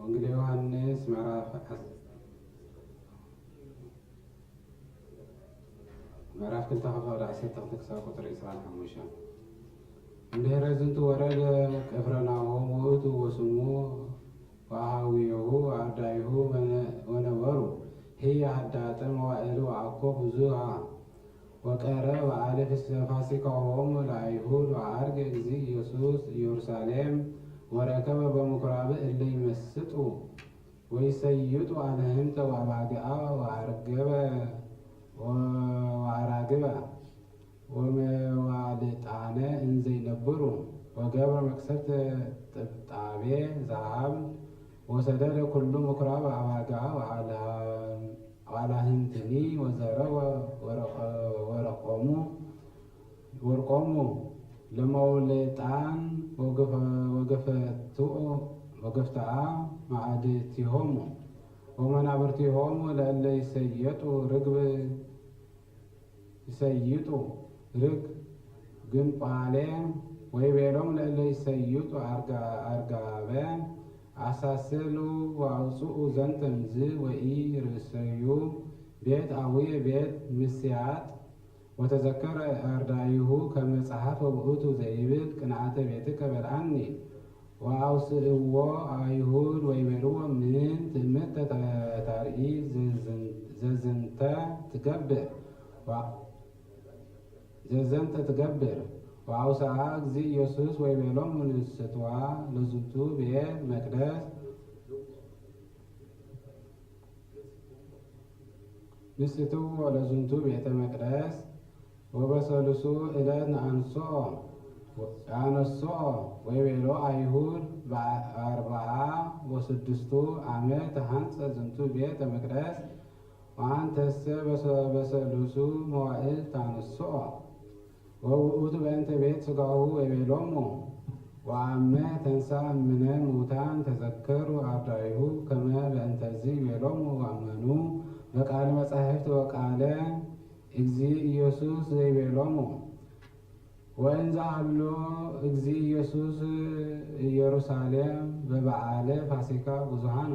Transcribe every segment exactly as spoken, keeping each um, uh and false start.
ወንጌል ዮሐንስ ምዕራፍ ዐስ-፣ ምዕራፍ ክልተ፣ ካብ ቁጥር ዐሰርተ ክልተ ክሳብ ቁጥር ዒስራን ሐሙሽተን። እምድህረ ዝንቱ ወረደ ቅፍርናሆም ውእቱ ወስሙ ወአሃዊሁ አርዳኢሁ ወነ-፣ ወነበሩ ህየ ሀዳጠ መዋዕል ወአኮ ብዙሃ። ወቀረበ በዓለ ፍስ-፣ ፋሲካሆሙ ለአይሁድ ወዐርገ እግዚእ ኢየሱስ ኢየሩሳሌም ወረከበ በምኩራብ እለ ይመስጡ ወይሰይጡ አልህምተ ወአባግዓ ወአርገበ ወ-፣ ወአራግበ ወመዋልጣነ እንዘ ይነብሩ ወገብረ መቅሰፍት ጥብጣቤ ዘሀብል ወሰደደ ኩሉ ምኩራብ አባግዓ ወአላ-፣ ወአላህምትኒ ወዘረወ ወረቀ-፣ ወረቆሙ ወርቆሙ ለመውልጣን ወገፈ-፣ ወገፈትኡ ወገፍትአ መዓድቲሆሙ ወመናብርቲሆሙ ለእለ ይሰየጡ ርግብ፣ ይሰይጡ ርግ ግንጳሌ ወይቤሎሙ ለእለ ይሰይጡ አርጋ-፣ አርጋበ አሳስሉ ወአውጽኡ ዘንተ እምዝ ወኢርእሰዩ ቤት አቡየ ቤት ምስያጥ። ወተዘከረ አርዳኢሁ ከመ ጸሐፈ ውእቱ ዘይብል ቅንዓተ ቤትከ በልዓኒ። ወአውስእዎ አይሁድ ወይቤልዎ ምን ትእምርተ ተ-፣ ታርኢ ዘዝን-፣ ዘዝንተ ትገብር ወ-፣ ዘዘንተ ትገብር። ወአውስአ እግዚእ ኢየሱስ ወይቤሎሙ ንስትዋ ለዝንቱ ቤት መቅደስ ንስትዎ ለዝንቱ ቤተ መቅደስ ወበሰሉሱ ዕለት ነአንስኦ፣ ነአንስኦ ወይቤሎ አይሁድ በአርብዓ ወስድስቱ አመት ተሐንጸ ዝንቱ ቤተ መቅደስ ወአንተሰ በሰ-፣ በሰሉሱ መዋዕል ታንስኦ። ወውእቱ በእንተ ቤት ሥጋሁ ወይቤሎሙ ወአመ ተንሳ እምነ ሙታን ተዘከሩ አርዳኢሁ ከመ በእንተዝ ይቤሎሙ ወአመኑ በቃለ መጻሕፍት ወቃለ እግዚእ ኢየሱስ ዘይቤሎሙ። ወእንዘ ሀሎ እግዚእ ኢየሱስ ኢየሩሳሌም በበዓለ ፋሲካ ብዙኃን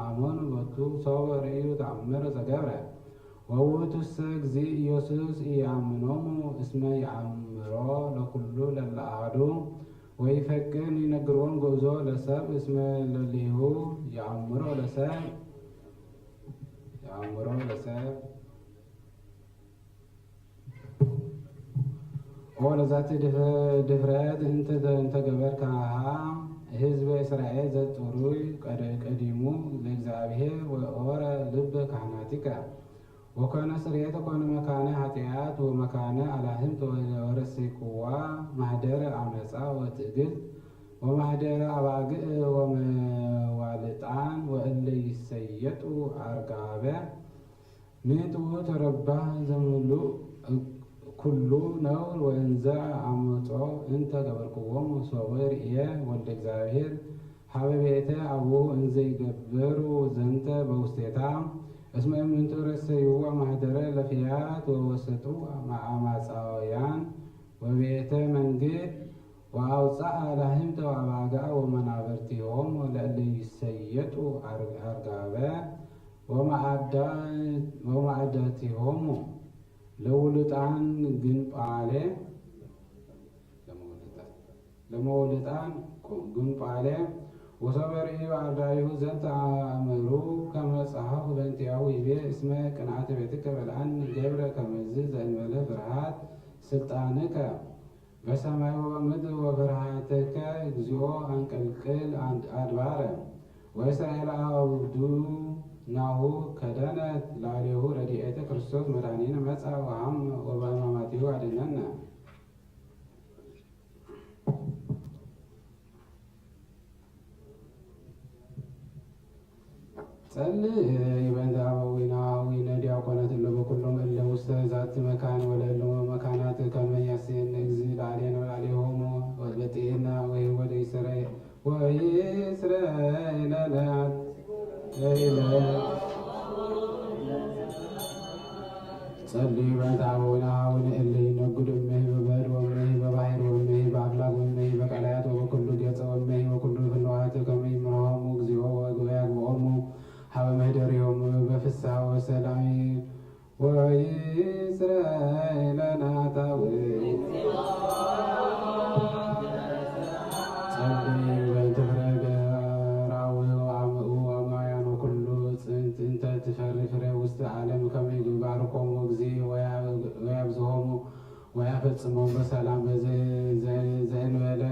አመኑ ቦቱ ሶበ ርእዩ ተአምረ ዘገብረ። ወውእቱሰ እግዚእ ኢየሱስ ኢየአምኖሙ እስመ ይአምሮ ለኩሉ ለለአሐዱ ወይፈቅድ ይነግርዎን ግእዞ ለሰብ እስመ ለሊሁ ይአምሮ ለሰብ፣ ይአምሮ ለሰብ። ኦ ለዛቲ ድፍ-፣ ድፍረት እንተ፣ እንተ ገበርካሃ ህዝበ እስራኤል ዘጽሩይ ቀደ-፣ ቀዲሙ ለእግዚአብሔር ወኦረ ልበ ካህናቲከ ወኮነ ስርየተ ኮነ መካነ ኃጢአት ወመካነ አላህምት ወ-፣ ወረሰይክዋ ማህደረ አመጻ ወትዕግልት ወማህደረ አባግዕ ወመዋልጣን ወእለ ይሰየጡ አርጋበ ምንትኡ ተረባህ ዘምሉእ ኩሉ ነውር ወእንዘ አመጾ እንተ ገበርክዎሙ ሶበ ርእየ ወልደ እግዚአብሔር ሀበ ቤተ አቡሁ እንዘ ይገብሩ ዘንተ በውስቴታ። እስመ እምንቱ ረሰይዋ ማህደረ ለፍያት ወወሰጡ አማጻውያን ወቤተ መንግት ወአውጽአ ላህምተ ወአባግዓ ወመናብርቲሆሙ ለእለ ይሰየጡ አር-፣ አርጋበ ወመዓዳ-፣ ወመዓዳቲሆሙ ለውሉጣን ግንጳሌ፣ ለመውልጣን፣ ለመውልጣን ግንጳሌ። ወሶበ ርእዩ አርዳኢሁ ዘንተ አእመሩ ከመ ጸሐፉ በእንቲአሁ ይቤ እስመ ቅንዓተ ቤትከ በልዓኒ ገብረ ከመዝ ዘእንበለ ፍርሃት ስልጣንከ በሰማይ ወበምድር ወፍርሃትከ እግዚኦ አንቀልቅል አድ-፣ አድባረ። ወእስራኤል አብዱ ናሁ ከደነት ላዕሌሁ ረድኤተ ክርስቶስ መድኃኒነ መጻ ወሐመ ወበሕማማቲሁ አድነነ። ጸልይ በእንተ አበዊነ አዊነ ዲያቆናት እለ በኩሎም እለ ውስተ ዛቲ መካን ወለእለሙ መካናት ከመ ያሴን እግዚእ ላዕሌነ ወላዕሌሆሙ ወበጤና ወይወደ ይስረ ወይስረ ለነ። ጸልዩ በእንተ አበዊነ አቡነ እለ ይነግዱ እምሂ በበድ ወእምሂ በባሕር ወእምሂ በአፍላግ ወእምሂ በቀላያት ወበኩሉ ገጸ ወእምሂ በኩሉ ፍኖት ከመ ይምርሆሙ እግዚኦ ወእግዚእነ። ጽሞም በሰላም በዘ-፣ ዘ-፣ ዘእንበለ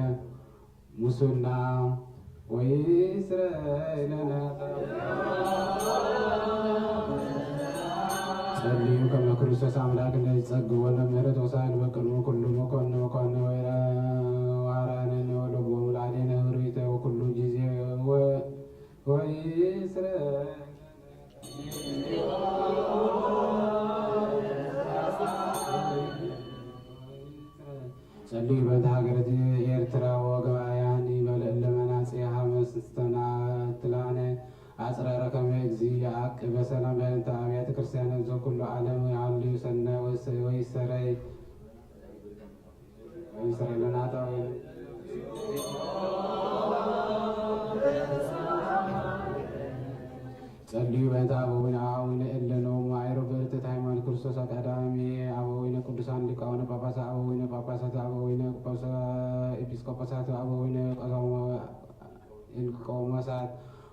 ሙሱና ወይስረ ኢለነ። ጸልዩ ከመ ክርስቶስ አምላክ እንደ ይጸግቦ ለምህረት ወሳል በቅድሙ ኩሉ መኮንነ መኮንነ ወይረ ዋራንን ወለቦሙ ላዕሌነ ህሩይተ ወኩሉ ጊዜ ወ-፣ ወይስረ ጸልዩ በእንተ ሀገረ ኤርትራ ወገባእያኒ በለእለ መናጽያሃ መስተናትላነ አጽረረ ከመ እግዚእ ይዐቅብ በሰላም በእንተ አብያተ ክርስቲያን ዘኩሉ ዓለም ይሃሉ ሰናይ ወሰ-፣ ወይሰረይ ወይሰረይ ለናታዊ ጸልዩ በእንተ አበዊነ አበዊነ እለ ኖሙ ማዕረግ በርትዕት ሃይማኖት ክርስቶስ አቀዳሚ አበዊነ ቅዱሳን ሊቃውነ ጳጳሳት አበዊነ ጳጳሳት አበዊነ ኤጲስቆጶሳት አበዊነ ቆሞሳት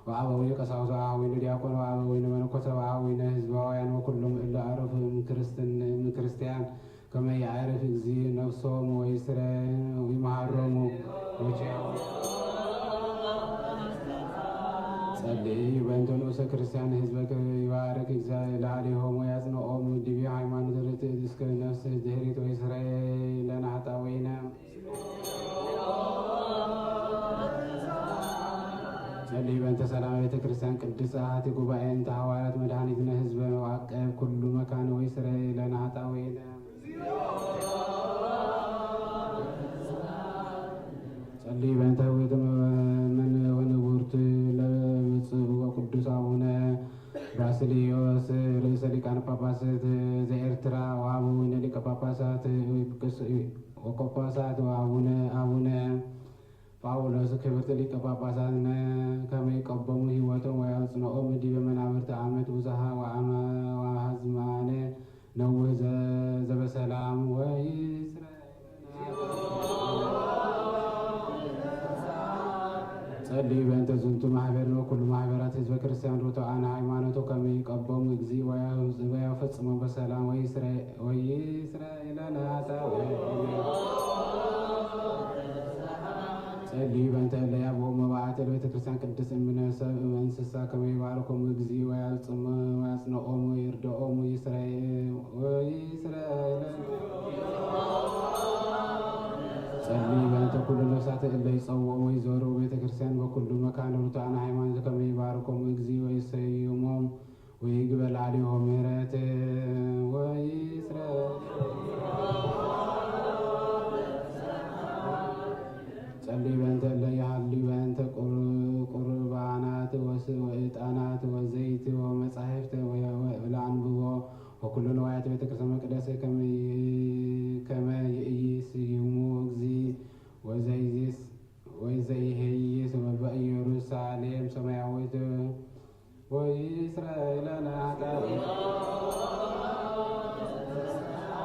ወአበዊነ ቀሳውስት ወአበዊነ ዲያቆን ወአበዊነ መነኮሳት ወአበዊነ ህዝባውያን ወኩሎም እለ አረፉ እም ክርስትን-፣ እም ክርስቲያን ከመ ይዐርፍ እግዚእ ነፍሶሙ ወይስረ ወይመሐሮሙ ወቸ-። ጸልዩ በእንተ ንኡሰ ክርስቲያን ህዝበከ ይባርክ እግዚእ ለአሌሆሙ ወያጽንኦሙ ዲበ ሃይማኖት ርትዕት እስከ ነፍስ ድህሪት ወይስረ ለነ ኃጣውኢነ። ጸልዩ በእንተ ሰላም ቤተ ክርስቲያን ቅድስት አሐቲ ጉባኤ እንተ ሐዋርያት መድኃኒትነ ህዝበ ወዐቀብ ኩሉ መካን ወይስረ ለነ ኃጣውኢነ። ጸልዩ በእንተ ህይወተ መ-፣ መን-፣ ወንቡርት ለብፁዕ ወቅዱስ አቡነ ባስልዮስ ርእሰ ሊቃነ ጳጳሳት ዘኤርትራ ወአበዊነ ሊቀ ጳጳሳት ወቆጶሳት ወአቡነ፣ አቡነ ጳውሎስ ክብርት ሊቀ ጳጳሳትነ ከመ ይቀቦሙ ህይወቶም ወያጽንኦሙ ዲበ መናብርት አመት ብዙሃ ወአመ-፣ ወአዝማነ ነውህ ዘ-፣ ዘበሰላም ወይስረ። ጸልዩ በእንተ ዝንቱ ማህበርነ ወኩሉ ማህበራት ህዝበ ክርስቲያን ርቱዓነ ሃይማኖቶ ከመ ይቀቦሙ እግዚእ ወያፈጽሞም በሰላም ወይስረ፣ ወይስረ ኢለነ ኃጣውኢነ። ጸልዩ በእንተ እለ ያብኡ መባእት ለቤተ ክርስቲያን ቅድስት እምነ ሰብእ ወእንስሳ ከመ ይባርኮሙ እግዚእ ወያጽም-፣ ወያጽንኦሙ ወይርድኦሙ ይስረ-፣ ወይስረ ኢለነ። ጸልዩ በእንተ ኩሉ ነፍሳት እለ ይጸውዑ ወይዘሩ ቤተ ክርስቲያን በኩሉ መካን ርቱዓነ ሃይማኖት ከመ ይባርኮሙ እግዚእ ወይሰይሞም ወይግበር ላዕሌሆሙ ምሕረት ወይስረ። ጸልዩ በእንተ እለ ይሃልዩ በእንተ ቁር-፣ ቁርባናት ወስ-፣ ወዕጣናት ወዘይት ወመጻሕፍተ ወ-፣ ወ-፣ ለአንብቦ ወኩሉ ንዋያተ ቤተ ክርስቲያን መቅደስ ከመ ይ-፣ ከመ ይእይስይሙ እግዚእ ወዘይዚስ ወይዘይሄይስ በኢየሩሳሌም ሰማያዊት ወይስረ ኢለነ ኃጣውኢነ።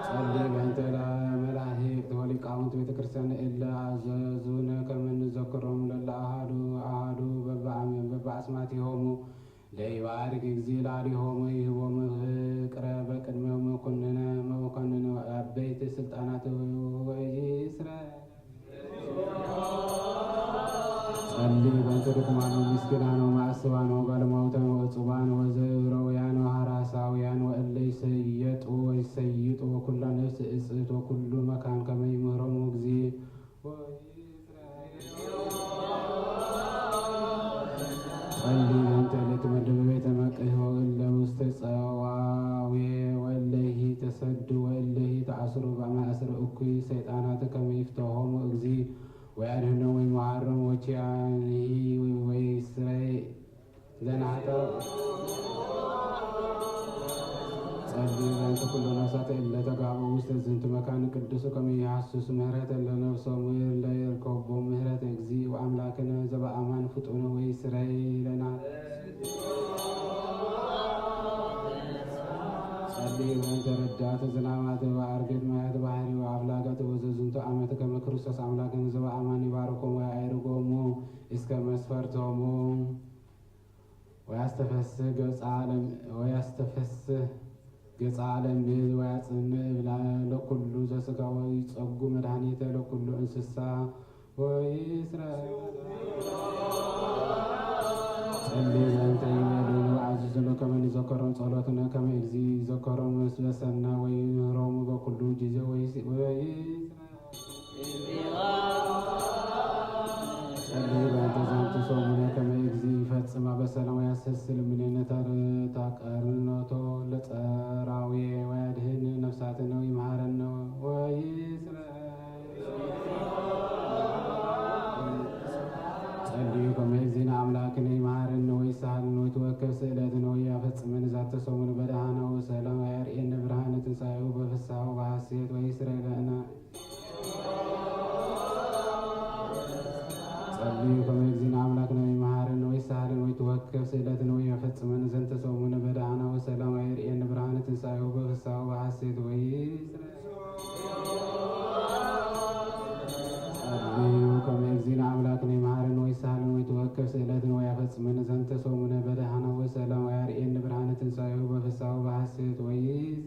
ጸልዩ በእንተ ለመላእክት ወሊቃውንት ቤተ ክርስቲያን እለ አዘዙነ ከመ ንዘክሮም ለለ አሐዱ አሐዱ በበአም-፣ በበአስማቲሆሙ ለይባርክ እግዚእ ላዕሌሆሙ ይህቦሙ ፍቅረ በቅድመ መኮንነ መኮንነ አበይት ስልጣናት ወይስረ። ጸልዩ በእንተ ድኩማን ወምስኪናን ወመዓስባን ወጋለሞታን ወዕጹባን ወዘረውያን ወሐራሳውያን ወእለ ይሰየጡ ወይሰይጡ ወኩላ ነፍስ እጽእት ወኩሉ መካን ከመ ይምህሮሙ እግዚእ። ጸልዩ በእንተ እለ ይትመደቡ በቤተ መቅደስ ወእለ ውስተ ጸዋዌ ወእለ ኢተሰዱ ወእለ ኢተአስሩ በማእሰር እኩይ ሰይጣናት ከመ ይፍትሖሙ እግዚእ ወያድህኖሙ ወይመሐሮሙ ወኪያንሂ ወይስረይ ለነ ኃጣውኢነ። ጸልዩ በእንተ ኩሉ ነፍሳት እለ ተጋብኡ ውስተ ዝንቱ መካን ቅዱስ ከመ ይሐስሱ ምህረተ ለነፍሶሙ እለ ይርከቦሙ ምህረተ እግዚእ ወአምላክነ ዘበአማን ፍጡነ ወይስረይ ለነ። ጸልዩ በእንተ ረዳት ዝናማት ወአርግድ ማያት ባሕሪ ወአፍላጋት ወዘዝንቱ አመት ከመ ክርስቶስ አምላክነ ዘበአማን ይባርኮሙ ወያዕርጎሙ እስከ መስፈርቶሙ። ወያስተፈስህ ገብጸ ዓለም፣ ወያስተፈስህ ገጸ ዓለም ወያጽንዕ እብላ ለኩሉ ዘስጋ ወይጸጉ መድኃኒተ ለኩሉ እንስሳ ወይስረ ጸልዩ በእንተ ይበሉ አዝዝኑ ከመ ንዘከሮም ጸሎትነ ከመ እግዚእ ይዘከሮም ምስለ ሰና ወይምህሮሙ በኩሉ ጊዜ ወይስ-፣ ወይስረ ጸልዩ በእንተ ዘንቱ ሰሙነ ከመ እግዚእ ይፈጽማ በሰላም ወያሰስል እምኔነ ታርታ ቀርኖቶ ለጸራዊ ወያድህን ነፍሳትነ ወይምሃረነ ወይስረ ጸልዩ ከመ እግዚእነ አምላክነ ይምሃረነ ወይሳሃልነ ወይትወከፍ ስእለትነ ወያፈጽመነ ዛተ ሰሙን በደሃና ወሰላም ወያርእየነ ብርሃነ ትንሳኤሁ በፍስሃ ወበሐሴት ወይስረይ ለነ። ጸልዩ ከመ እግዚእነ አምላክነ ይምሃረነ ወይሳሃልነ ወይትወከፍ ስእለትነ ወያፈጽመነ ዘንተ ሰሙነ በደሃና ወሰላም ወያርእየነ ብርሃነ ትንሳኤሁ በፍስሃ ወበሐሴት ወይስረይ ጸልዩ ከመ እግዚእነ አምላክነ ይምሃረነ ወይሳሃልነ ወይትወከፍ ስእለትነ ወያፈጽመነ ዘንተ ሰሙነ በደሃና ወሰላም ወያርእየነ ብርሃነ ትንሳኤሁ በፍስሃ ወበሐሴት ወይስረይ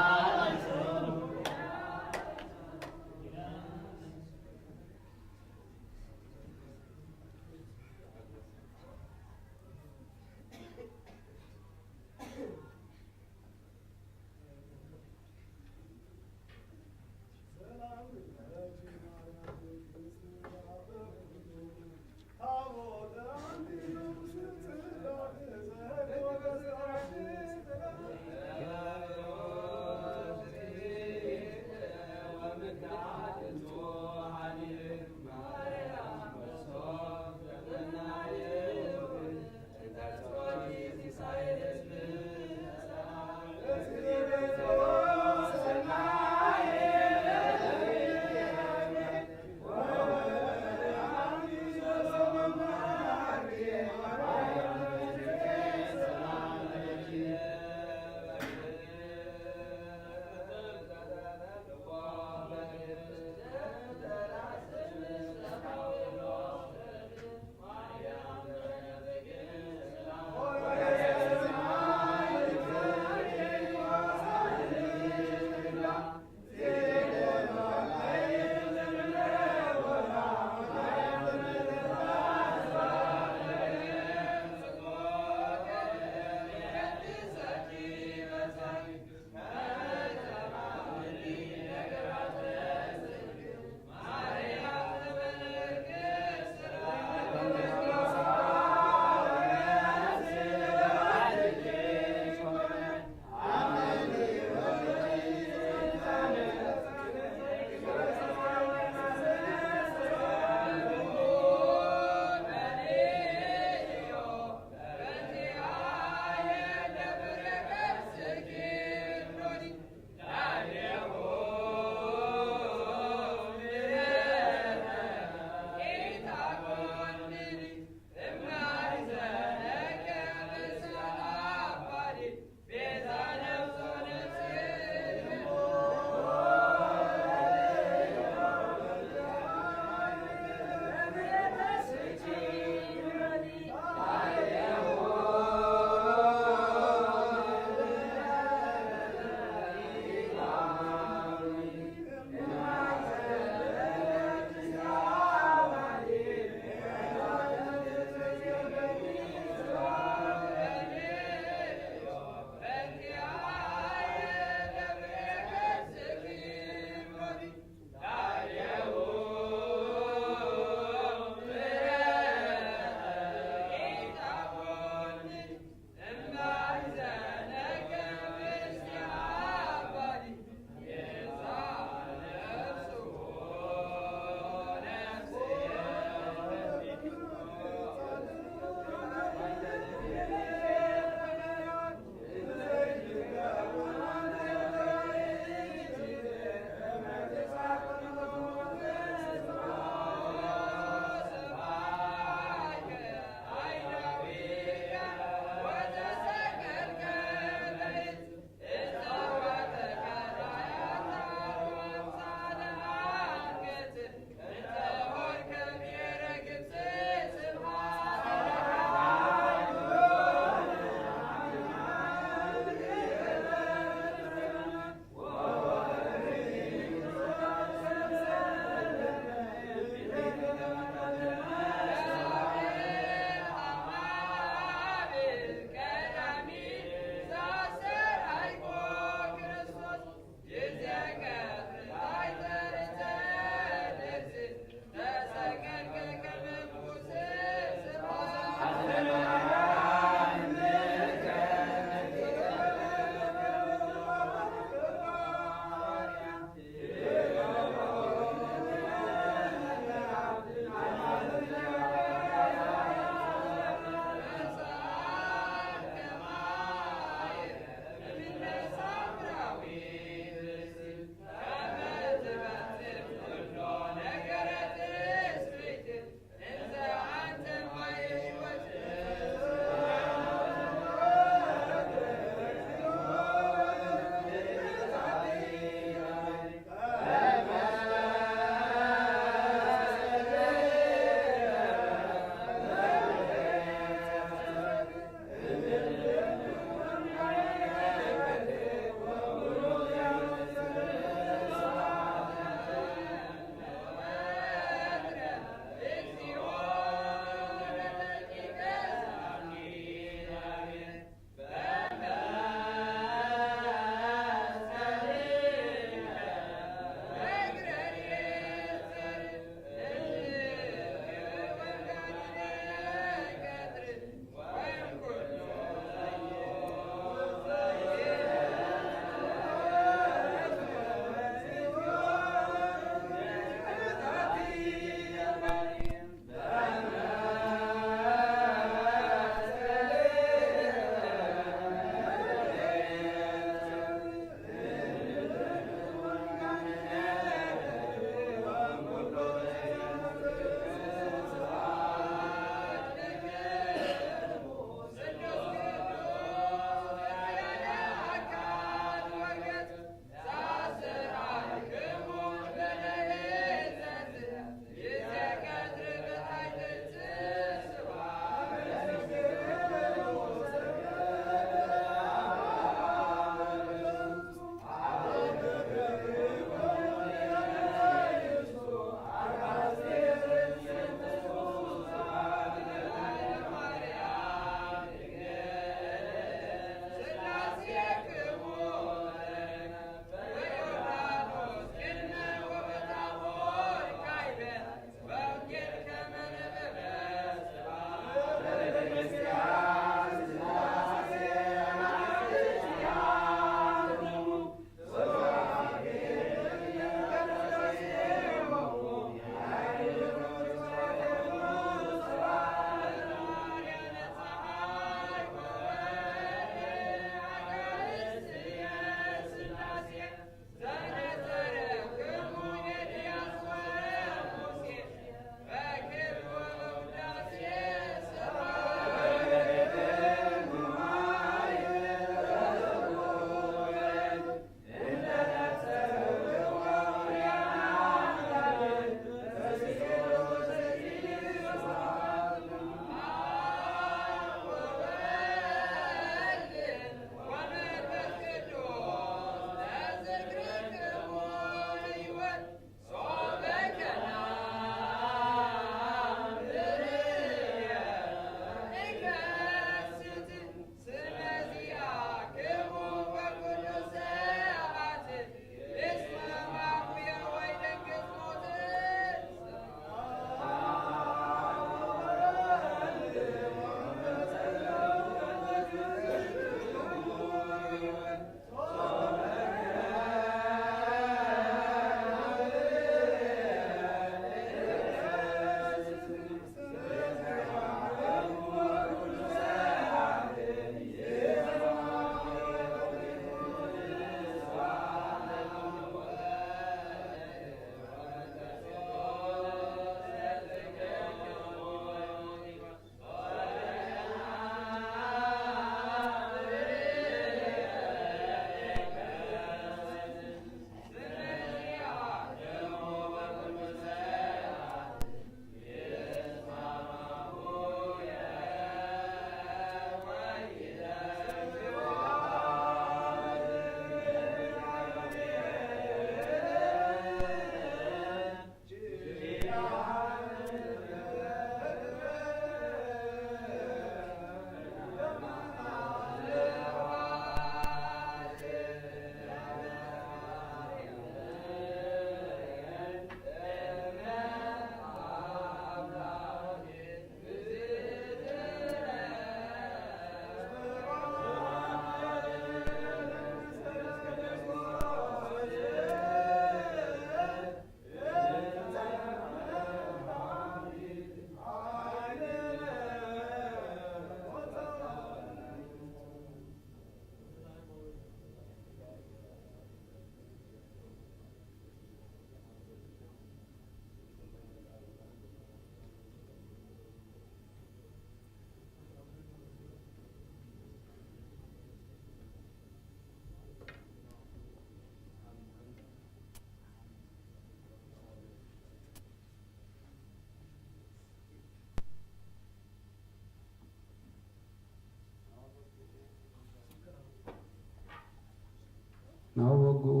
ናሁ በጉኡ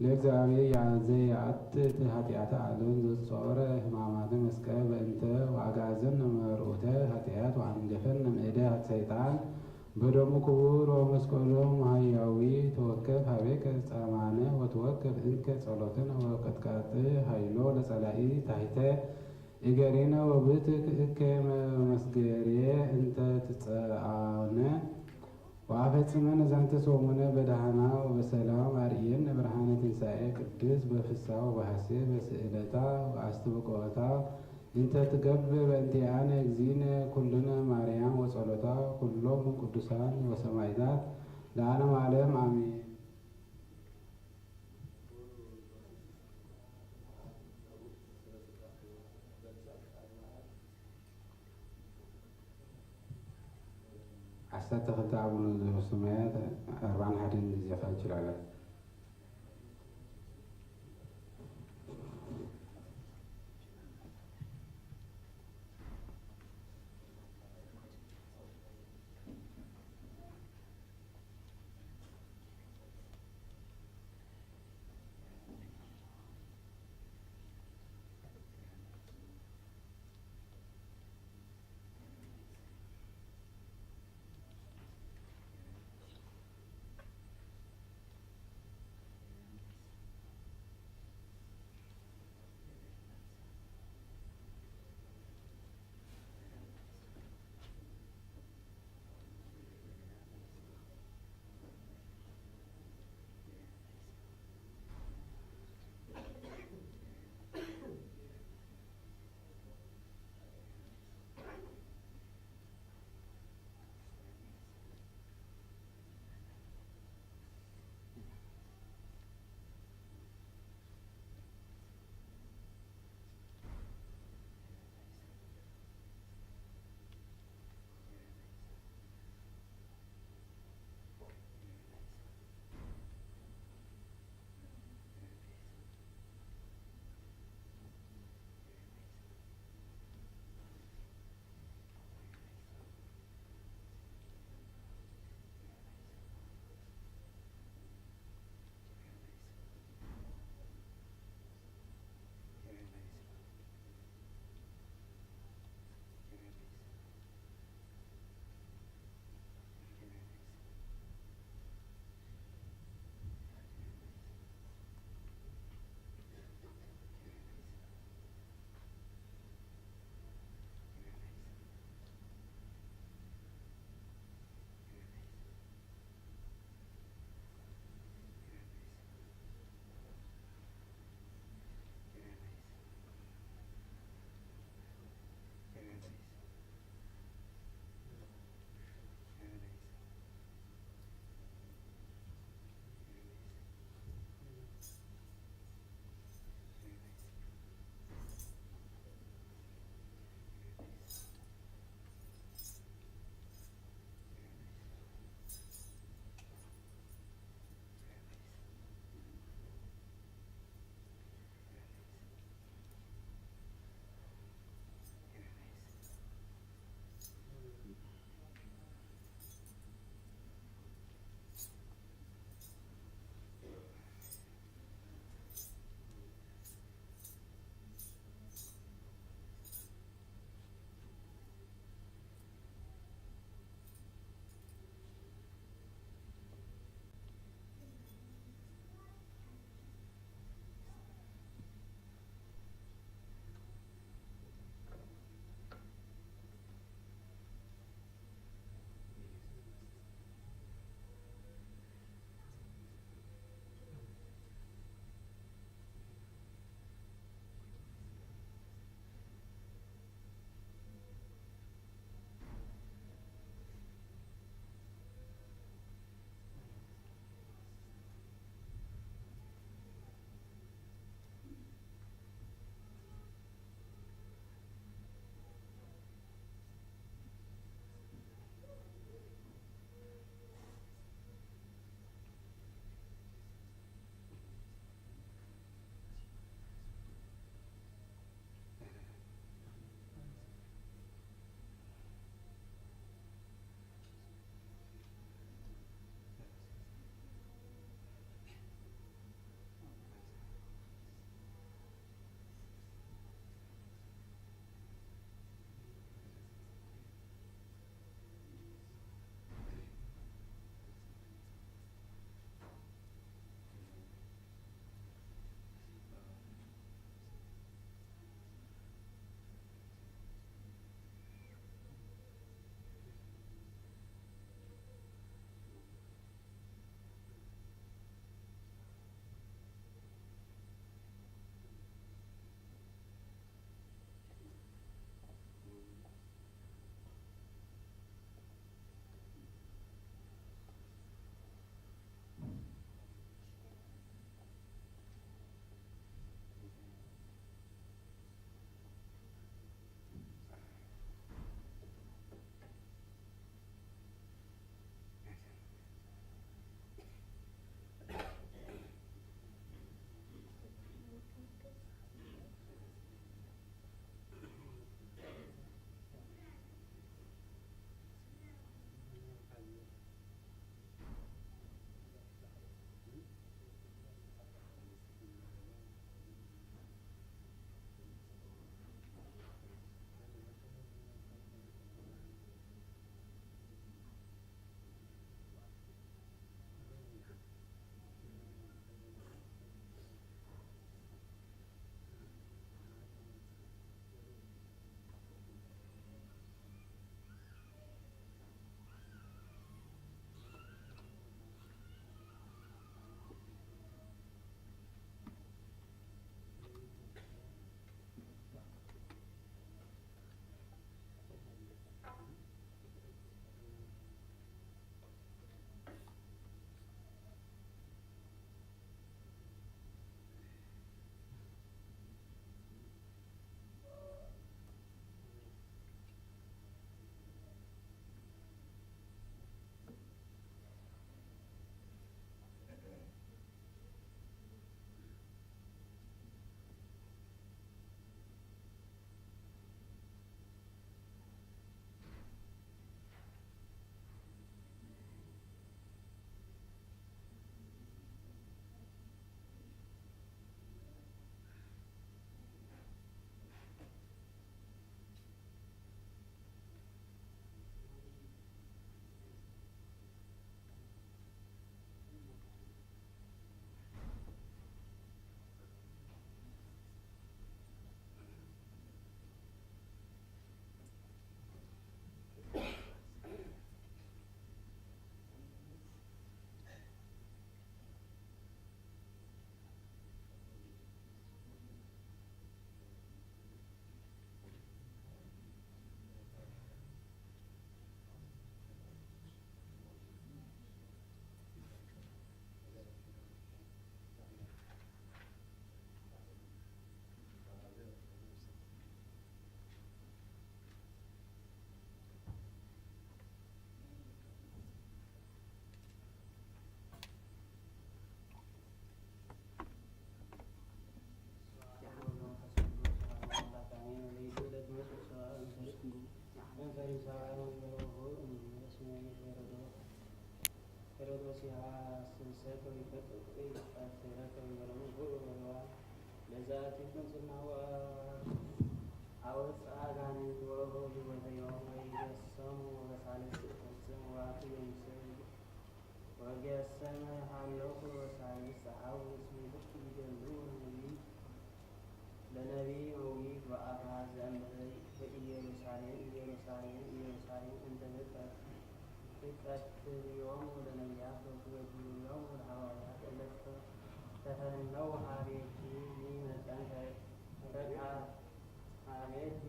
ለእግዚአብሔር ያዘ የአትት ኃጢአተ ዓለም ዘጾረ ሕማማተ መስቀል በእንተ ወአግዓዘነ መርዑተ ኃጢአት ወአንገፈነ እምእደ ሰይጣን በደሙ ክቡር ወመስቀሎ መሃያዊ ተወከፍ ሀቤከ ጸማነ ወተወከፍ እንከ ጸሎትነ ወቀጥቃጥ ኃይሎ ለጸላኢ ታሕተ እገሪነ ወብትክ እከ መስገርየ እንተ ትጸአነ ወአፈጽመነ ዘንተ ሰሙነ በደህና ወበሰላም አርእየነ ብርሃነ ትንሳኤ ቅድስ በፍስሐ ወበሐሴት በስእለታ ወአስተብቆታ እንተ ትገብር በእንቲአነ እግዚእነ ኩልነ ማርያም ወጸሎታ ኩሎም ቅዱሳን ወሰማዕታት ለዓለመ ዓለም አሜን። ዐሰርተ ክልተ አቡነ ዘበሰማያት፣ አርብዓን ሐደን ጊዜ ከአንችላለን። ስሰከ ወይፈቅድ ኢይትቀትለከ ወይበለሙ ብኡ በለዋ። ለዛቲ ቁንጽናዋ አወጽአ አጋንንት ወሆ ህይወተ ዮም ወይገሰሙ ወበሳልስት እፈጽም ወአቱ የምስል ወገሰመ ሀለኩ ወሳልስት ሐውስ ምልክት ይገሉ ነቢይ ለነቢይ መዊት ወአባ ዘእንበለ በኢየሩሳሌም፣ ኢየሩሳሌም፣ ኢየሩሳሌም እንተ ትቀትልዮሙ ለነቢያት ወትወግርዮሙ ለሐዋርያት እለ ተፈነው ሀቤኪ ሚመጠን ፈቃ-፣ ሀቤኪ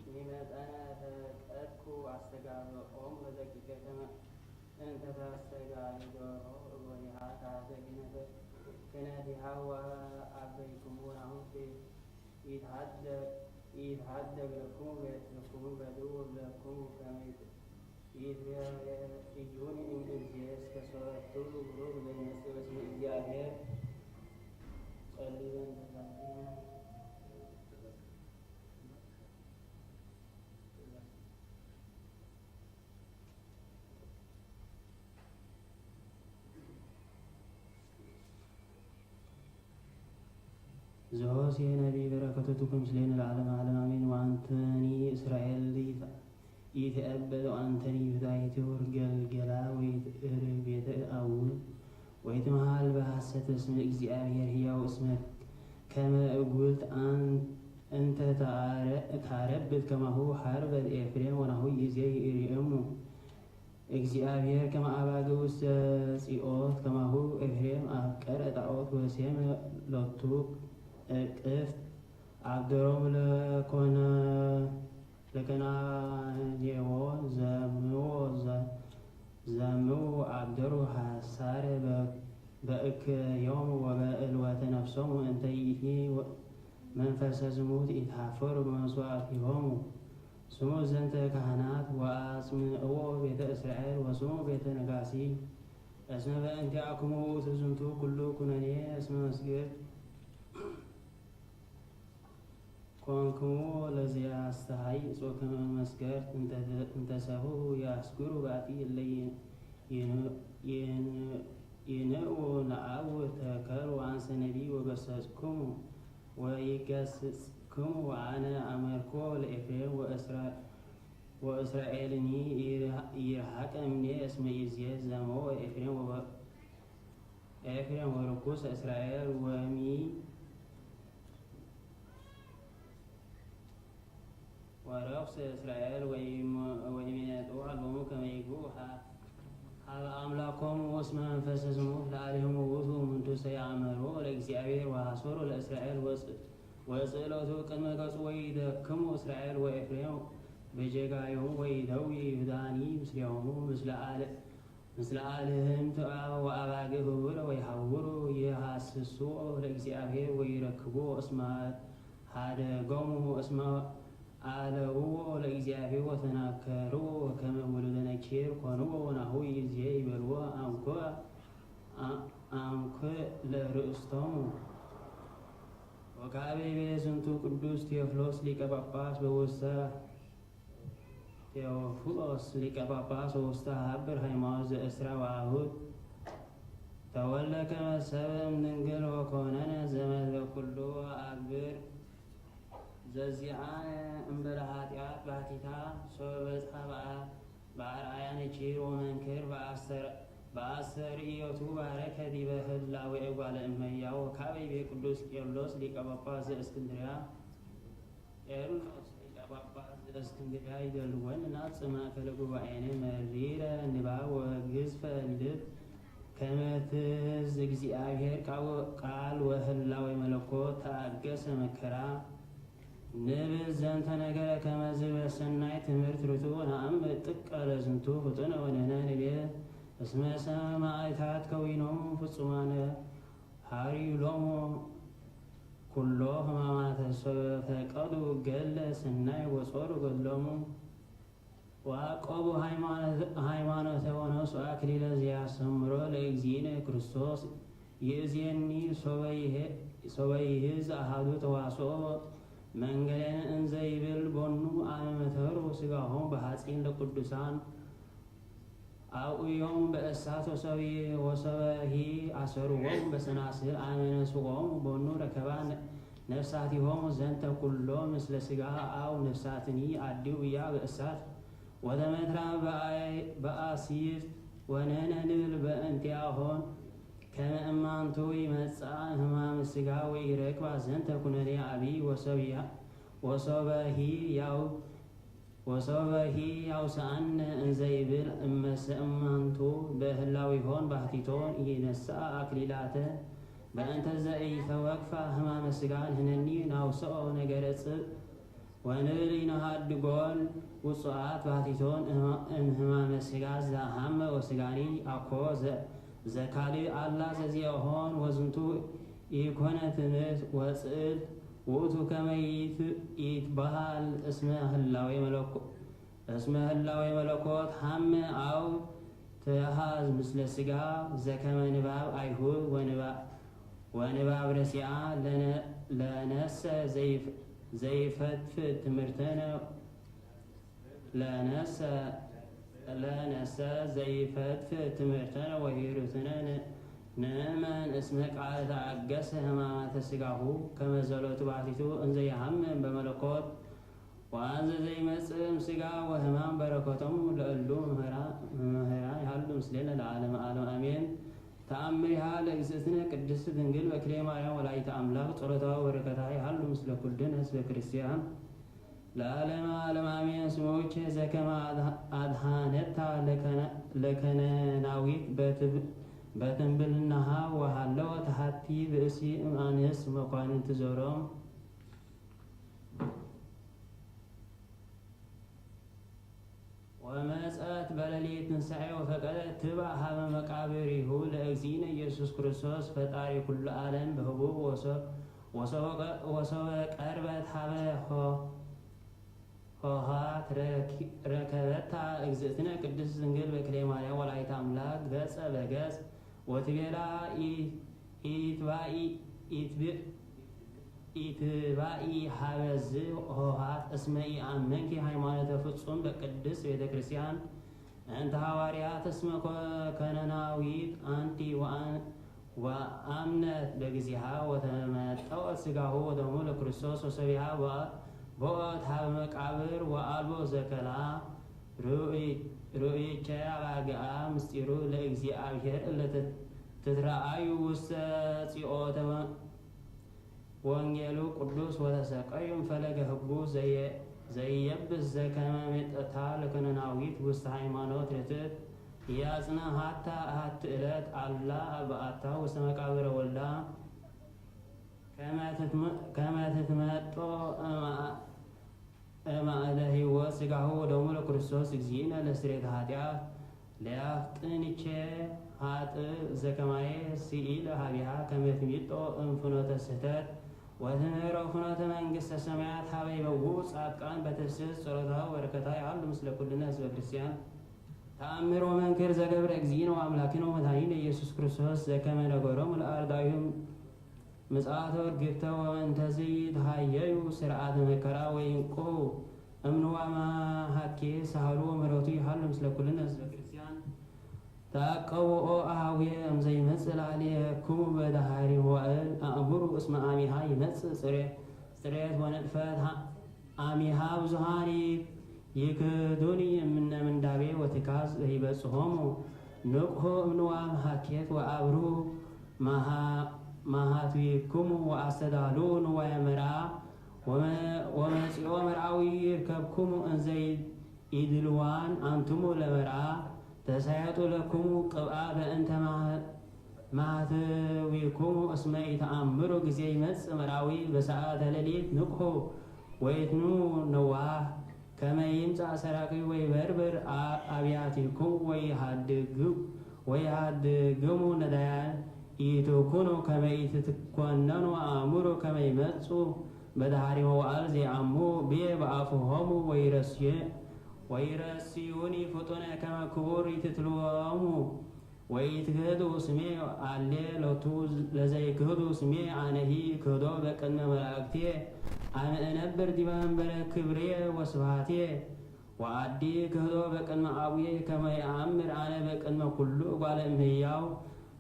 ሚመጠነ ፈቀድኩ አስተጋብኦሙ ለደቂቀ ከመ እንተ ታስተጋብኦ እጎሊሃ ታህተ ክህነተ-፣ ክህነቲሃ ወአበይኩሙ ወናሁ ኢትሃደግ፣ ኢትሃደግ ለክሙ ቤትክሙ በድው ለክሙ ከመ ኢትሬእዩኒ እምይእዜ እስከ ሶበ ትብሉ ብሩክ ዘይመጽእ በስመ እግዚአብሔር። ጸልዩ በእንተ ዛቲ። ዘሆሴዕ ነቢይ በረከቱ ትኩን ምስሌነ ለዓለመ ዓለም አሜን። ወአንተኒ እስራኤል ኢትአበል ወአንተኒ ይሁዳ ኢትሁር ገልገላ ወኢትእርግ ቤተ አቡኪ ወኢትምሃል በሐሰት እስመ እግዚአብሔር ሕያው እስመ ከመ እጉልት አን-፣ እንተ ታረ-፣ ታረብት ከማሁ ሐርበ ለኤፍሬም ወናሁ ይእዜ ይርእየሙ እግዚአብሔር ከመ አባግዕ ውስተ ጽዮት ከማሁ ኤፍሬም አፍቀረ ጣዖት ወሴመ ሎቱ እቅፍት አብደሮሙ ለኮነ-፣ ለከናኔዎ ዘምዎ ዘ-፣ ዘምው አብደሩ ሐሳረ በ-፣ በእክዮሙ ወበእልወተ ነፍሶሙ እንተ ይእቲ መንፈሰ ዝሙት ኢትሐፈሩ በመስዋዕቲሆሙ። ስሙ ዘንተ ካህናት ወአጽምዕዎ ቤተ እስራኤል ወስሙ ቤተ ነጋሲ። እስመ በእንቲአክሙ ውእቱ ዝንቱ ኩሉ ኩነኔ እስመ መስገድ ኮንክሙ ለዘያስተሐይ ጾከመ መስገርት እንተ-፣ እንተ ሰብኡ ያስግሩ ባቲ እለ ይን-፣ ይን-፣ ይን-፣ ይንኡ ነአው ተከሩ አንሰ ነቢይ ወገሰጽኩሙ ወይገስጽክሙ ወአነ አመርኮ ለኤፍሬም ወእስራ-፣ ወእስራኤልኒ ይርሐ-፣ ይርሐቅ እምኔ እስመ ይዜ ዘመው ኤፍሬም ወበ-፣ ኤፍሬም ወርኩስ እስራኤል ወሚ-፣ ወርኩስ እስራኤል ወይም-፣ ወይሜነጥኡ አልቦሙ ከመ ይግቡ ሀ-፣ ሀበ አምላኮሙ እስመ መንፈሰ ዝሙት ለአሌሆሙ ውእቱ። እምንቱሰ ይአመሩ ለእግዚአብሔር ወሐሰሩ ለእስራኤል ወጽ-፣ ወጽእለቱ ቅድመ ገጹ ወይደክሙ እስራኤል ወኤፍሬም በጀጋዮሙ ወይደዊ ይሁዳኒ ምስሌሆሙ ምስለ አለ-፣ ምስለ አልህምት ወአባግዕ ህቡረ ወይሐውሩ ይሐስስዎ ለእግዚአብሔር ወይረክብዎ እስመ ሀደጎሙ እስመ አለውዎ ለእግዚአብሔር ወተናከርዎ ከመ ውሉደ ነኪር ኮንዎ ወናሁ ይዜ ይበልዎ አንኮ አ-፣ አንኮ ለርእስቶሙ። ወካዕበ ይቤ ዝንቱ ቅዱስ ቴዎፍሎስ ሊቀ ጳጳስ በውስተ ቴዎፍሎስ ሊቀ ጳጳስ ወውስተ ሀብር ሃይማኖት ዘእስራ ወአሁድ ተወልደ ከመ ሰብእ እምድንግል ወኮነነ ዘመድ በኩሉ አግብር ዘዚአነ እምበለ ኃጢአት ባሕቲታ ሶበ በጽሐ በአ-፣ በአርአያ ነኪር ወመንክር በአሰር-፣ በአሰርኢዮቱ ባረከ ዲበ ህላዌ እጓለ እመሕያው ወካዕበ ይቤ ቅዱስ ቄርሎስ ሊቀ ጳጳስ ዘእስክንድርያ ቄርሎስ ሊቀ ጳጳስ ዘእስክንድርያ ይደልወን ናጽ ማእከለ ጉባኤነ መሪረ ንባብ ወግዝፈ ልብ ከመ ትዝ እግዚአብሔር ቃል ወህላዌ መለኮት ተአገሰ መከራ። ንብል ዘንተ ነገረ ከመ ዝበ ሰናይ ትምህርት ርቱዕ ወነአምር ጥቀ ለዝንቱ ፍጡነ ወንሕነ ንቤ እስመ ሰማዕታት ከዊኖሙ ፍጹማነ ሐሪዩ ሎሙ ኩሎ ሕማማተ ሶበ ፈቀዱ ገድለ ሰናይ ወጾሩ ገድሎሙ። ወአቆቡ ሃይማኖተ ወነሱ አክሊለ ዘያስተምሮ ለእግዚእነ ክርስቶስ ይእዜኒ ሶበ ይሄ-፣ ሶበ ይህዝ አሃዱ ተዋስኦ መንገሌነ እንዘ ይብል ቦኑ አመ መተሩ ስጋሆሙ በሐጺን ለቅዱሳን አውእዮሙ በእሳት ወሰዊ-፣ ወሰበሂ አሰሩዎሙ በሰናስል አመ ነስኦሙ ቦኑ ረከባ ነ-፣ ነፍሳቲሆሙ ዘንተ ኩሎ ምስለ ስጋ አው ነፍሳትኒ አድውያ በእሳት ወተመትራ በአይ-፣ በአሲር ወነነ ንብል በእንቲአሆን ከመ እማንቱ ይመጽአ ህማመ ስጋ ወኢረክባ ዘንተ ኩነኔ አቢ ወሰብያ-፣ ወሶበሂ ያው ወሶበሂ ያውስአነ እንዘ ይብል እመሰ እማንቱ በህላዊሆን ባህቲቶን ኢነስአ አክሊላተ በእንተ ዘኢተወክፋ ህማመ ስጋ ንሕነኒ ናውስኦ ነገረ ጽብእ ወንብል ኢነሃድጎን ውጹዓት ባህቲቶን እም ህማመ ስጋ ዘሀመ ወስጋኒ አኮ ዘ-፣ ዘካልእ አላ ዘዚአሆን ወዝንቱ ኢኮነ ትምህርት ወጽእል ውእቱ ከመ ይት-፣ ይትበሃል እስመ ህላዌ መለኮ-፣ እስመ ህላዌ መለኮት ሀመ አው ተሃዝ ምስለ ስጋ ዘከመ ንባብ አይሁድ ወንባ-፣ ወንባብ ረሲዓ ለነ-፣ ለነሰ ዘይፍ-፣ ዘይፈትፍት ትምህርተነ ለነሰ-፣ ለነሰ ዘይፈትፍት ትምህርተነ ወሂሩትነ ን-፣ ንእመን እስመ ቃለ ተአገሰ ህማማተ ስጋሁ ከመ ዘሎቱ ባሕቲቱ እንዘ ይሃምም በመለኮት ወአንዘ ዘይመጽእ እምስጋ ወህማም በረከቶሙ ለእሉ መምህራ-፣ መምህራን ይሃሉ ምስሌነ ለዓለመ ዓለም አሜን። ተአምሪሃ ለእግዝእትነ ቅድስት ድንግል በክሌ ማርያም ወላዲተ አምላክ ጸሎታ ወበረከታ ይሃሉ ምስለ ኩልነ ህዝበ ክርስቲያን። ለዓለመ ዓለም አሜን። ስሙቼ ዘከመ አድሃ-፣ አድሃነታ ለከነ-፣ ለከነናዊት በትብ-፣ በትንብልናሃ ወሃለወ ተሃቲ ብእሲ እም አንስት መኳንንት ዘሮም። ወመጸት በሌሊት ትንሳኤ ወፈቀደት ትብእ ሀበ መቃብሪሁ ለእግዚእነ ኢየሱስ ክርስቶስ ፈጣሪ ኩሉ ዓለም በህቡብ ወሶ-፣ ወሶበ ቀ-፣ ወሶበ ቀርበት ሀበ ሆ-፣ ሆሃት ረኪ-፣ ረከበታ እግዝእትነ ቅድስት ድንግል በክሌ ማርያም ወላዲተ አምላክ ገጸ በገጽ ወትቤላ ኢ-፣ ኢትባኢ፣ ኢትብ-፣ ኢትባኢ ሀበ ዝ ሆሃት እስመ ኢአመንኪ ሃይማኖተ ፍጹም በቅድስት ቤተ ክርስቲያን እንተ ሐዋርያት እስመ ኮ-፣ ከነናዊት አንቲ ወአን-፣ ወአምነት በጊዜሃ ወተመጠወት ሥጋሁ ወደሙ ለክርስቶስ ወሰቢሃ ወ-፣ ቦኦት ሀበ መቃብር ወአልቦ ዘከላ ሩእይ-፣ ሩእይቼ አባግዓ ምስጢሩ ለእግዚአብሔር እለ ትት-፣ ትትረአዩ ውስተ ጽኦተ ወ-፣ ወንጌሉ ቅዱስ ወተሰቀዩ እምፈለገ ህጉ ዘየ-፣ ዘይየብስ ዘከመ ሜጠታ ለከነናዊት ውስተ ሃይማኖት ርትዕት ኢያጽንሐታ አሐቲ እለት አላ አብአታ ውስተ መቃብረ ወልዳ ከመ ትትመ-፣ ከመ ትትመጦ እምአ-፣ እምአእደ ሕይወት ሥጋሁ ወደሙ ለክርስቶስ እግዚእነ ለስርየተ ኃጢአት ለያፍጥንቼ ኃጥእ ዘከማየ ስኢል ሀቢሃ ከመ ትሚጦ እም ፍኖተ ስሕተት ወትምህሮ ፍኖተ መንግሥተ ሰማያት ሀበ ይበውኡ ጻድቃን በትፍስሕት ጸሎታ ወበረከታ ይሃሉ ምስለ ኩልነ ህዝበ ክርስቲያን። ተአምር ወመንክር ዘገብረ እግዚእነ ወአምላክነ ወመድኃኒነ ኢየሱስ ክርስቶስ ዘከመ ነገሮሙ ለአርዳኢሁ ምጽአተ ወእርግብተ ወእንተዝ ይትሃየዩ ስርዓተ መከራ ወይንቅሁ እምንዋመ ሐኬ ሳህሉ ወምህረቱ ይሃሉ ምስለ ኩልነ ህዝበ ክርስቲያን። ተአቀቡ ኦ አሃውየ እምዘ ይመጽእ ላዕሌክሙ በዳህሪ መዋእል አእምሩ እስመ አሚሃ ይመጽእ ጽሬ-፣ ጽሬት ወንጥፈት ሀ-፣ አሚሃ ብዙኃን ይክህዱኒ እምነ ምንዳቤ ወትካዝ ለይበጽሖሙ ንቅሑ እምንዋም ሐኬት ወአብርሁ መሃ-፣ መሃትዊክሙ ወአስተዳሉ ንዋየ መርዓ ወመ-፣ ወመጺኦ መርዓዊ ይርከብክሙ እንዘ ይ-፣ ኢድልዋን አንትሙ ለመርዓ ተሳየጡ ለክሙ ቅብአ በእንተ ማህ-፣ ማህትዊክሙ እስመ ኢተአምሩ ጊዜ ይመጽእ መርዓዊ በሰዓተ ሌሊት ንቅሑ ወይትኑ ነዋህ ከመ ይምጻእ ሰራቂ ወይበርብር አ-፣ አብያቲክሙ ወይሃድግ-፣ ወይሃድግሙ ነዳያን ኢትኩኑ ከመ ኢትትኮነኑ አእምሩ ከመ ይመጹ በዳህሪ መዋእል ዘይአሙ ብየ በአፉሆሙ ወይረስየ-፣ ወይረስዩኒ ፍጡነ ከመ ክቡር ኢትትልወሙ ወኢትክህዱ ስሜ አሌ ሎቱ ለዘይክህዱ ስሜ አነሂ ክህዶ በቅድመ መላእክቴ አመ እነብር ዲበ መንበረ ክብሬ ወስብሃቴ ወአዲ ክህዶ በቅድመ አቡየ ከመ የአምር አነ በቅድመ ኩሉ እጓለ እምህያው፣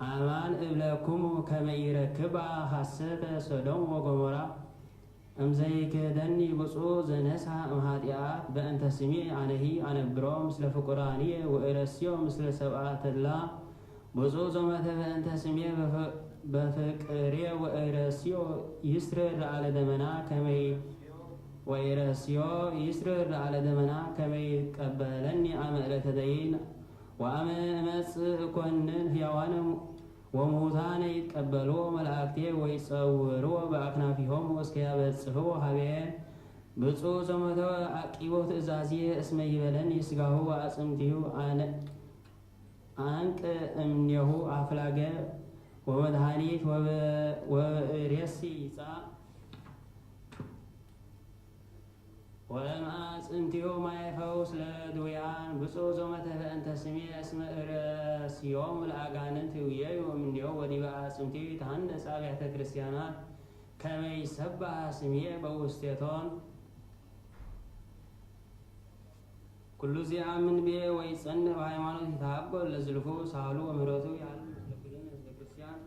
አማን እብለክሙ ከመ ኢረክባ ሐሰተ ሰዶም ወገሞራ። እምዘይክህደኒ ብፁዕ ዘነስሐ እምኃጢአት በእንተ ስሜ አነሂ አነብሮ ምስለ ፍቁራንየ ወእረስዮ ምስለ ሰብአ ተድላ። ብፁዕ ዘሞተ በእንተ ስሜ በፍ-፣ በፍቅሬ ወእረስዮ ይስርር ለዓለ ደመና ከመይ-፣ ወእረስዮ ይስርር ለዓለ ደመና ከመ ይትቀበለኒ አመ ዕለተ ደይን። ወአመ እመጽእ እኮንን ሕያዋነ ወምውታነ ይትቀበልዎ መላእክቴ ወይጸውርዎ በአክናፊሆሙ እስከ ያበጽሕዎ ሀቤ። ብፁዕ ዘሞተ አቂቦ ትእዛዝየ እስመ ይበለኒ ስጋሁ ወአጽምቲሁ አነ-፣ አንቅ እምኔሁ አፍላገ ወመድኃኒት ወበ-፣ ወበእሬሲ ይጻእ ወእምአጽምቲሁ ማየ ፈውስ ለድውያን። ብፁዕ ዘሞተ በእንተ ስሜ እስመ እረስዮም ለአጋንንት ይውየዩ እምኔሁ ወዲበ አጽምቲሁ ይትሃነጽ አብያተ ክርስቲያናት ከመ ይሰባህ ስሜ በውስቴቶን። ኩሉ ዚአምን ብየ ወይጸንዕ በሃይማኖት ይትሃጎል ለዝልፉ ሳህሉ ወምህረቱ ያሉ ለኩልነ ህዝበ ክርስቲያን።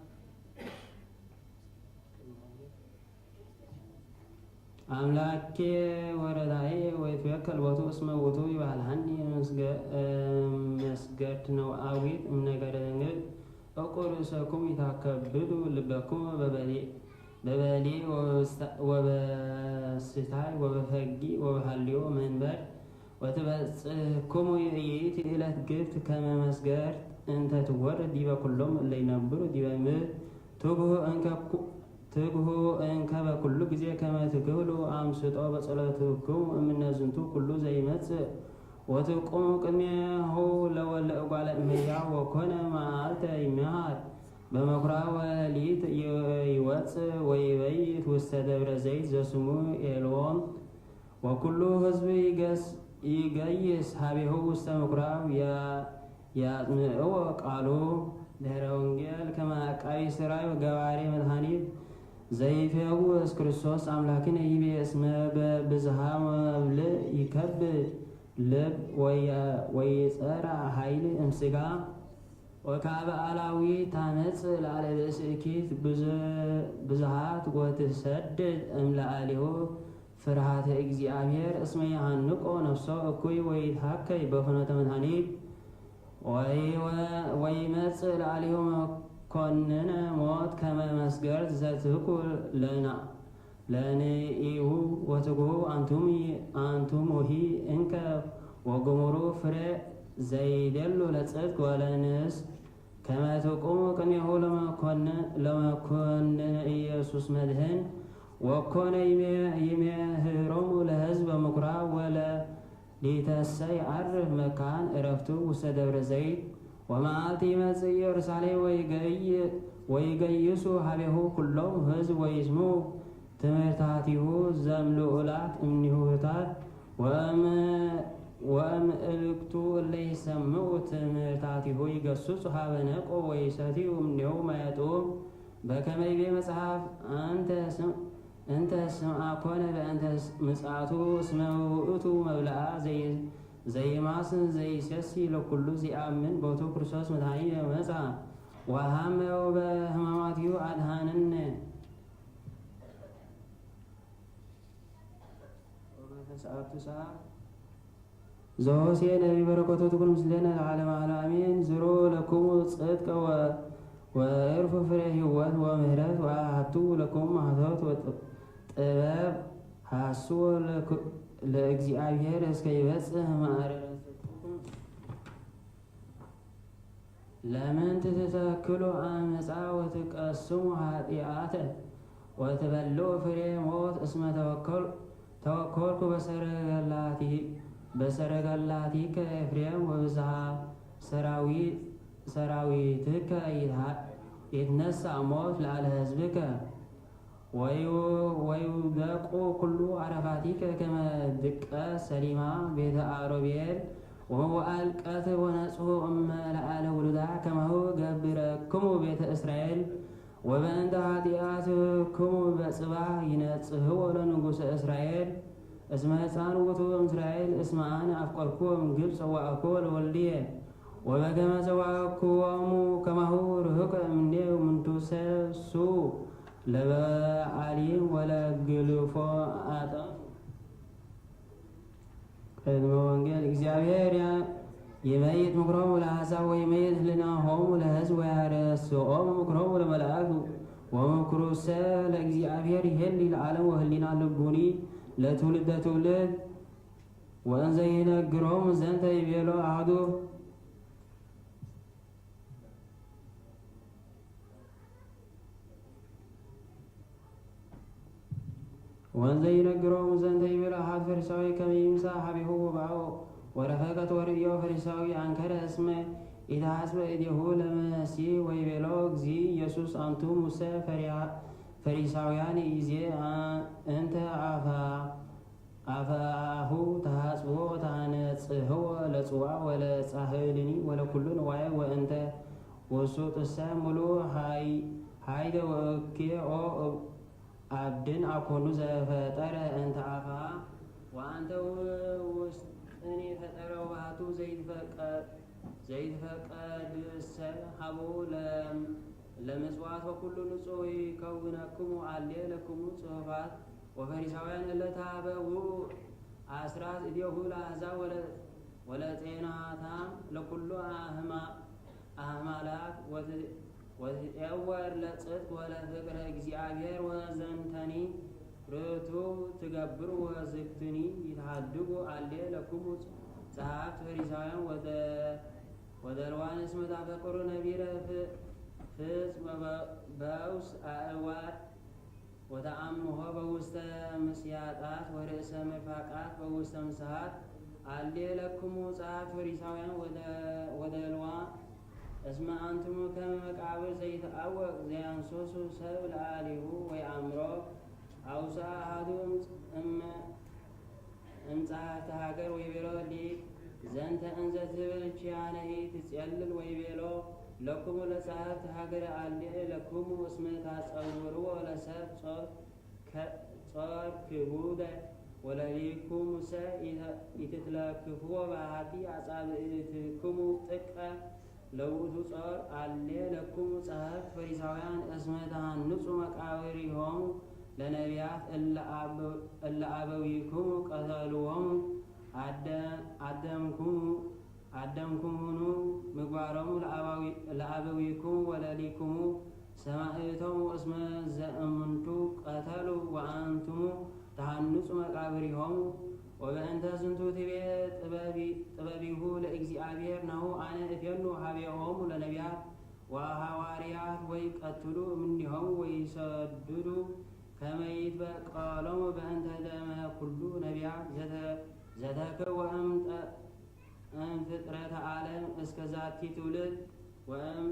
አምላኬ ወረዳኤ ወይትወከል ቦቱ እስመ ውእቱ ይባልሃኒ። መስገ-፣ መስገድት ነውአዊት እምነገረ ደንግል። እቁ ርእሰኩም ይታከብዱ ልበኩም በበሊ-፣ በበሊ ወበስታ-፣ ወበስታይ ወበፈጊ ወበሃልዮ መንበር። ወትበጽሕክሙ ይእቲ ዕለት ግብት ከመ መስገድት እንተ ትወርድ ዲበ ኩሎም እለ ይነብሩ ዲበ ምድር። ትግሁ እንከ ኩ-፣ ትግሁ እንከ በኩሉ ጊዜ ከመ ትክህሉ አምስጦ በጸሎትክሙ እምነ ዝንቱ ኩሉ ዘይመጽእ። ወትቁሙ ቅድሜሁ ለወለ እጓለ እመሕያው ወኮነ መዓልተ ይምሃር በመኩራብ ወሌሊት ይ-፣ ይወጽእ ወይበይት ውስተ ደብረ ዘይት ዘስሙ ኤልዎን። ወኩሉ ሕዝብ ይገስ-፣ ይገይስ ሀቤሁ ውስተ ምኩራብ ያ-፣ ያጽምዕዎ ቃሉ። ድህረ ወንጌል ከመ አቃቢ ሥራይ ወገባሬ መድኃኒት ዘይፌውስ ክርስቶስ አምላክነ ይቤ እስመ በብዝሃ መብልዕ ይከብድ ልብ ወየ-፣ ወይጸራ ኃይል እምሥጋ። ወካበ አላዊ ታመጽእ ለአለብእስ እኪት ብዝ-፣ ብዝሃት ወትሰድድ እምለአሊሁ ፍርሃተ እግዚአብሔር እስመ የሐንቆ ነፍሶ እኩይ ወይትሃከይ በፍኖተ መድኃኒት። ወይ-፣ ወይመጽእ ለአሊሁ መኮንነ ሞት ከመ መስገርት ዘትኩል ለና-፣ ለንኢሁ ወትግሁ አንቱም-፣ አንቱሙሂ እንከ ወግሙሩ ፍሬ ዘይደሉ ለጽድቅ ወለንስ ከመ ትቁሙ ቅኔሁ ለመኮን-፣ ለመኮንነ ኢየሱስ መድህን። ወኮነ ይሜ-፣ ይሜህሮሙ ለሕዝብ በምኩራብ ወለ ሊተሰ ይዐርፍ መካን ዕረፍቱ ውስተ ደብረ ዘይት። ወመዓልቲ ይመጽእ ኢየሩሳሌም ወይገይ-፣ ወይገይሱ ሀቤሁ ኩሎም ሕዝብ ወይስምዑ ትምህርታቲሁ ዘምልኡላት እምኒሁ ህታት ወእም-፣ ወእምእልክቱ እለ ይሰምዑ ትምህርታቲሁ ይገስጹ ሀበ ነቆ ወይሰትዩ እምኔሁ ማየ ጥዑም። በከመ ይቤ መጽሐፍ፣ አንተ ስም-፣ እንተ ስምዐ ኮነ በእንተ ምጽአቱ እስመ ውእቱ መብልዐ ዘይ-፣ ዘይማስን ዘይሴሲ ለኩሉ ዚአምን ቦቱ ክርስቶስ መድኃኒነ መጽአ ወሐመ ወበሕማማቲሁ አድኃነነ። ወበተስዓቱ ሰዓት ዘሆሴ ነቢይ በረከቱ ትኩን ምስሌነ ለዓለመ ዓለም አሜን። ዝሩ ለክሙ ጽድቀ ወ-፣ ወእርፉ ፍሬ ህይወት ወምህረት ወአሐቱ ለክሙ ማህተት ወጥ-፣ ጥበብ ሐስዎ ለክ-፣ ለእግዚአብሔር እስከ ይበጽሕ ማዕረረ ጽድቅኩም። ለምንት ትተክሉ አመፃ ወትቀስሙ ኃጢአተ ወትበልዑ ፍሬ ሞት እስመ ተወከል-፣ ተወከልኩ በሰረገላቲ-፣ በሰረገላቲከ ኤፍሬም ወብዝሃ ሰራዊ-፣ ሰራዊትከ ይትሃ-፣ ይትነሳ ሞት ለአለ ህዝብከ። ወዩ-፣ ወዩደቁ ኩሉ አረፋቲከ ከመ ድቀት ሰሊማ ቤተ አሮቤል ወመዋዕል ቀትር ወነጽሑ እመ ለአለ ውሉዳ ከማሁ ገብረክሙ ቤተ እስራኤል። ወበእንተ ኃጢአትክሙ በጽባሕ ይነጽሕዎ ለንጉሠ እስራኤል። እስመ ሕፃን ውእቱ እምእስራኤል፣ እስመ አነ አፍቀርክዎ እምግብጽ ጸዋዕክዎ ለወልድየ። ወበከመ ጸዋዕክዎሙ ከማሁ ርሑቀ እምኔሁ ምንቱሰ ሱ ለበአሊም ወለግልፎ አጠፉ። ቅድመ ወንጌል። እግዚአብሔር ያ-፣ ይመይጥ ምክሮሙ ለአሕዛብ ወይመይጥ ህሊናሆሙ ለሕዝብ ወያረስኦሙ ምክሮሙ ለመላእክት። ወምክሩሰ ለእግዚአብሔር ይሄሊ ለዓለም ወህሊና ልቡኒ ለትውልደ ትውልድ። ወእንዘ ይነግሮሙ ዘንተ ይቤሎ አሐዱ ወእንዘ ይነግሮሙ ዘንተ ይቤሎ አሐዱ ፈሪሳዊ ከመ ይምጻእ ሀቤሁ ወበአው ወረፈቀት ወርእዮ ፈሪሳዊ አንከረ እስመ ኢተሐጽበ እዴሁ ለመሲሕ ወይቤሎ እግዚእ ኢየሱስ አንትሙሰ ፈሪሳውያን ኢዜ እንተ አፋ አፋሁ ተሐጽቦ ተነጽህዎ ለጽዋ ወለጻህልኒ ወለኩሉ ንዋየ ወእንተ ውሱጥሰ ምሉእ ሀይደ ወእኬኦ አብድን አኮኑ ዘፈጠረ እንተ አፋ ወአንተ ውስጥኒ ፈጠረ ወባቱ ዘይትፈቀድሰ ሀቡ ለምጽዋት ወኩሉ ንጹሕ ይከውነክሙ አሌ ለክሙ ጽሑፋት ወፈሪሳውያን እለ ታበው አስራት እዴሁ ለአሕዛብ ወለጤናታም ለኩሉ አህማላት ወትጤወር ለጽድቅ ወለፍቅረ እግዚአብሔር ወዘንተኒ ርቱ ትገብሩ ወዝክትኒ ይትሃድጉ አሌ ለክሙ ጸሐፍት ፈሪሳውያን ወደልዋን እስመ ታፈቅሩ ነቢረ ፍጽ በውስ አእዋድ ወተአምሆ በውስተ ምስያጣት ወርእሰ ምርፋቃት በውስተ ምሳሃት አሌ ለክሙ ጸሐፍት ፈሪሳውያን ወደልዋ እስመ አንትሙ ከመ መቃብር ዘይትአወቅ ዘያንሶሱ ሰብ ለአሊሁ ወይአምሮ አውሳ አሐዱ እም እምጸሐፍተ ሀገር ወይቤሎ ሊቅ ዘንተ እንዘ ትብል ኪያነሂ ትጼልል ወይቤሎ ለክሙ ለጸሐፍተ ሀገር አሌ ለክሙ እስመ ታጸውርዎ ለሰብ ጾር ክቡደ ወለሊኩሙሰ ኢትትለክፍዎ በአሐቲ አጻብዕትክሙ ጥቀ ለውእቱ ጾር አሌ ለክሙ ጸሐፍት ፈሪሳውያን እስመ ተሐንጹ መቃብሪሆሙ ለነቢያት እለ አበዊክሙ ቀተልዎሙ አደምክሙ አደምክሙኑ ምግባሮሙ ለአበዊክሙ ወለሊክሙ ሰማዕቶሙ እስመ ዘእምንቱ ቀተሉ ወአንትሙ ተሐንጹ መቃብሪሆሙ። ወበእንተ ዝንቱ ትቤ ጥበቢሁ ለእግዚአብሔር ናሁ አነ እፌኑ ሀቤሆሙ ለነቢያት ወሐዋርያት ወይቀትሉ እምኔሆሙ ወይሰድዱ ከመ ይትበቀሎሙ በእንተ ደመ ኩሉ ነቢያት ዘተከወ እምፍጥረተ ዓለም እስከ ዛቲ ትውልድ ወእም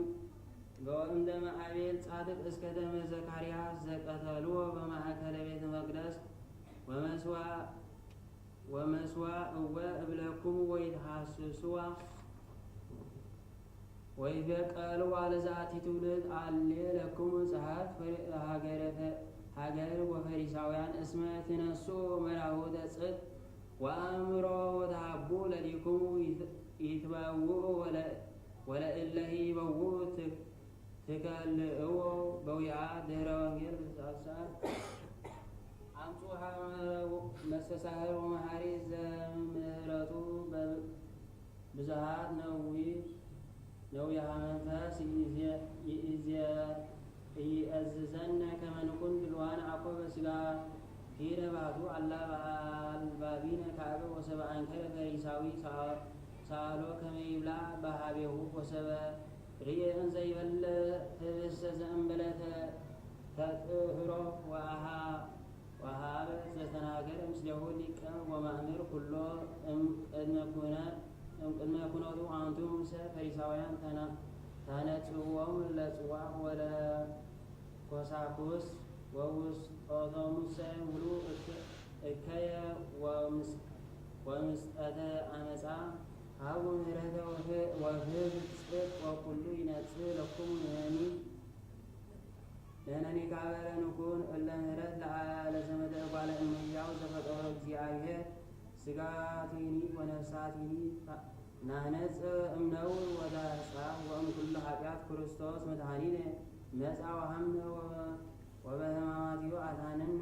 ደመ አቤል ጻድቅ እስከ ደመ ዘካርያስ ዘቀተልዎ በማእከለ ቤተ መቅደስ ወመስዋዕወ እብለክሙ ወይትሐስስዋ ወይትበቀልዋ ለዛቲ ትውልድ አሌ ለክሙ ጸሐፍት ሀገር ወፈሪሳውያን እስመ ትነስኡ መራሁተ ጽድቅ ወአእምሮ ወተሀቡ ለሊክሙ ይትበውኡ ወለእለሂ ይበውኡ ትከልእዎ በዊዓ ድህረ ወንጌል ብትሳሳር አምጹ ሀበ መስተሳህር ወመሐሪ ዘምህረቱ ብዝሃት ነዊሃ መንፈስ ይእዝዘነ ከመ ንኩን ድልዋነ አኮ በስጋ ፊነ ባቱ አላ በአልባቢነ ካዕበ ወሰብአንከረ ፈሪሳዊ ሳሎ ከመ ይብላ በሃቤሁ ወሰበ ርኤ እንዘ ይበልዕ ህብስተ ዘእምበለተ ተጥህሮ ወአሃ ወሃበ ዘተናገረ ምስሌሁ ሊቀ ወማእምር ኩሎ እምቅድመ ኩነ እምቅድመ ኩነቱ አንቱም ሰ ፈሪሳውያን ታነጽእዎሙ ለጽዋዕ ወለኮሳኩስ ወውስጦቶሙ ሰ ሙሉ እከየ ወምስጠተ አመጻ ሀቡ ምህረተ ወፍትሕ ጽድቅ ወኩሉ ይነጽእ ለክሙ ንሕነኒ ንሕነኒ ከሀበ ለንኩን እለ ምህረት ለዘመደ እጓለ እመሕያው ዘፈጠሮ እግዚአብሔር ሥጋቲኒ ወነፍሳቲኒ ናነጽእ እምነውር ወዳህጻ ወእምኩሉ ኃጢአት ክርስቶስ መድኃኒነ መጻ ወሐምነ ወበሕማማቲሁ አድኃነነ።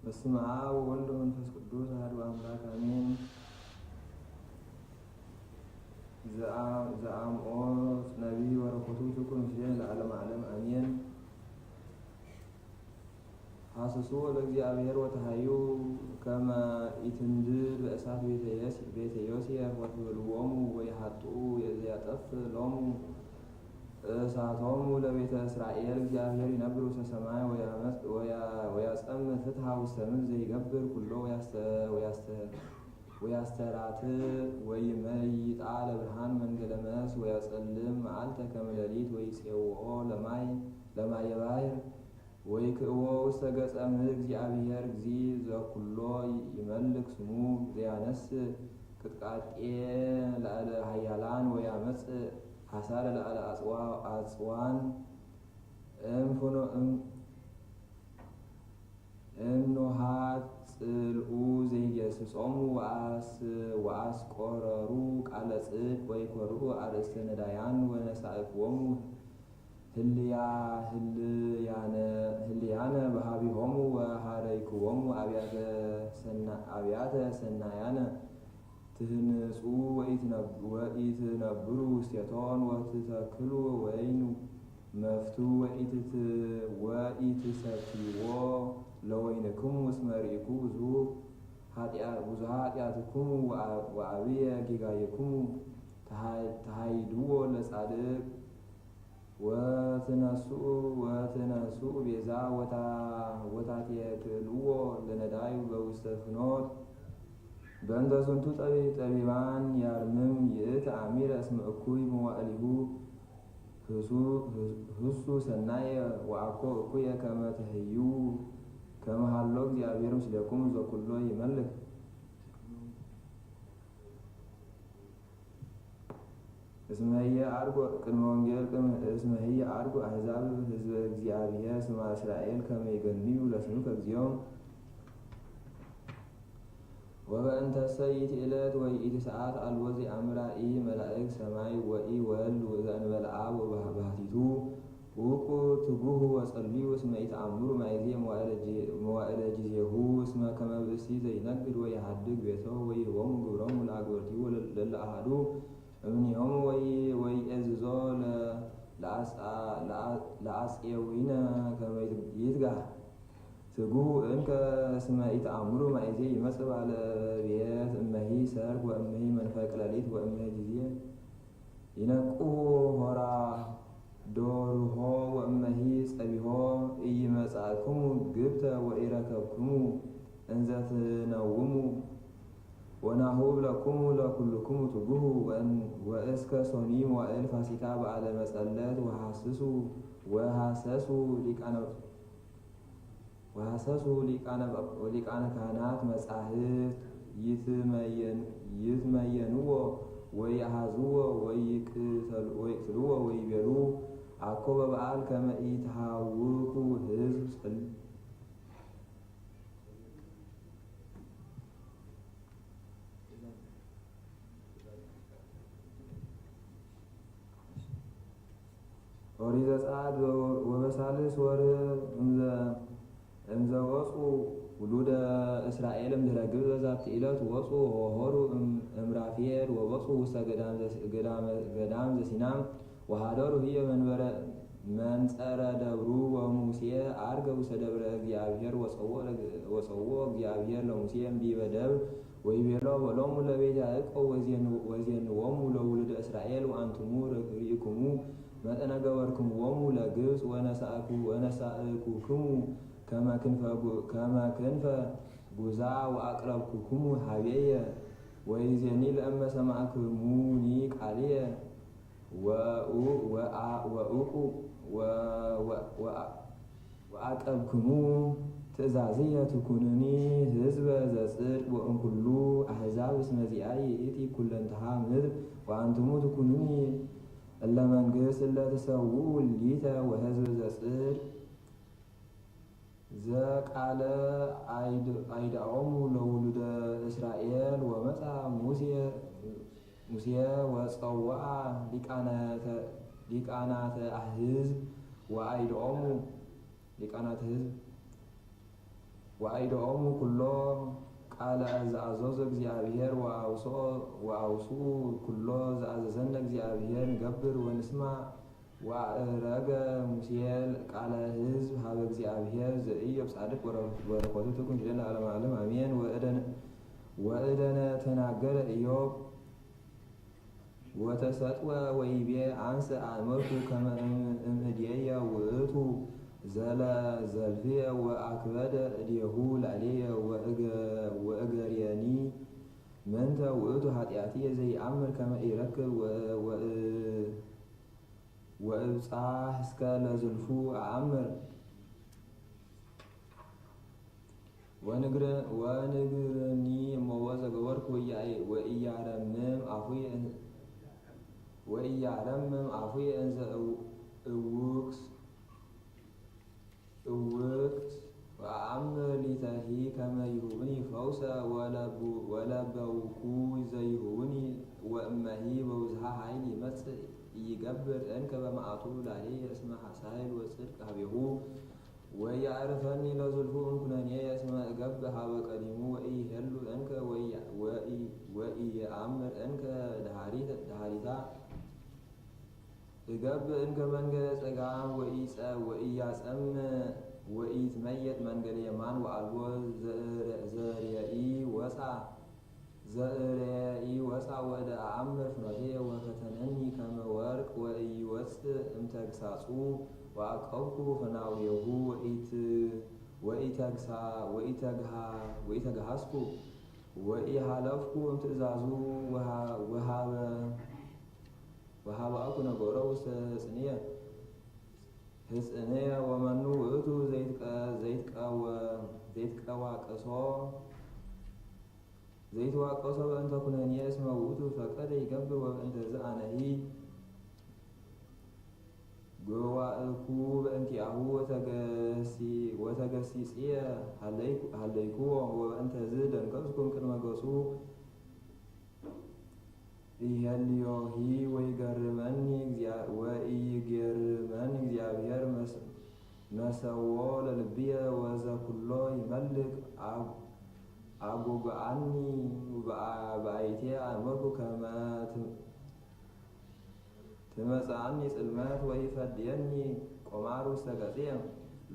በስመ አብ ወወልድ ወመንፈስ ቅዱስ አሐዱ አምላክ አሜን። ዘአ-፣ ዘአምኦ ነቢይ በረከቱ ትኩን ምስሌነ ለዓለመ ዓለም አሜን። ሐስሱ ለእግዚአብሔር ወተሐዩ ከመ ኢትንድድ በእሳት ቤተ ዮሴ-፣ ቤተ ዮሴፍ ወትብልዎሙ ወይሐጥኡ ዘያጠፍ ሎሙ እሳቶሙ ለቤተ እስራኤል። እግዚአብሔር ይነብር ውስተ ሰማይ ወያመጽ-፣ ወያ-፣ ወያጸምእ ፍትሐ ውስተ ምድር ዘይገብር ኩሎ ወያስተ-፣ ወያስተ-፣ ወያስተራትዕ ወይመይጣ ለብርሃን መንገለ መስ ወያጸልም መዓልተ ከመ ሌሊት ወይጼውኦ ለማይ፣ ለማየ ባሕር ወይክእዎ ውስተ ገጸ ምድር። እግዚአብሔር እግዚ ዘኩሎ ይመልክ ስሙ ዘያነስእ ቅጥቃጤ ለዓለ ኃያላን ወያመጽእ ሐሳረ ለዓለ አጽዋ-፣ አጽዋን እምፍኖ-፣ እም-፣ እምኖሃት ጽልኡ ዘይገስጾሙ ወአስ-፣ ወአስቆረሩ ቃለ ጽድቅ ወይኮርዑ አርእስተ ነዳያን ወነሳእክዎሙ ህልያ-፣ ህልያነ-፣ ህልያነ በሀቢሆሙ ወሐረይክዎሙ አብያተ ሰና-፣ አብያተ ሰናያነ ትህንጹ ወኢትነብ-፣ ወኢትነብሩ ውስቴቶን ወትተክሉ ወይን መፍቱ ወኢትት-፣ ወኢትሰትይዎ ለወይንክሙ እስመ ርኢኩ ብዙ ኃጢአ-፣ ብዙ ኃጢአትክሙ ወአ-፣ ወአብየ ጌጋይክሙ ተሃ-፣ ተሃይድዎ ለጻድቅ ወትነስኡ፣ ወትነስኡ ቤዛ ወታ-፣ ወታቴክልዎ ለነዳይ በውስተ ፍኖት። በእንተ ዝንቱ ጠቢ-፣ ጠቢባን ያርምም ይእቲ አሚረ እስመ እኩይ መዋዕሊሁ ህሱ-፣ ህሱ ሰናየ ወአኮ እኩየ ከመ ተህዩ ከመ ሀሎ እግዚአብሔር ምስሌኩም ዘኩሎ ይመልክ። እስመ ህየ አርጎ ቅድመ ወንጌል ቅድመ፣ እስመ ህየ አርጎ አሕዛብ ህዝበ እግዚአብሔር ስማ እስራኤል ከመ ይገንዩ ለስምከ እግዚኦ። ወበእንተሰ ይእቲ ዕለት ወይእቲ ሰዓት አልቦ ዘየአምራ ኢ መላእክት ሰማይ ወኢ ወልድ ዘእንበለ አብ ወባህቲቱ። ውቁ ትጉሁ ወጸልዩ እስመ ኢተአምሩ ማእዜ መዋዕለ ጂ-፣ መዋዕለ ጊዜሁ እስመ ከመ ብእሲ ዘይነግድ ወይሃድግ ቤቶ ወይህቦሙ ግብሮሙ ለአግበርቲሁ ወለ-፣ ለለአሃዱ እምኔሆሙ ወይ-፣ ወይኤዝዞ ለ-፣ ለአጽ-፣ ለአ-፣ ለአጽኤዊነ ከመ ይትጋህ። ትጉሁ እንከ እስመ ኢተአምሩ ማእዜ ይመጽእ ባለ ቤት እመሂ ሰርግ ወእመሂ መንፈቅ ለሊት ወእመሂ ጊዜ ይነቅሁ ሆራ ዶርሆ ወእመሂ ጸቢሆ ኢይመጻእክሙ ግብተ ወኢረከብክሙ እንዘ ትነውሙ። ወናሁ እብለክሙ ለኩልክሙ ትጉሁ ወእን-፣ ወእስከ ሶኒ መዋእል ፋሲካ በዓለ መጸለት ወሐስሱ ወሐሰሱ ሊቃነ ወሐሰሱ ሊቃነ ጳ-፣ ሊቃነ ካህናት መጻሕፍት ይትመየን-፣ ይትመየንዎ ወይአሐዝዎ ወይቅተል-፣ ወይቅትልዎ ወይቤሉ፣ አኮ በበዓል ከመ ኢትሃውኩ ሕዝብ ጽል-፣ ኦሪት ዘጸአት። ወበሳልስ ወርህ እምዘ፣ እምዘ ወፁ ውሉደ እስራኤል እምድረ ግብፅ በዛቲ ዕለት ወፁ ወሆሩ እም-፣ እምራፌድ ወበፁ ውስተ ገዳም ዘ-፣ ገዳመ-፣ ገዳም ዘሲና ወሃደሩ ህየ መንበረ መንጸረ ደብሩ ወሙሴ አርገ ውስተ ደብረ እግዚአብሔር ወፀውኦ ለግ-፣ ወፀውኦ እግዚአብሔር ለሙሴ እምዲበ ደብር ወይቤሎ በሎሙ ለቤት ያዕቆብ ወዜን-፣ ወዜንዎሙ ለውሉደ እስራኤል ወአንትሙ ርኢክሙ መጠነ ገበርክምዎሙ ለግብጽ ወነሳእኩ-፣ ወነሳእኩክሙ ከመ ክንፈ ጉ-፣ ከመ ክንፈ ጉዛእ ወአቅረብኩክሙ ሀቤየ። ወይዜኒ ለእመ ሰማዕክሙኒ ቃልየ ወኡ-፣ ወአ-፣ ወእቁ-፣ ወ-፣ ወ-፣ ወአ-፣ ወአቀብክሙ ትእዛዝየ ትኩኑኒ ህዝበ ዘጽድቅ ወእምኩሉ አሕዛብ እስመ ዚአየ ይእቲ ኩለንትሃ ምድር ወአንትሙ ትኩኑኒ እለ መንግስት እለ ትሰውኡ ሊተ ወህዝብ ዘጽድቅ። ዘቃለ አይድ-፣ አይዳኦሙ ለውሉደ እስራኤል። ወመጻ ሙሴ፣ ሙሴ ወጸውአ ሊቃናተ፣ ሊቃናተ ህዝብ ወአይዳኦሙ፣ ሊቃናተ ህዝብ ወአይዳኦሙ ኩሎ ቃለ ዘአዘዞ እግዚአብሔር ወአውስኦ፣ ወአውስኡ ኩሎ ዘአዘዘነ እግዚአብሔር ንገብር ወንስማዕ። ወአእረገ ሙሴ ቃለ ህዝብ ሀበ እግዚአብሔር ዘኢዮብ ጻድቅ ወረ-፣ ወበረከቱ ትኩን ዲደ ለዓለመ ዓለም አሜን። ወእደነ-፣ ወእደነ ተናገረ ኢዮብ ወተሰጥወ ወይቤ፣ አንሰ አእመርኩ ከመ እም-፣ እምእዴየ ውእቱ ዘለ ዘልፍየ ወአክበደ እዴሁ ላዕሌየ ወእገ-፣ ወእገርየኒ ምንተ ውእቱ ኃጢአትየ ዘይአምር ከመ ኢረክብ ወ-፣ ወእ-፣ ወእብጻሕ እስከ ለዝልፉ አአምር። ወንግር-፣ ወንግርኒ እመዎ ዘገበርኩ ወኢያ-፣ ወኢያረምም አፉየ እን-፣ ወኢያረምም አፉየ እንዘ እው-፣ እውክስ እውክት ወአአምር ሊተሂ ከመ ይሁብኒ ፈውሰ ወለቡ-፣ ወለበውኩ ዘይሁብኒ ወእመሂ በብዝሃ ኃይል ይመጽእ ኢይገብር እንከ በመዓቱ ላሌየ እስመ ሐሳይል ወጽድቅ ሀቤሁ ወያዕርፈኒ ለዝልፉ እምኩነኔየ እስመ እገብእ ሀበ ቀዲሙ ወኢይሄሉ እንከ ወኢያ-፣ ወኢ-፣ ወኢየአምር እንከ ደሃሪተ-፣ ደሃሪታ። እገብእ እንከ መንገለ ጸጋም ወኢጸ-፣ ወኢያጸምእ ወኢትመየጥ መንገለ የማን ወአልቦ ዘእረ-፣ ዘርእይ ወፃ፣ ዘእርእይ ወፃ ወእደ አአምር ፍኖትየ ወፈተነኒ ከመ ወርቅ ወኢይወፅእ እምተግሳጹ ወአቀብኩ ፈናውየሁ ወኢት-፣ ወኢተግሳ-፣ ወኢተግሃ-፣ ወኢተግሃስኩ ወኢሃለፍኩ እምትእዛዙ ወሃ-፣ ወሃበ ወሀበአኩ ነገሮ ውስተ ህጽንየ፣ ህጽንየ ወመኑ ውእቱ ዘይትቀ-፣ ዘይትቀወ-፣ ዘይትቀዋቀሶ፣ ዘይትዋቀሶ በእንተ ኩነንየ እስመ ውእቱ ፈቀደ ይገብር ወበእንተዝ አነሂ ገዋእኩ በእንቲአሁ ወተገሲ-፣ ወተገሲጽየ ሀለይኩ-፣ ሀለይኩዎ ወበእንተዝ ደንገጽኩ እምቅድመ ገጹ ኢሄልዮሂ ወይገርመኒ እግዚአ-፣ ወኢይገርመኒ እግዚአብሔር መስ-፣ መሰዎ ለልብየ ወዘኩሎ ይመልክ አግ-፣ አጉግአኒ በአ-፣ በአይቴ አእመርኩ ከመ ትም-፣ ትመጽአኒ ጽልመት ወኢፈድየኒ ቆማር ውስተ ገጽየ።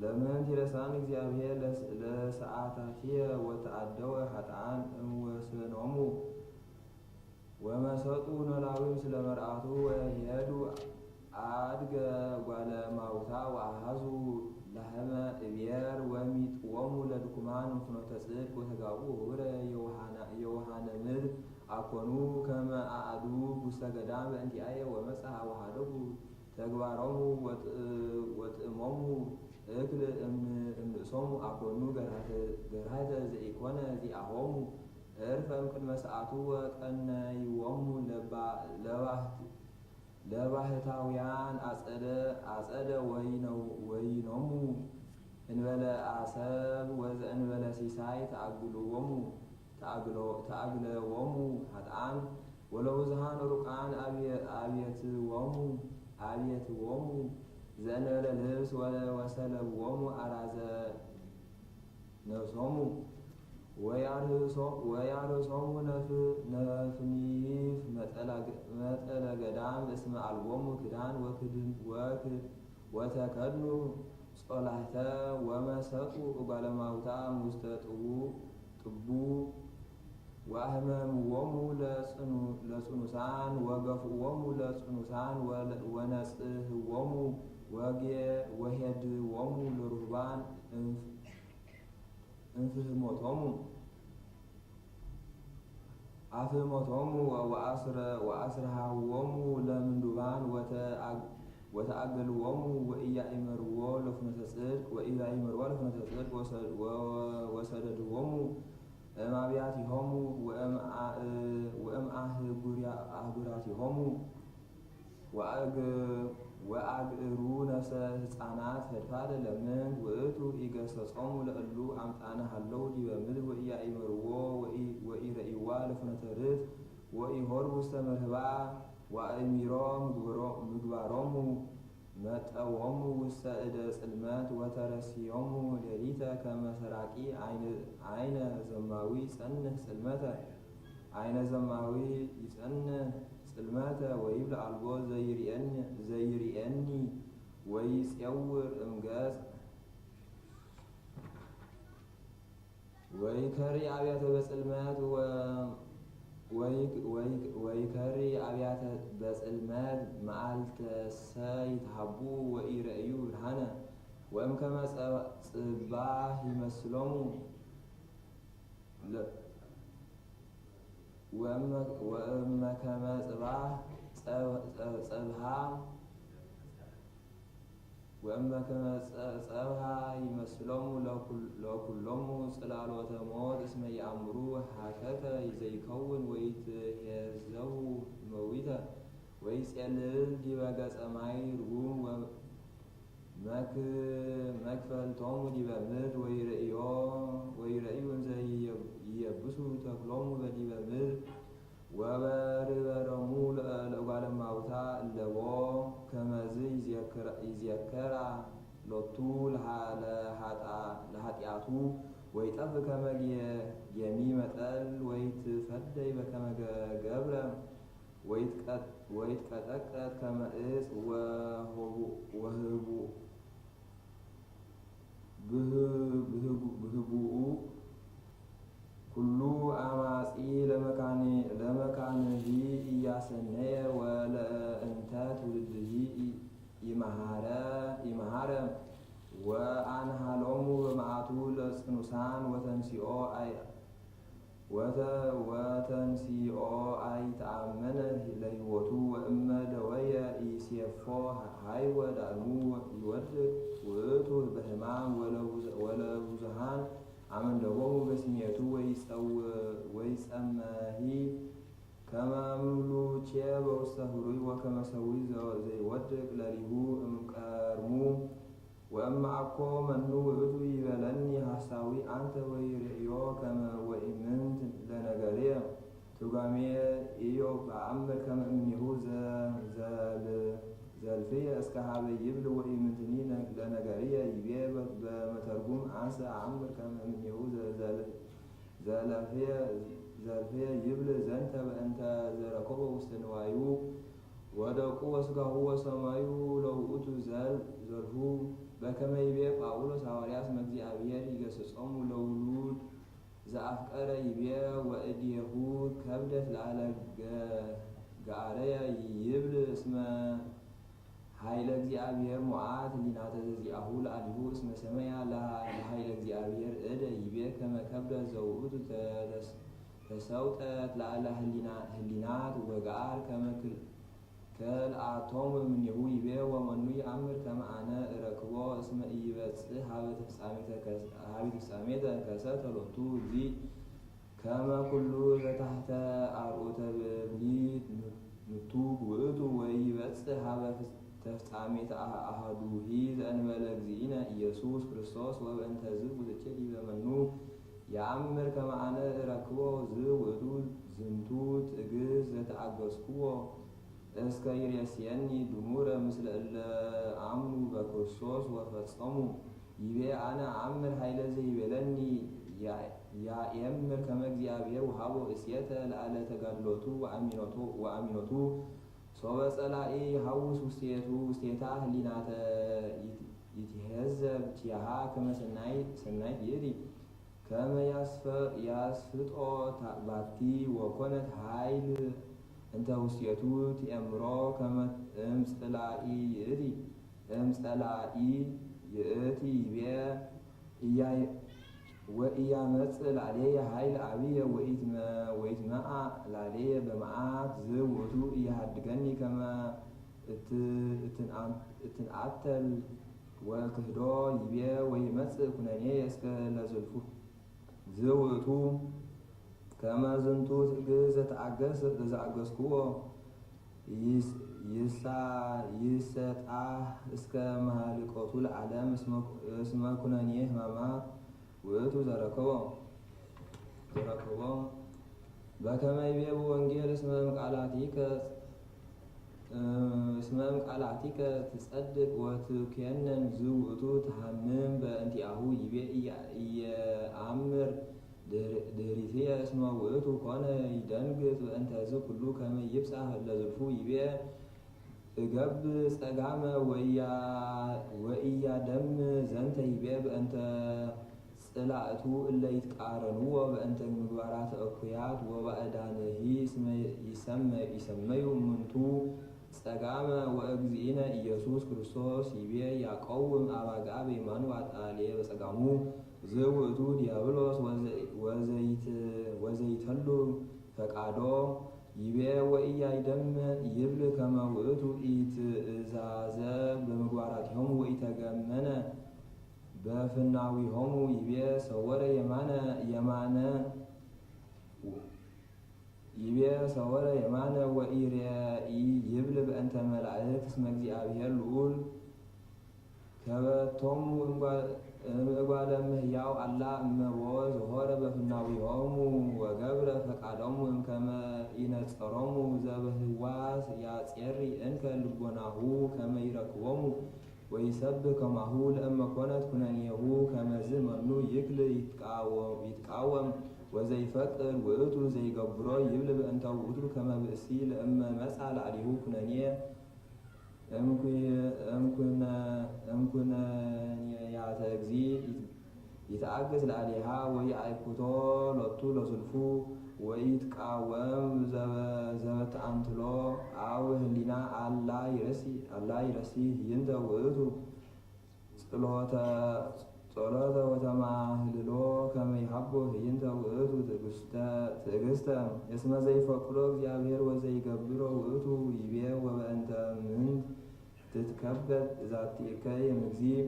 ለምንት ይረስዓኒ እግዚአብሔር ለስ-፣ ለሰዓታትየ ወተአደወ ኃጥአን እምወሰኖሙ። ወመሰጡ ኖላዊ ምስለ መርዓቱ ወሄዱ አድገ ጓለ ማውታ ወአሃዙ ላህመ እቤር ወሚጥዎሙ ለድኩማን ፍኖተ ጽድቅ ወተጋብኡ ህቡረ የውሃነ-፣ የውሃነ ምድር አኮኑ ከመ አአዱ ውስተ ገዳም በእንቲአየ ወመጽአ ወሃደጉ ተግባሮሙ ወጥ-፣ ወጥእሞሙ እክል እም-፣ እምንእሶሙ አኮኑ ገርሃተ-፣ ገርሃተ ዘኢኮነ ዚአሆሙ እርፈ እምቅድመ ሰዓቱ ወቀነይዎሙ ለባ-፣ ለባህት-፣ ለባህታውያን አጸደ፣ አጸደ ወይነው-፣ ወይኖሙ እንበለ አሰብ ወዘእንበለ ሲሳይ ተአግልዎሙ፣ ተአግሎ-፣ ተአግለዎሙ ኃጥአን ወለብዙኃን ሩቃን አብየ-፣ አብየትዎሙ፣ አብየትዎሙ ዘእንበለ ልብስ ወ-፣ ወሰለብዎሙ አራዘ ነፍሶሙ ወያርህሶ-፣ ወያርህሶሙ ነፍ-፣ ነፍኒፍ መጠለ ገ-፣ መጠለ ገዳም እስመ አልቦሙ ክዳን ወክድን ወክ-፣ ወተከድኑ ጾላህተ ወመሰጡ እጓለ ማውታ ሙስተ ጥቡ-፣ ጥቡ ወአህመምዎሙ ለጽኑ-፣ ለጽኑሳን ወገፍእዎሙ ለጽኑሳን ወለ-፣ ወነጽህዎሙ ወጌ-፣ ወሄድዎሙ ለሩህባን እንፍ-፣ እንፍህሞቶሙ፣ አፍህሞቶሙ ወአስረ-፣ ወአስረሃዎሙ ለምንዱባን ወተአግ-፣ ወተአገልዎሙ ወኢያእመርዎ ለፍኖተ ጽድቅ፣ ወኢያእመርዎ ለፍኖተ ጽድቅ ወሰ-፣ ወ-፣ ወሰደድዎሙ እምአብያቲሆሙ ወእም አ-፣ ወእም አህጉሪያ-፣ አህጉራቲሆሙ ወአግ-፣ ወአግእሩ ነፍሰ ህጻናት ፈድፋደ ለምንት ውእቱ ኢገሰጾሙ ለእሉ አምጣነ ሀለው ዲበ ምድር ወኢያእመርዎ ወኢ-፣ ወኢረእይዋ ለፍኖተ ርት ወኢሆሩ ውስተ መርህባ ወአእሚሮ ምግብሮ-፣ ምግባሮሙ መጠዎሙ ውስተ እደ ጽልመት ወተረስዮሙ ሌሊተ ከመ ሰራቂ አይነ፣ አይነ ዘማዊ ይጸንህ ጽልመተ፣ አይነ ዘማዊ ይጸንህ ጽልመተ ወይብል አልቦ ዘይርኤኒ፣ ዘይርኤኒ ወይጼውር እምገጽ ወይከሪ አብያተ በጽልመት ወ-፣ ወይ-፣ ወይ-፣ ወይከሪ አብያተ በጽልመት መዓልተሰ ይትሃቡ ወኢረእዩ ብርሃነ ወእምከመ ጸ-፣ ጽባህ ይመስሎሙ ለ-፣ ወእመ-፣ ወእመከመ ጽባህ ጸብ-፣ ጸ-፣ ጸብሃ ወእመ ከመ ጸ-፣ ጸብሃ ይመስሎሙ ለኩል-፣ ለኩሎሙ ጽላሎተ ሞት እስመ ይአምሩ ሀከከ ዘይከውን ወይትሄዘቡ መዊተ ወይጼልል ዲበ ገጸ ማይ ርጉም ወ-፣ መክ-፣ መክፈልቶሙ ዲበ ምድር ወይረእዮ-፣ ወይረእዩ እንዘ ይየ-፣ ይየብሱ ተክሎሙ በዲበ ምድር ወበርበረሙ ለ-፣ ለእጓለ እማውታ እለቦ ከመዝ ይዜከራ፣ ይዜከራ ሎቱ ለሃ-፣ ለሃጣ-፣ ለሃጢአቱ ወይጠፍ ከመ ጌ-፣ ጌሚ መጠል ወይትፈደይ በከመ ገ-፣ ገብረ ወይትቀ-፣ ወይትቀጠቀጥ ከመ እጽ ወሆቡ-፣ ወህቡ-፣ ብህ-፣ ብህቡ-፣ ብህቡኡ ኩሉ አማጺ ለመካኒ-፣ ለመካንሂ ኢያሰነየ ወለእንተ ትውልድሂ ኢ-፣ ኢመሃረ፣ ኢመሃረ ወአንሃሎሙ በመዓቱ ለጽኑሳን ወተንሲኦ አይ-፣ ወተ-፣ ወተንሲኦ አይተአመነ ለህይወቱ ወእመ ደወየ ኢሴፎ ሀይወ ዳእሙ ይወድቅ ውእቱ በህማም ወለብዙ-፣ ወለብዙሃን አመንደቦሙ በስሜቱ ወይጸው-፣ ወይጸመሂ ከመ ምሉቼ በውስተ ህሩይ ወከመ ሰዊ ዘ-፣ ዘይወድቅ ለሊሁ እምቀርሙ ወእመ አኮ መኑ ውእቱ ይቤለኒ ሐሳዊ አንተ ወይርእዮ ከመ ወኢምንት ለነገርየ። ትርጓሜ ኢዮብ አአምር ከመ እምኔሁ ዘ-፣ ዘል-፣ ዘልፍየ እስከ ሀበ ይብል ወኢምንትኒ ነ-፣ ለነገርየ ይቤ በ-፣ በመተርጉም አንሰ አአምር ከመ እምኔሁ ዘ-፣ ዘል-፣ ዘልፍየ፣ ዘልፍየ ይብል ዘንተ በእንተ ዘረከቦ ውስተ ንዋዩ ወደቁ ወስጋሁ ወሰማዩ ለውእቱ ዘል-፣ ዘልፉ። በከመ ይቤ ጳውሎስ ሐዋርያ እስመ እግዚአብሔር ይገስጾሙ ለውሉድ ዘአፍቀረ ይቤ ወእዴሁ ከብደት ለአለ ገ-፣ ገአረየ ይብል እስመ ኃይለ እግዚአብሔር ሞዓት ህሊናተ ዘዚአሁ ለአሊሁ እስመ ሰመያ ለሃ-፣ ለኃይለ እግዚአብሔር እደ ይቤ ከመ ከብደ ዘውእቱ ተደስ-፣ ተሰውጠት ለአለ ህሊና-፣ ህሊናት ወገአር ከመ ክል-፣ ከልአቶም እምኔሁ ይቤ ወመኑ ይአምር ከመ አነ እረክቦ እስመ ኢይበጽሕ ሀበ ተፍጻሜተ ከሰ-፣ ሀበ ተፍጻሜተ ከሰተ ሎቱ እግዚእ። ከመ ኩሉ ዘታሕተ አርዑተ ብእብሊ ምቱግ ውእቱ ወይበጽሕ ሀበ ተፍጻሜተ አሃ-፣ አሃዱሂ ዘእንበለ እግዚእነ ኢየሱስ ክርስቶስ። ወበእንተዝ ውእቱ ዲበ መኑ የአምር ከመ አነ እረክቦ ዝውእቱ ዝንቱ ትእግስት ዘተአገስክዎ እስከ ይሬስየኒ ድሙረ ምስለ እለ አምኑ በክርስቶስ ወፈጸሙ። ይቤ አነ አአምር ኃይለ ዘይቤለኒ ያ-፣ ያኤምር ከመ እግዚአብሔር ወሀቦ እሴተ ለአለ ተጋድሎቱ ወአሚኖቱ፣ ወአሚኖቱ። ሶበ ጸላኢ ይሐውስ ውስቴቱ፣ ውስቴታ ህሊናተ ይት-፣ ይትሄዘብ ኪያሃ ከመ ሰናይ፣ ሰናይ ይእቲ። ከመ ያስፈ-፣ ያስፍጦ ታ-፣ ባቲ ወኮነት ኃይል እንተ ውስቴቱ ትኤምሮ ከመ እም ጸላኢ ይእቲ። እም ጸላኢ ይእቲ ይቤ እያ-፣ ወኢያመጽእ ላዕሌየ ኃይል አብየ ወኢትመ-፣ ወኢትመአ ላዕሌየ በመዓት ዝውእቱ ኢያሃድገኒ ከመ እት-፣ እትንአ-፣ እትንአተል ወክህዶ ይቤ ወይመጽእ ኩነኔ እስከ ለዝልፉ። ዝውእቱ ከመ ዝንቱ ትእግስት ዘተአገስ-፣ ዘተአገስክዎ ይስ-፣ ይሳ-፣ ይሰጣህ እስከ መሃልቆቱ ለዓለም እስመ-፣ እስመ ኩነኔ ሕማማት ውእቱ ዘረከቦ፣ ዘረከቦ። በከመ ይቤ በወንጌል እስመ እምቃላቲከ፣ እስመ እምቃላቲከ ትጸድቅ ወትኩነን ዝውእቱ ተሐምም በእንቲአሁ ይቤ እያ-፣ እየአምር ድህር-፣ ድህሪትየ እስመ ውእቱ ኮነ ይደንግጽ በእንተዝ ኩሉ ከመ ይብጻሕ ለዝልፉ ይቤ እገብእ ጸጋመ ወኢያ-፣ ወኢያደምጽ ዘንተ ይቤ በእንተ ጽላእቱ እለ ይትቃረንዎ በእንተ ምግባራት እኩያት ወባዕዳንሂ እስመ ይሰመ-፣ ይሰመዩ እሙንቱ ጸጋመ ወእግዚእነ ኢየሱስ ክርስቶስ ይቤ ያቀውም አባግዓ በየማኑ ወአጣልየ በጸጋሙ። ዝውእቱ ዲያብሎስ ወዘ-፣ ወዘይት-፣ ወዘይተሉ ፈቃዶ ይቤ ወኢያይደምጽ ይብል ከመ ውእቱ ኢትእዛዘ በምግባራቲሆሙ ወኢተገመነ በፍናዊሆሙ ይቤ ሰወረ የማነ፣ የማነ ይቤ ሰወረ የማነ ወኢሬኢ ይብል በእንተ መላእክት እስመ እግዚአብሔር ልዑል ከበቶሙ እምጓ-፣ እምእጓለ እመሕያው አላ እመቦ ዘሆረ በፍናዊሆሙ ወገብረ ፈቃዶሙ እምከመ ኢነጸሮሙ ዘበህዋስ ያጼሪ እንከ ልቦናሁ ከመ ይረክቦሙ ወይሰብክ ከማሁ ለእመ ኮነት ኩነኔሁ ከመዝ መኑ ይክል ይትቃወ-፣ ይትቃወም ወዘይፈቅድ ውእቱ ዘይገብሮ ይብል በእንተ ውእቱ ከመ ብእሲ ለእመ መጻ ላዕሌሁ ኩነኔ እምኩ-፣ እምኩነ-፣ እምኩነኔያተ እግዚእ ይትአገስ ለአሌሃ ወይአይኩቶ ሎቱ ለዝልፉ ወይትቃወም ዘበ-፣ ዘበተአምትሎ አው ህሊና አላ ይረሲ-፣ አላ ይረሲ ህይንተ ውእቱ ጸሎተ፣ ጸሎተ ወተማህልሎ ከመ ይሃቦ ህይንተ ውእቱ ትዕግስተ፣ ትዕግስተ። እስመ ዘይፈቅዶ እግዚአብሔር ወዘይገብሮ ውእቱ ይቤ ወበእንተ ምንት ትትከበድ ዛቲከ እምእግዚእ።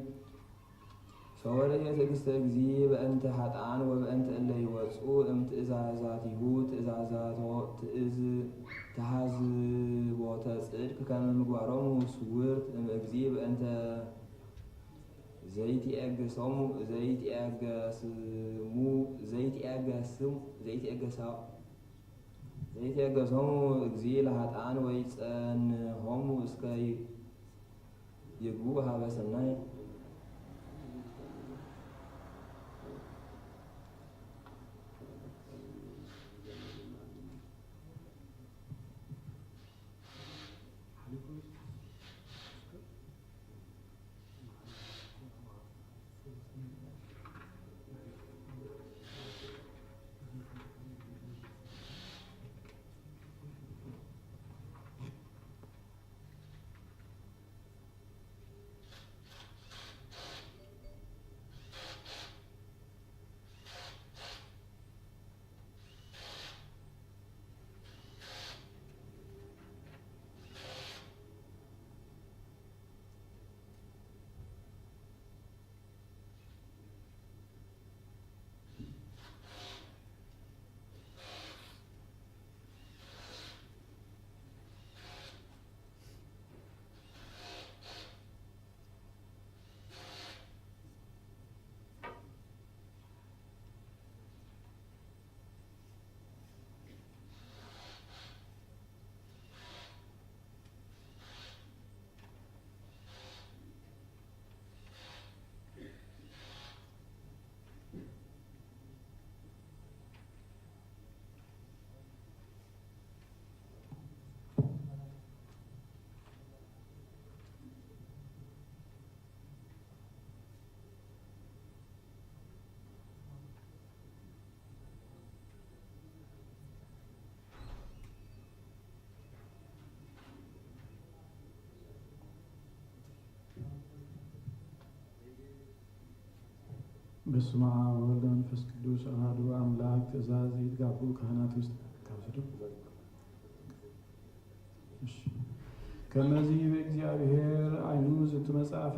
ሰወረ ትዕግስተ እግዚእ በእንተ ኃጥኣን ወበእንተ እለ ይወጽኡ እምትእዛዛቲሁ ትእዛዛቶ ትእዝ-፣ ተሃዝቦተ ጽድቅ ከመ ምግባሮሙ ስውርት እምእግዚእ በእንተ ዘይትዔገሶሙ፣ ዘይትዔገስሙ፣ ዘይትዔገስም-፣ ዘይትዔገሳ-፣ ዘይትዔገሶሙ እግዚእ ለኃጥኣን ወይጸንሆሙ እስከ ይ-፣ ይግቡ ሀበ ሰናይ። በስመ አብ ወወልድ ወመንፈስ ቅዱስ አሐዱ አምላክ። ትእዛዝ ይትጋቡ ካህናት ውስጥ ካብስዱ። እሺ። ከመዚ በእግዚአብሔር አይኑ ዝንቱ መጽሐፈ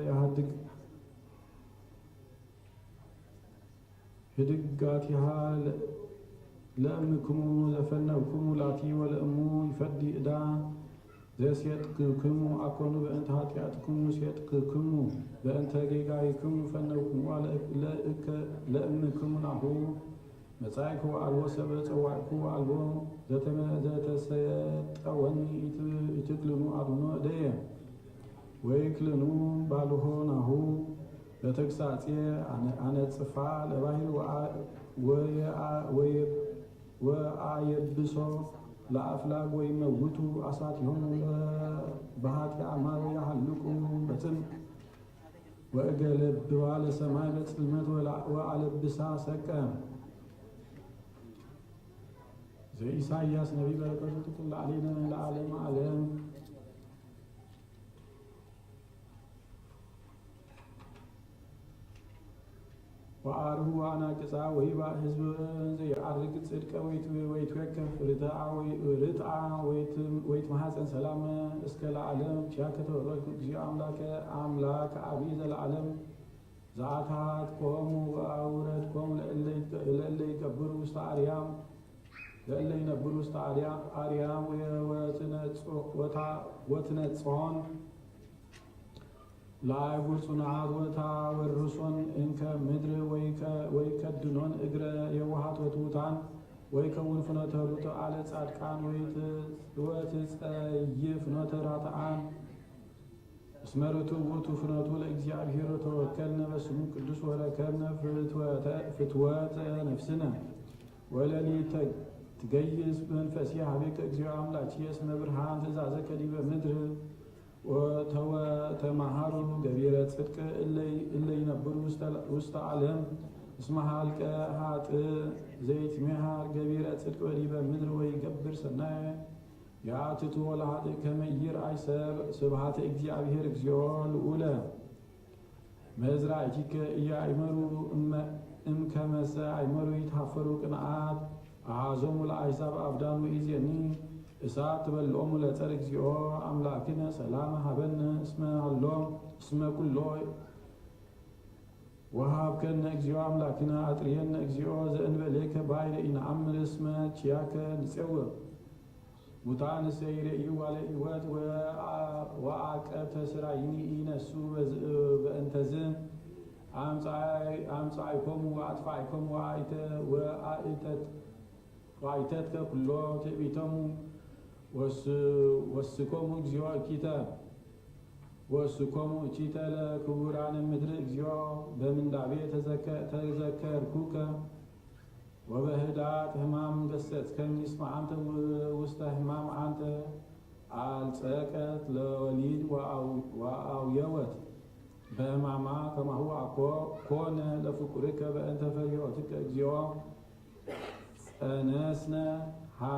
የሐድግ ህድጋቲሃ ለ-፣ ለእምክሙ ዘፈነውክሙ ላቲ ወለእሙ ይፈዲ ዕዳ ዘሴጥክክሙ አኮኑ በእንተ ኃጢአትክሙ ሴጥክክሙ በእንተ ጌጋይክሙ ፈነውክሙ ለእከ-፣ ለእምክሙ ናሁ መጻእኩ ወአልቦ ሰበ ጸዋዕኩ ወአልቦ ዘተመ-፣ ዘተሰጠወኒ ኢት-፣ ኢትክልኑ አድኑ እደየ ወይክልኑ ባልሆ ናሁ ለተግሳጼ አነ-፣ አነጽፋ ለባሕር ወአ-፣ ወየአ-፣ ወየ-፣ ወአየብሶ ለአፍላግ ወይመውቱ አሳቲሆሙ በኃጢአማ ወየሐልቁ በጽም ወእገለብባ ለሰማይ በጽልመት ወላ-፣ ወአለብሳ ሰቀ። ዘኢሳይያስ ነቢይ በረከቱ ትኩን ለዓሌነ ለዓለመ ዓለም። ወአርሁ አናቅጻ ወይባ ህዝብ ዘይዐርግ ጽድቀ ወይት-፣ ወይትወከፍ ርትዓ ወይ-፣ ርትዓ ወይት-፣ ወይትመሐጸን ሰላም እስከ ለዓለም። ኪያከ ተወከልኩ እግዚኦ አምላከ አምላክ አቢ ዘለዓለም ዘአትሐትኮሙ ወአውረድኮሙ ለእለ ይትቀ-፣ ለእለ ይገብሩ ውስተ አርያም ለእለ ይነብሩ ውስተ አርያ-፣ አርያም ወ-፣ ወትነጽ-፣ ወታ-፣ ወትነጽሖን ለአህጉር ጽኑዓት ወታወርሶን እንከ ምድር ወይከ-፣ ወይከድኖን እግረ የዋሃት ወትውታን ወይከውን ፍኖተ ርቱዓን ለጻድቃን ወይት-፣ ወትጸይፍ ፍኖተ ራትዓን። እስመ ርቱዕ ውእቱ ፍኖቱ ለእግዚአብሔር ወተወከልነ በስሙ ቅዱስ ወረከብነ ፍትወተ-፣ ፍትወተ ነፍስነ። ወለሊተ ትገይስ መንፈስየ ሀቤከ እግዚኦ አምላኪየ እስመ ብርሃን ትእዛዘከ ዲበ ምድር ወተወ-፣ ተማሃሩ ገቢረ ጽድቅ እለ ይ-፣ እለ ይነብሩ ውስተ፣ ውስተ ዓለም። እስመ ሀልቀ ሀጥእ ዘይትሜሃር ገቢረ ጽድቅ ወዲበ ምድር ወይገብር ሰናየ። የአትቱ ለሀጥእ ከመ ኢይርአይ ሰብ ስብሐተ እግዚአብሔር እግዚኦ ልዑለ። መዝራእቲከ ኢያእመሩ እመ-፣ እምከመሰ አእመሩ ይትሐፈሩ ቅንዓት አሐዞሙ ለአሕዛብ አብዳን ወኢዜኒ እሳት ትበልዖሙ ለጸር እግዚኦ አምላክነ ሰላመ ሀበነ እስመ ሀሎ እስመ ኩሎ ወሀብከነ እግዚኦ አምላክነ አጥርየነ እግዚኦ ዘእንበሌከ ባይረ ኢነአምር እስመ ኪያከ ንጼውእ። ሙታንሰ ይሬእዩ ዋለ ሕይወት ወአ-፣ ወአቀብተ ስራይኒ ኢነሱ በዝ-፣ በእንተዝ አምጻይ-፣ አምጻይኮሙ ወአጥፋይኮሙ ወአይተ-፣ ወአይተት-፣ ወአይተትከ ኩሎ ትዕቢቶሙ ወስ-፣ ወስኮሙ እግዚኦ እኪተ ወስኮሙ እኪተ ለክቡራነ ምድር እግዚኦ በምንዳቤ ተዘከ-፣ ተዘከርኩከ ወበህዳት ህማም ገሰጽከኒ እስመ አንተ ው-፣ ውስተ ህማም አንተ አልጸቀት ለወሊድ ወአው-፣ ወአውየወት በህማማ ከማሁ አኮ ኮነ ለፍቁርከ በእንተ ፈሪሆትከ እግዚኦ ጸነስነ ሐ-፣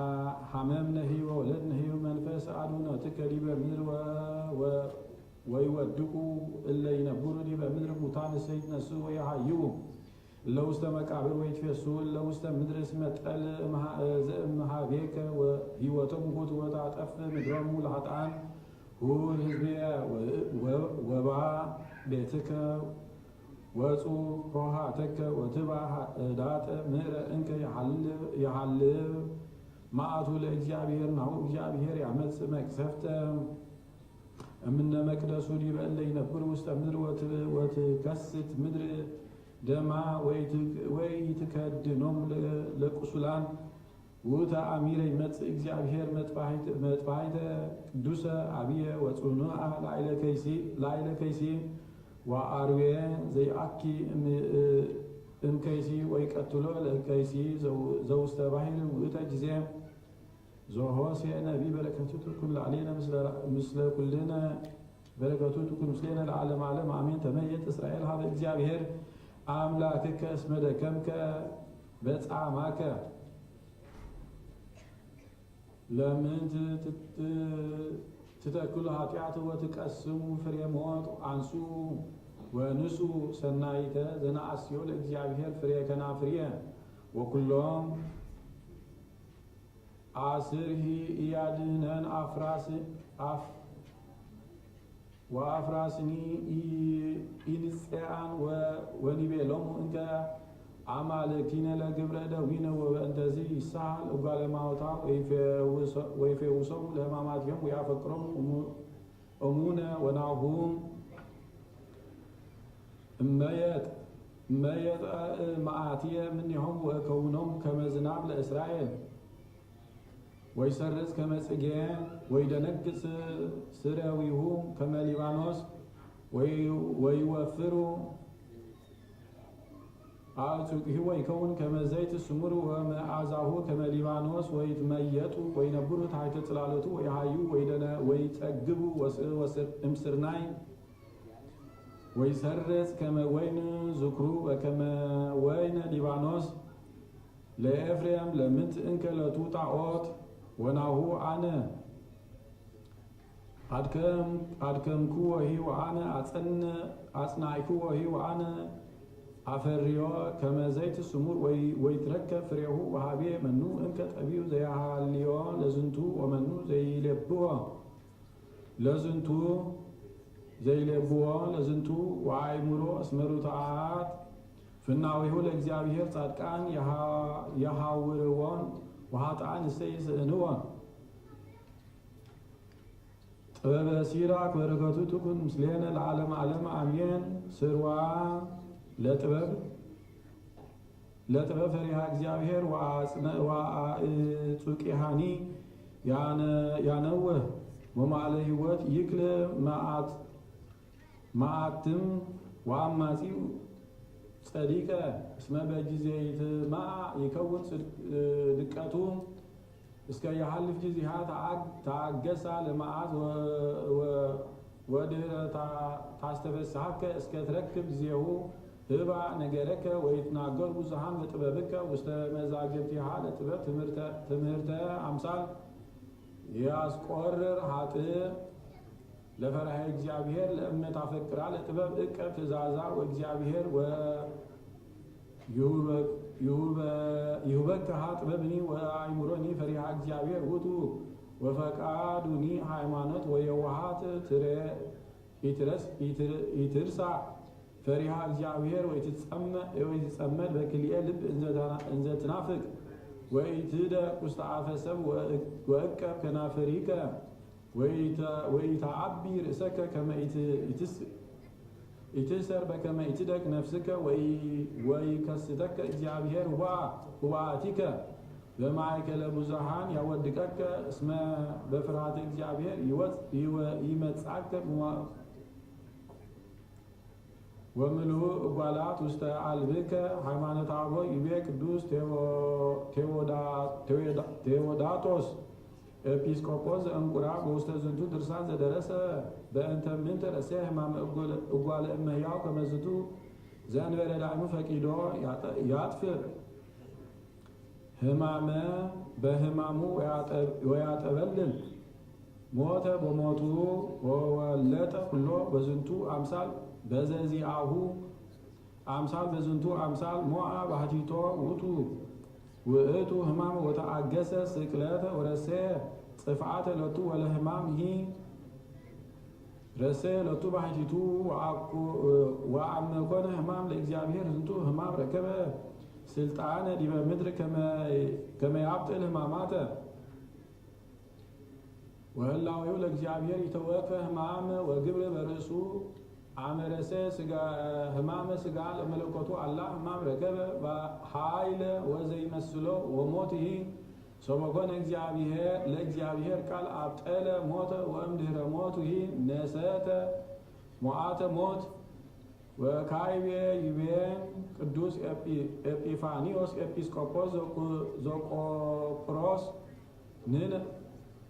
ሐመምነሂ ወወለድነሂ መንፈስ አድህኖትከ ዲበ ምድር ወ-፣ ወ-፣ ወይወድቁ እለ ይነብሩ ዲበ ምድር ሙታንሰ ይትነስኡ ወይሐይው እለ ውስተ መቃብር ወይትፌስሑ እለ ውስተ ምድር እስመ ጠል እምሃ-፣ ዘእምሃቤከ ወሕይወቶሙ ውእቱ ወታጠፍ ምድሮሙ ለኃጥኣን። ሁር ህዝብየ ወ-፣ ወ-፣ ወባ ቤትከ ወጹ ሆሃተከ ወትባ ዳጠ ምረ እንከ የሐልብ፣ የሐልብ መዓቱ ለእግዚአብሔር ናሁ እግዚአብሔር ያመጽእ መቅሰፍተ እምነ መቅደሱ ዲበ እለ ይነብሩ ውስተ ምድር ወት-፣ ወትከስት ምድር ደማ ወይት-፣ ወይትከድኖም ለ-፣ ለቁሱላን ውእተ አሚረ ይመጽእ እግዚአብሔር መጥባሕት-፣ መጥባሕተ ቅዱሰ አብየ ወጽኑአ ላዕለ ከይሲ፣ ላዕለ ከይሲ ወአርዌ ዘይአኪ እም-፣ እምከይሲ ወይቀትሎ ለከይሲ ዘው-፣ ዘውስተ ባሕር ውእተ ጊዜ። ዘሆሴዕ ነቢይ በረከቱ ትኩን ላዕሌነ ምስለ፣ ምስለ ኩልነ። በረከቱ ትኩን ምስሌነ ለዓለመ ዓለም አሜን። ተመየጥ እስራኤል ሀበ እግዚአብሔር አምላክከ እስመ ደከምከ በጻማከ። ለምንት ትት-፣ ትተክሉ ኃጢአት ወትቀስሙ ፍሬ ሞት አንሱ። ወንስኡ ሰናይተ ዘነአስዮ ለእግዚአብሔር ፍሬ ከናፍርየ። ወኩሎም አስርሂ ኢያድህነን አፍራስ-፣ አፍ-፣ ወአፍራስኒ ኢ-፣ ኢንጼአን ወ-፣ ወኒቤሎሙ እንከ አማልክቲነ ለግብረ እደዊነ ወበእንተዚ ይሳሃል እጓለ ማውታ ወይፌውሶ-፣ ወይፌውሶሙ ለሕማማቲሆም ወያፈቅሮሙ እሙ-፣ እሙነ ወናሁ እመየጥ-፣ እመየጥእ መዓትየ እምኔሆም ወእከውኖም ከመ ዝናብ ለእስራኤል። ወይሰርጽ ከመ ጽጌ ወይደነግጽ ስረዊሁ ከመ ሊባኖስ ወይ-፣ ወይወፍሩ አዕጹቂሁ ወይከውን ከመ ዘይት ስሙር ወመዓዛሁ ከመ ሊባኖስ ወይትመየጡ ወይነብሩ ታሕተ ጽላሎቱ ወይሃዩ ወይደነ-፣ ወይጸግቡ ወስ-፣ ወስር-፣ እምስርናይ ወይሰርጽ ከመ ወይን ዝክሩ ወከመ ወይነ ሊባኖስ ለኤፍሬም ለምንት እንከ ለቱ ጣዖት። ወናሁ አነ አድከም-፣ አድከምኩ ወሂ ወአነ አጸን-፣ አጽናይኩ ወሂ ወአነ አፈርዮ ከመ ዘይት ስሙር ወይ-፣ ወይትረከብ ፍሬሁ ወሃቤ መኑ እንከ ጠቢብ ዘያሃልዮ ለዝንቱ ወመኑ ዘይሌብዎ ለዝንቱ ዘይሌብዎ ለዝንቱ ወአእምሮ እስመ ርቱዓት ፍናዊሁ ለእግዚአብሔር ጻድቃን የሃ-፣ የሃውርዎን ወኃጥኣን እሰይ ይስእንዎን። ጥበበ ሲራክ በረከቱ ትኩን ምስሌነ ለዓለመ ዓለም አሜን። ስርዋ ለጥበብ ለጥበብ ፈሪሃ እግዚአብሔር ወአጽነ-፣ ወአእጹቂሃኒ ያነ-፣ ያነውህ ወመዓለ ሕይወት ይክል መዓት-፣ መዓትም ወአማጺው ጸዲቀ እስመ በጊዜ ይትመዓ ይከውን ጽድቅ-፣ ድቀቱ እስከ የሐልፍ ጊዜሃ ተአግ-፣ ተአገሳ ለመዓት ወ-፣ ወ-፣ ወድህረ ታ-፣ ታስተፈስሐከ እስከ ትረክብ ጊዜሁ ህባ ነገረከ ወይትናገሩ ብዙሃን በጥበብከ ውስተ መዛግብቲሃ ለጥበብ ትምህርተ፣ ትምህርተ አምሳል ያስቆርር ሀጥእ ለፈራሄ እግዚአብሔር ለእመ ታፈቅራ ለጥበብ እቀብ ትእዛዛ ወእግዚአብሔር ወ-፣ ይሁበ-፣ ይሁበ-፣ ይሁበከሃ ጥበብኒ ወአእምሮኒ ፈሪሃ እግዚአብሔር ውእቱ ወፈቃዱኒ ሃይማኖት ወየዋሃት ትረ-፣ ኢትረስ-፣ ኢትር-፣ ኢትርሳ ፈሪሃ እግዚአብሔር ወኢትጸመ-፣ ወኢትጸመድ በክልኤ ልብ እንዘ ታ-፣ እንዘ ትናፍቅ ወኢትደ ውስተ አፈ ሰብ ወእቅ-፣ ወእቀብ ከናፍሪከ ወኢተ-፣ ወኢተአቢ ርእሰከ ከመ ኢት-፣ ኢትስ-፣ ኢትእሰር በከመ ኢትደክ ነፍስከ ወኢ-፣ ወኢከስተከ እግዚአብሔር ዋ-፣ ውባእቲከ በማእከለ ብዙሃን ያወድቀከ እስመ በፍርሃተ እግዚአብሔር ይወጽ-፣ ይወ-፣ ይመጽአከ ሞ-፣ ወምልኡ እጓላት ውስተ አልብከ ሃይማኖተ አበው ይቤ ቅዱስ ቴዎ-፣ ቴዎዳ-፣ ቴዎዳ-፣ ቴዎዳጦስ ኤጲስቆጶስ ዘእንቁራ። በውስተ ዝንቱ ድርሳን ዘደረሰ በእንተ ምንተ ረሴ ህማመ እጓለ-፣ እጓለ እመሕያው ከመ ዝንቱ ዘእንበለ ዳይሙ ፈቂዶ ያጠ-፣ ያጥፍእ ህማመ በህማሙ ወያጠብ-፣ ወያጠበልል ሞተ በሞቱ ወወለጠ ኩሎ በዝንቱ አምሳል በዘዚአሁ አምሳል በዝንቱ አምሳል ሞአ ባሕቲቶ ውእቱ ውእቱ ህማም ወተአገሰ ስቅለተ ወረሴ ጽፍዓተ ለቱ ወለህማምሂ ረሴ ለቱ ባሕቲቱ ወአኩ-፣ ወአመ ኮነ ህማም ለእግዚአብሔር ዝንቱ ህማም ረከበ ስልጣነ ዲበ ምድር ከመ-፣ ከመ ያብጥል ህማማተ። ወህላዌሁ ለእግዚአብሔር ይተወከ ህማም ወግብር በርእሱ አመ ረሴ ስጋ-፣ ህማመ ስጋ ለመለኮቱ አላ ህማም ረከበ ባ-፣ ኃይለ ወዘይመስሎ ወሞትሂ ሰበኮነ እግዚአብሔር፣ ለእግዚአብሔር ቃል አብጠለ ሞተ ወእምድህረ ሞትሂ ነሰተ ሞዓተ ሞት። ወካይቤ ይቤ ቅዱስ ኤጲ-፣ ኤጲፋኒዎስ ኤጲስቆጶስ ዘቁ-፣ ዘቆጵሮስ ንነ-፣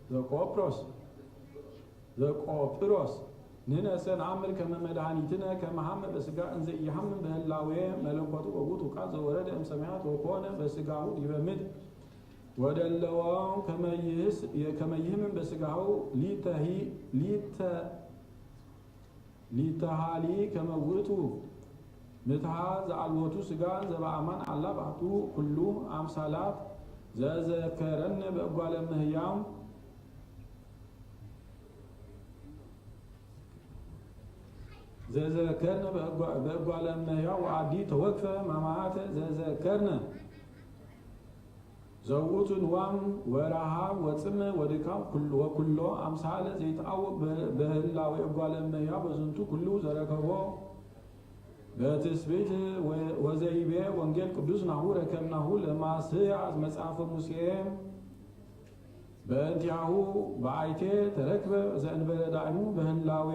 ዘቆጵሮስ፣ ዘቆጵሮስ፣ ንነሰ ነአምር ከመ መድኃኒትነ ከመ ሐመ በሥጋ እንዘ ኢሐምም በህላዌ መለኮቱ ወውእቱ ቃል ዘወረደ እምሰማያት ወኮነ በሥጋሁ ዲበ ምድር ወደለዎ ከመ ይህስ-፣ ከመ ይህምም በሥጋሁ ሊተሂ-፣ ሊተ-፣ ሊተሃሊ ከመ ውእቱ ምትሃት ዘአልቦቱ ስጋ ዘበአማን አላ ባቱ ኩሉ አምሳላት ዘዘከረነ በእጓለ እመሕያው ዘዘከርነ በእጓ-፣ በእጓለ እመሕያው ወአዲ ተወክፈ ማማተ ዘዘከርነ ዘውእቱ ንዋም ወረሃብ ወጽም ወድካም ኩል-፣ ወኩሎ አምሳለ ዘይትአወቅ በ-፣ በህላዌ እጓለ እመሕያው በዝንቱ ኩሉ ዘረከቦ በትስብእት ወ-፣ ወዘይቤ ወንጌል ቅዱስ ናሁ ረከብናሁ ለማስያዝ መጽሐፈ ሙሴ በእንቲአሁ በአይቴ ተረክበ ዘእንበለ ዳይሙ በህላዌ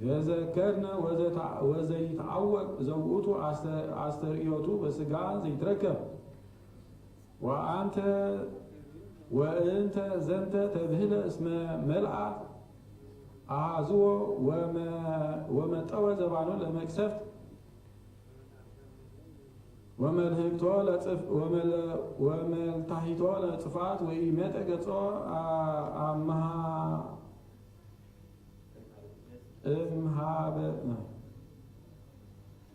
ዘዘከርነ ወዘታ-፣ ወዘይትአወቅ ዘውእቱ አስተ-፣ አስተርእዮቱ በስጋ ዘይትረከብ። ወአንተ ወእንተ ዘንተ ተብህለ እስመ መልአት አሃዝዎ ወመ-፣ ወመጠወ ዘባኑ ለመቅሰፍት ወመልህቅቶ ለጽፍ-፣ ወመለ-፣ ወመልታሂቶ ለጽፋት ወኢመጠ ገጾ አ-፣ አምሃ እምሃበ-፣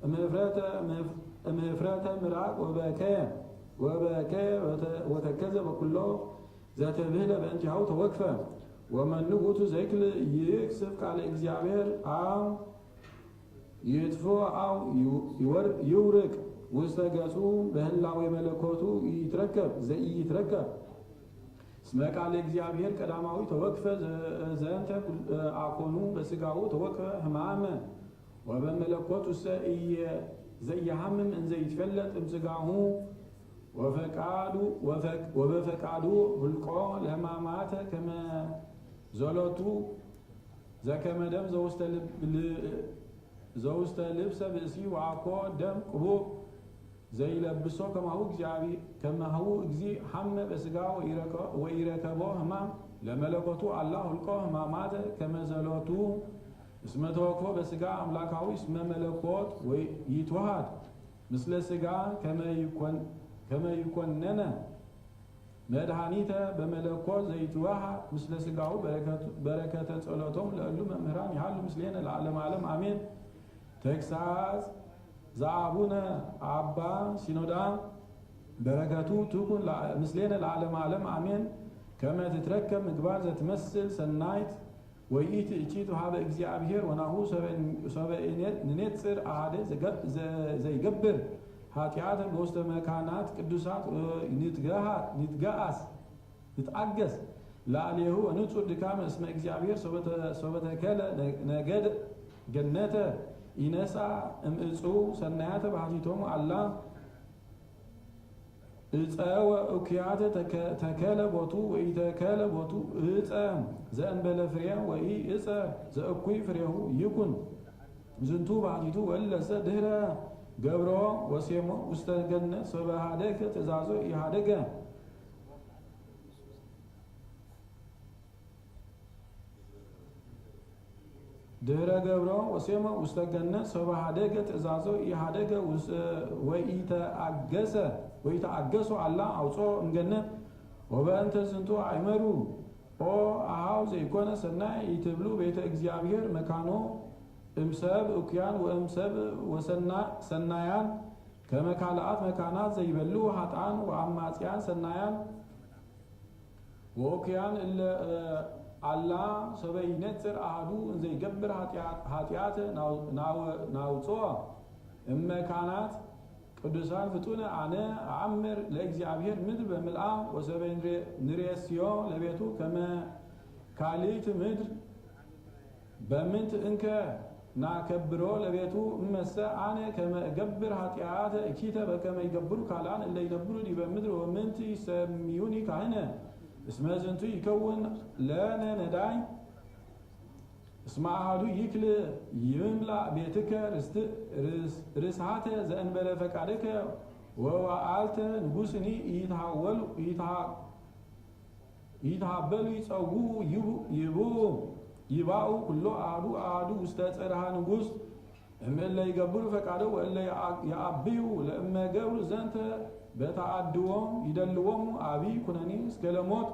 እምእፍረተ፣ እምእፍ-፣ እምእፍረተ ምራቅ ወበከየ፣ ወበከየ ወተ-፣ ወተከዘ በኩሎ ዘተብህለ በእንቲአሁ ተወክፈ። ወመኑ ውእቱ ዘይክል ይክስፍ ቃለ እግዚአብሔር አው ይጥፎ አው ይው-፣ ይወር-፣ ይውርቅ ውስተ ገጹ በህላዌ መለኮቱ ይትረከብ ዘኢይትረከብ። እስመ ቃለ እግዚአብሔር ቀዳማዊ ተወክፈ ዘ-፣ ዘንተ ኩል-፣ አኮኑ በስጋሁ ተወክፈ ህማመ ወበመለኮት ውስተ እየ-፣ ዘኢየሐምም እንዘ ይትፈለጥ እምስጋሁ ወፈቃዱ ወፈቅ-፣ ወበፈቃዱ ሁልቆ ለህማማተ ከመ ዘሎቱ ዘከመ ደም ዘውስተ ልብ-፣ ል-፣ ዘውስተ ልብሰ ብእሲ ወአኮ ደም ቅቡእ ዘይለብሶ ከማሁ እግዚአብሔር፣ ከማሁ እግዚእ ሐመ በስጋ ወኢረከ-፣ ወኢረከቦ ህማም ለመለኮቱ አላ ሁልቆ ህማማተ ከመ ዘሎቱ እስመ ተወክፎ በስጋ አምላካዊ እስመ መለኮት ወይትወሃድ ምስለ ስጋ ከመ ይኮን-፣ ከመ ይኮነነ መድኃኒተ በመለኮት ዘይትወሃድ ምስለ ስጋሁ በረከቱ-፣ በረከተ ጸሎቶም ለእሉ መምህራን ይሃሉ ምስሌነ ለዓለመ ዓለም አሜን። ተግሳጽ ዘአቡነ አባ ሲኖዳ በረከቱ ትኩን ለአ-፣ ምስሌነ ለዓለመ ዓለም አሜን። ከመ ትትረከብ ምግባር ዘትመስል ሰናይት ወይእቲ እኪት ሀበ እግዚአብሔር ወናሁ ሰበ-፣ ሰበ ንኔጽር አሐደ ዘገ-፣ ዘ-፣ ዘይገብር ኃጢአተ በውስተ መካናት ቅዱሳት ንትገሃ-፣ ንትገአስ፣ ንትአገስ ላዕሌሁ ወንጹር ድካም እስመ እግዚአብሔር ሶበተ-፣ ሶበተከለ ነ-፣ ነገደ ገነተ ኢነሳ እምዕጹ ሰናያተ ባህቲቶሙ አላ እፀወ እኩያተ ተከ-፣ ተከለ ቦቱ ወኢተከለ ቦቱ እፀ ዘእንበለ ፍሬ ወኢ እፀ ዘእኩይ ፍሬሁ ይኩን። ዝንቱ ባሕቲቱ ወለሰ ድህረ ገብሮ ወሴሞ ውስተ ገነት ሶበ ሀደገ ትእዛዞ ኢሀደገ። ድህረ ገብሮ ወሴሞ ውስተ ገነት ሶበ ሀደገ ትእዛዞ ኢሀደገ ውስ-፣ ወኢተአገሰ፣ ወኢተአገሶ አላ አውፅኦ እምገነት። ወበእንተ ዝንቱ አእመሩ ኦ አሃው ዘይኮነ ሰናይ ኢትብሉ ቤተ እግዚአብሔር መካኖ እምሰብ እኩያን ወእምሰብ ወሰና-፣ ሰናያን ከመ ካልአት መካናት ዘይበሉ ሀጣን ወአማጽያን ሰናያን ወእኩያን እለ፣ እ፣ አላ ሰበ ይነጽር አሐዱ እንዘ ይገብር ኃጢአት፣ ኃጢአት ናው-፣ ናው-፣ ናውፅኦ እመካናት ቅዱሳን ፍጡነ አነ አአምር ለእግዚአብሔር ምድር በምልአ ወሰበ ንሬ-፣ ንሬስዮ ለቤቱ ከመ ካልእት ምድር በምንት እንከ ናከብሮ ለቤቱ እመሰ አነ ከመ እገብር ኃጢአተ እኪተ በከመ ይገብሩ ካልአን እለ ይነብሩ ዲበ ምድር ወምንት ይሰምዩኒ ካህነ እስመ ዝንቱ ይከውን ለነ ነዳይ እስመ አሐዱ ይክል ይምላእ ቤትከ ርስት-፣ ርስ-፣ ርስሃተ ዘእንበለ ፈቃድከ ወወአልተ ንጉስኒ ኢይትሃወሉ፣ ኢይትሃ-፣ ኢይትሃበሉ ይጸውዑ ይቡ-፣ ይቡ-፣ ይባኡ ኩሎ አሐዱ አሐዱ ውስተ ጽርሃ ንጉስ እምእለ ይገብሩ ፈቃዶ ወእለ የአ-፣ የአብዩ ለእመ ገብሩ ዘንተ በተአድዎ ይደልዎሙ አብይ ኩነኒ እስከ ለሞት።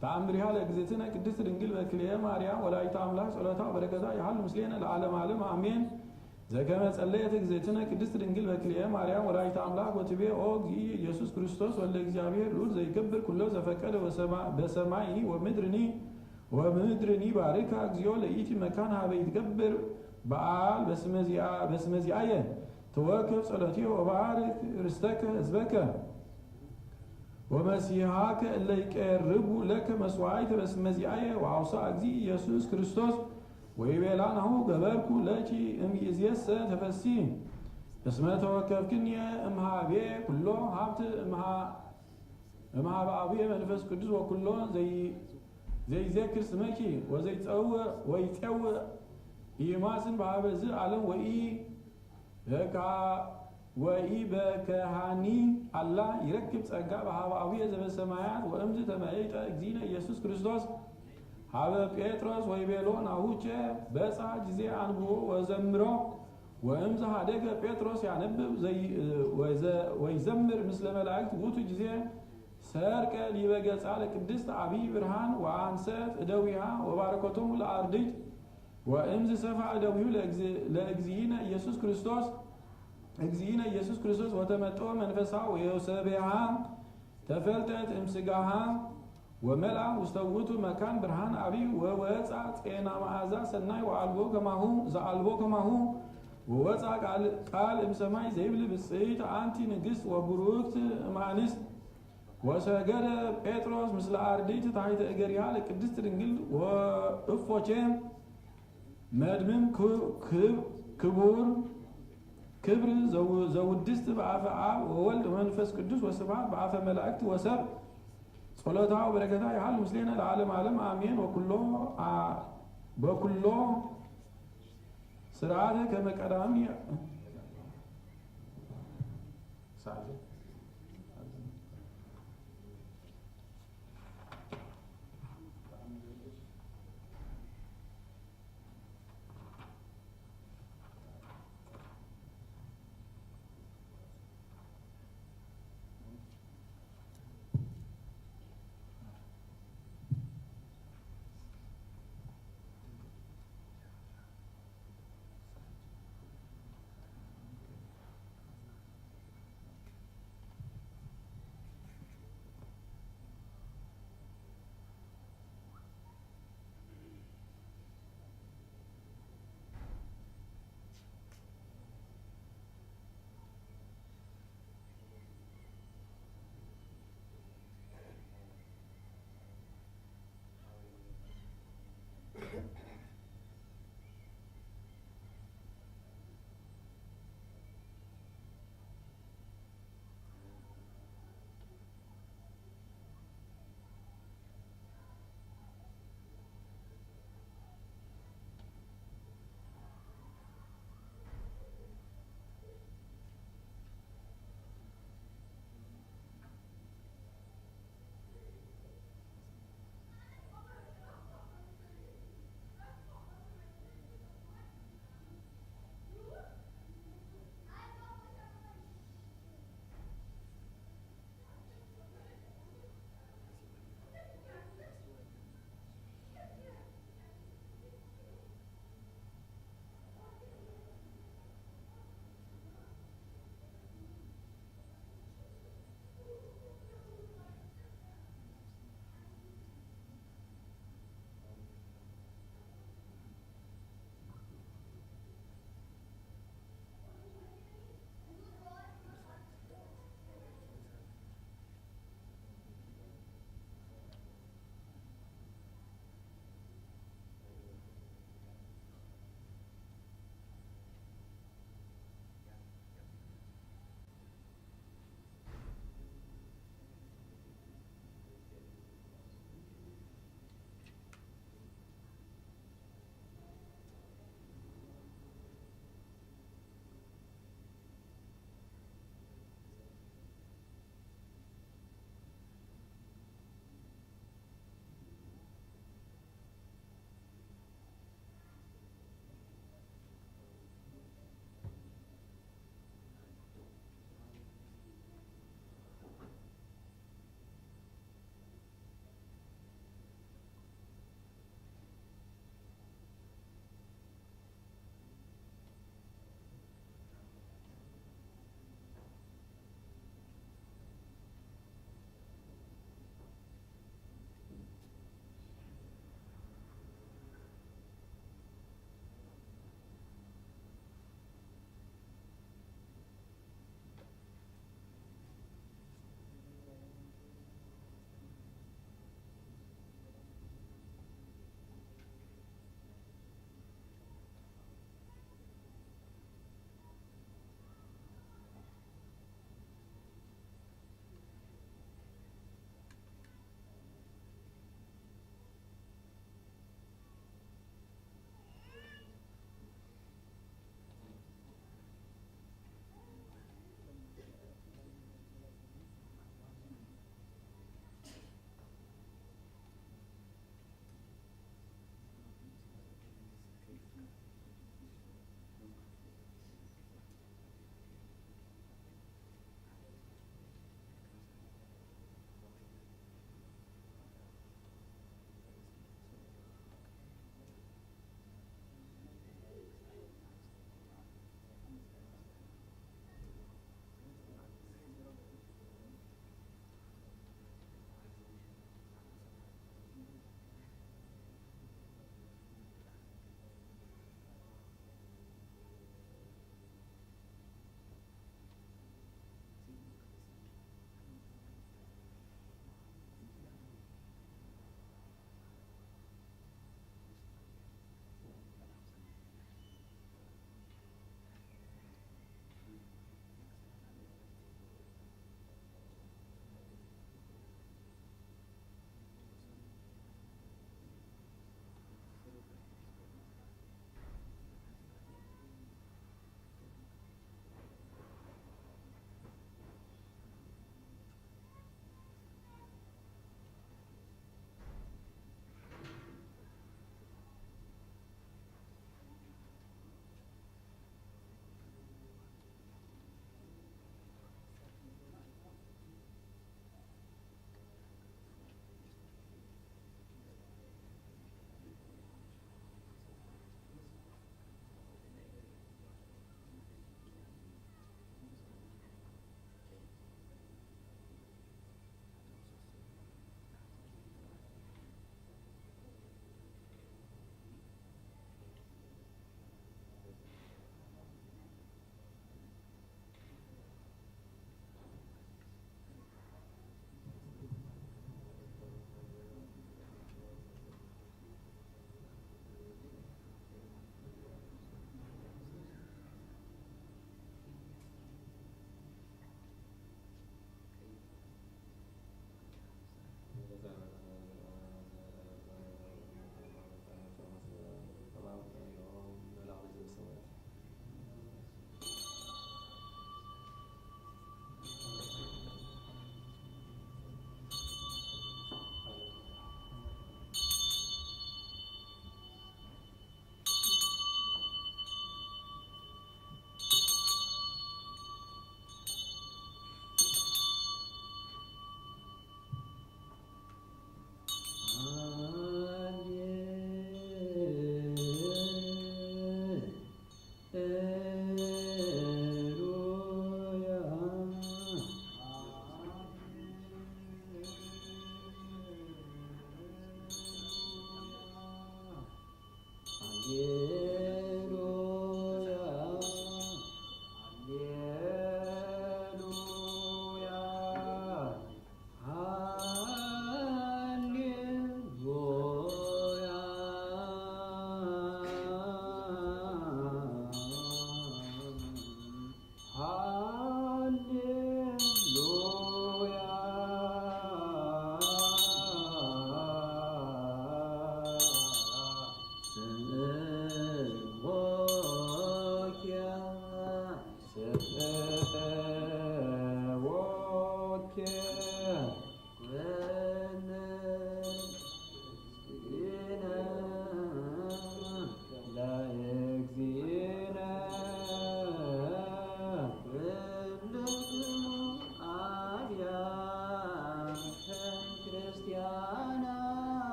ተአምሪሃ ለእግዝእትነ ቅድስት ድንግል በክልኤ ማርያም ወላዲተ አምላክ ጸሎታ ወበረከታ ይሃሉ ምስሌነ ለዓለመ ዓለም አሜን። ዘከመ ጸለየት እግዝእትነ ቅድስት ድንግል በክልኤ ማርያም ወላዲተ አምላክ ወትቤ ኦ እግዚእ ኢየሱስ ክርስቶስ ወልደ እግዚአብሔር ልዑል ዘይገብር ኩሎ ዘፈቀደ ወሰማ-፣ በሰማይኒ ወምድርኒ ወምድርኒ ባርካ እግዚኦ ለይእቲ መካን ሀበ ይትገብር በዓል በስመ ዚአ-፣ በስመ ዚአየ ተወከብ ጸሎትየ ወባርክ ርስተከ ህዝበከ። ወመሲሐከ እለ ይቀርቡ ለከ መስዋዕተ በስመ ዚአየ ወአውሳ እግዚእ ኢየሱስ ክርስቶስ ወይቤላ ናሁ ገበርኩ ለኪ እምይእዜሰ ተፈሲ እስመ ተወከፍክንየ እምሃቤ ኩሎ ሀብት እምሃ-፣ እምሃበ አቡየ መንፈስ ቅዱስ ወኩሎ ዘይ-፣ ዘይዜክር ስመኪ ወዘይጸውዕ ወይጼውዕ ኢማስን በሀበ ዝ አለም ወኢ በካ-፣ ወኢበከሃኒ አላ ይረክብ ጸጋ በሀበ አቡየ ዘበሰማያት። ወእምዝ ተመይጠ እግዚእነ ኢየሱስ ክርስቶስ ሀበ ጴጥሮስ ወይቤሎ ናሁቸ በጻ ጊዜ አንብቦ ወዘምሮ። ወእምዝ ሀደገ ጴጥሮስ ያነብብ ዘይ-፣ ወዘ-፣ ወይዘምር ምስለ መላእክት ውቱ ጊዜ ሰርቀ ሊበ ገጻ ለቅድስት አብይ ብርሃን ወአንሰት እደዊሃ ወባረከቶሙ ለአርድእት። ወእምዝ ሰፋ እደዊሁ ለእግዝ-፣ ለእግዚእነ ኢየሱስ ክርስቶስ፣ እግዚእነ ኢየሱስ ክርስቶስ ወተመጠወ መንፈሳ ወዮሰቤሃ ተፈልጠት እምስጋሃ ወመልአ ውስተ ውእቱ መካን ብርሃን አብይ ወወፃ ጼና መዓዛ ሰናይ ወአልቦ ከማሁ፣ ዘአልቦ ከማሁ ወወፃ ቃል፣ ቃል እምሰማይ ዘይብል ብፅዕት አንቲ ንግስት ወቡሩክት እምአንስት። ወሰገደ ጴጥሮስ ምስለ አርድእት ታሕተ እገሪሃ ለቅድስት ድንግል ወእፎቼ መድምም ክብ-፣ ክብ-፣ ክቡር ክብር ዘው-፣ ዘውድስት በአፈ አብ ወወልድ ወመንፈስ ቅዱስ ወስብሐት በአፈ መላእክት ወሰብ። ጸሎታ ወበረከታ ይሃሉ ምስሌነ ለዓለም ዓለም አሜን። ወኩሎ አ-፣ በኩሎ ስርዓተ ከመ ቀዳሚ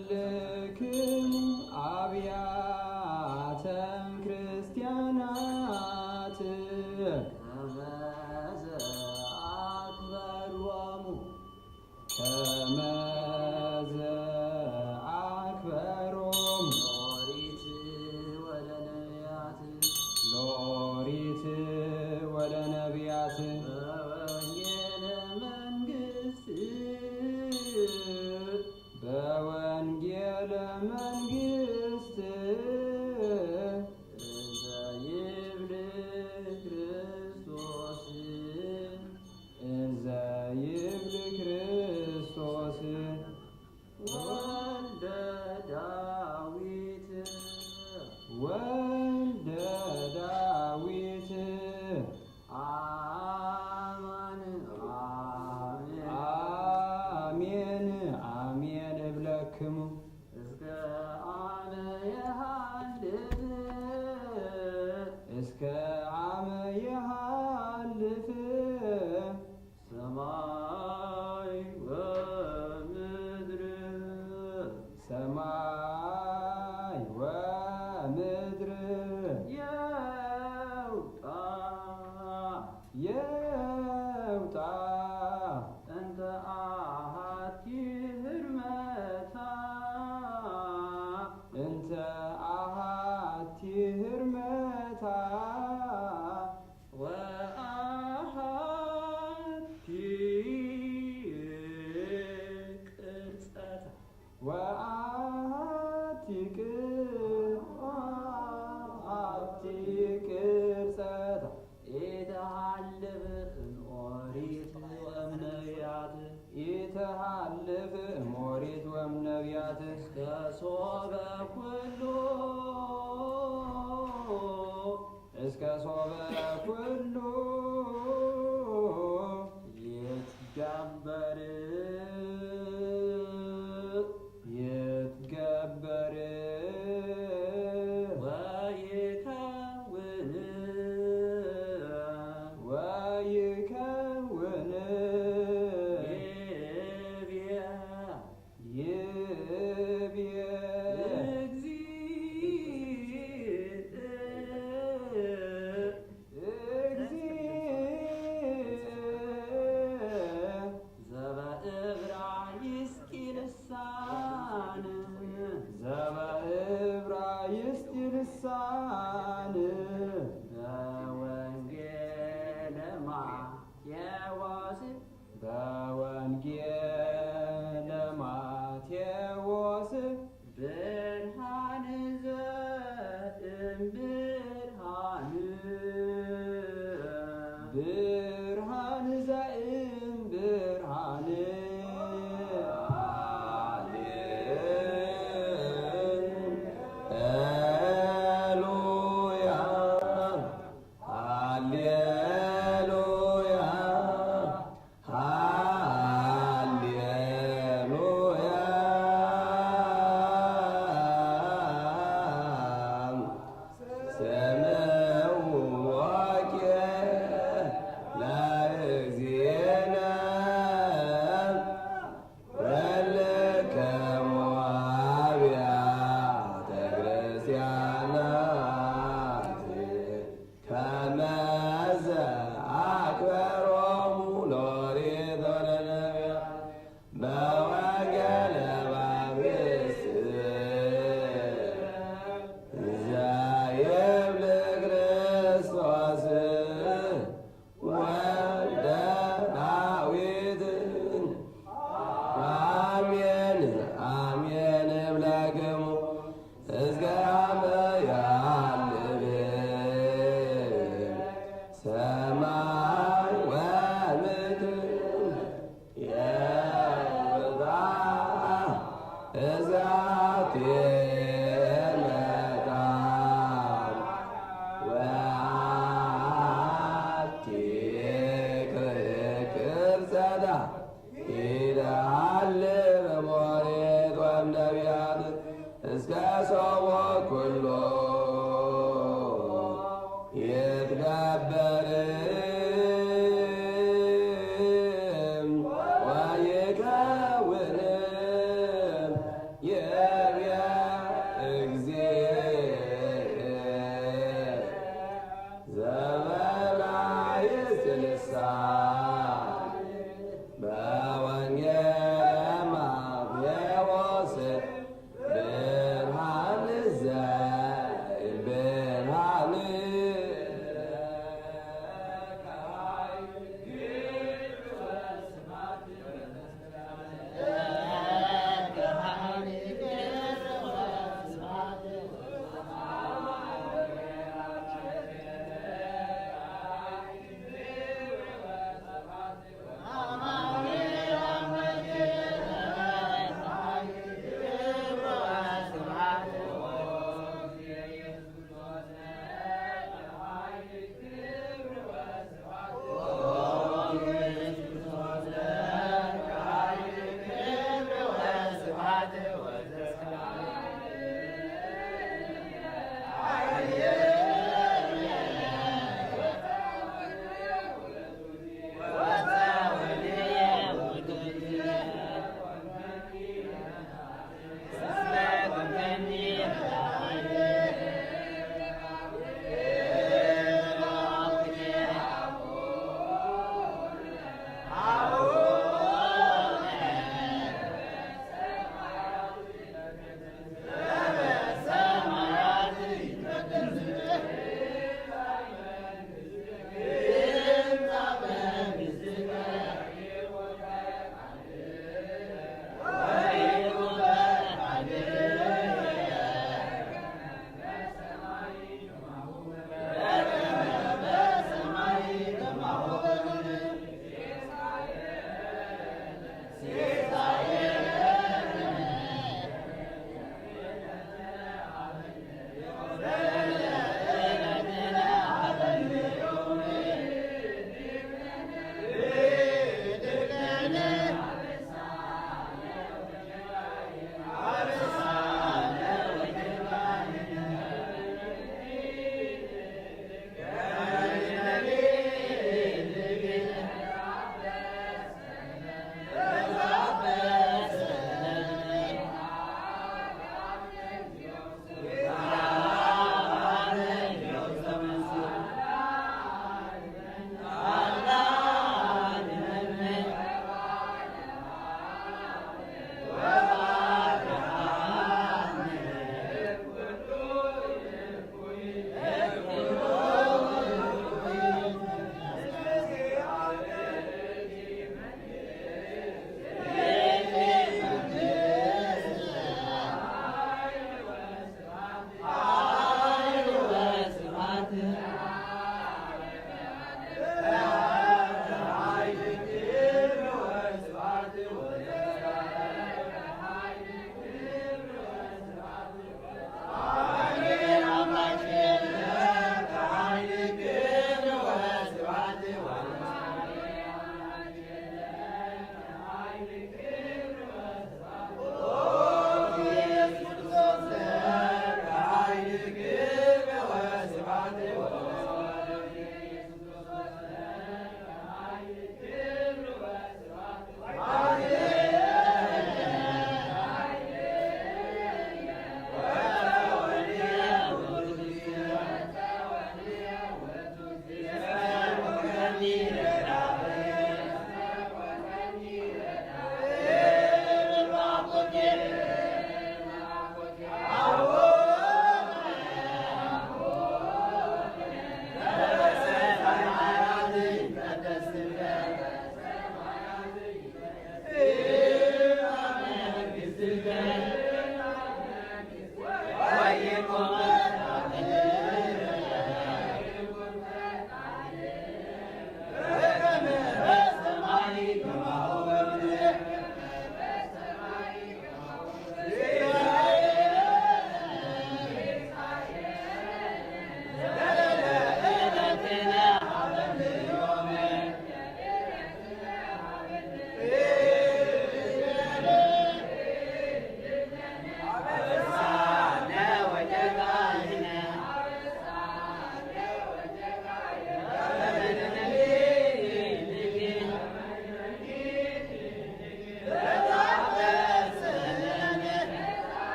ኩልክሙ አብያተ ክርስቲያናት ከመ ዘአክበሮሙ ከመ ዘአክበሮሙ ለኦሪት ወለነቢያት ለኦሪት ወለነቢያት በወንጌለ መንግስት በወንጌለ መንግስት እንዘ ይብል ክርስቶስ እንዘ ይብል ክርስቶስ ወልደ ዳዊት ወልደ ዳዊት አማን አሜን። አሜን አሜን እብለክሙ እስከ አመ የሃልፍ እስከ አመ የሃልፍ ሰማይ ወምድር ሰማይ ወምድር የውጣ የውጣ እንተ አሐቲ ህርመታ እንተ አሐቲ ህርመታ ወአሐቲ ቅርጸታ ወአሐቲ ቅር- ወአሐቲ ቅርጸታ ኢተሃልፍ እምኦሪት ወእምነቢያት ኢተሃልፍ እምኦሪት ወእምነቢያት እስከ ሶበ ኩሉ እስከ ሶበ ኩሉ ይትገበር ይትገበር ወይከውን ወይከውን ይብየ ይብየ እግዚእ እግዚእ ዘበእብራይስጢ ልሳን ዘበእብራይስጢ ልሳን በወንጌለ ማቴዎስ በወንጌለ ማቴዎስ ብርሃን ዘእምብርሃን ብርሃን ዘእምብርሃን ሃሌሉያ ሃሌሉያ ሃሌሉያ ስምዕ ወኪ ለእግዚእነ ኩልክሙ አብያተ ክርስቲያናት ከመዘ አክበሮሙ ለኦሪት ወለነቢያት በወንጌለ መንግስት ዘይብል ክርስቶስ ወልደ ዳዊት። አሜን አሜን እብለክሙ እስከ አመ የሃልፍ ሰማይ ወምድር የውጣ እዛቲ መጣ ወአቲ ክርክር ጸዳ ኢደሃልፍ እምኦሪት ወእምነቢያት እስከ ሶቦ ኩሎ ይትገበር ወይከውን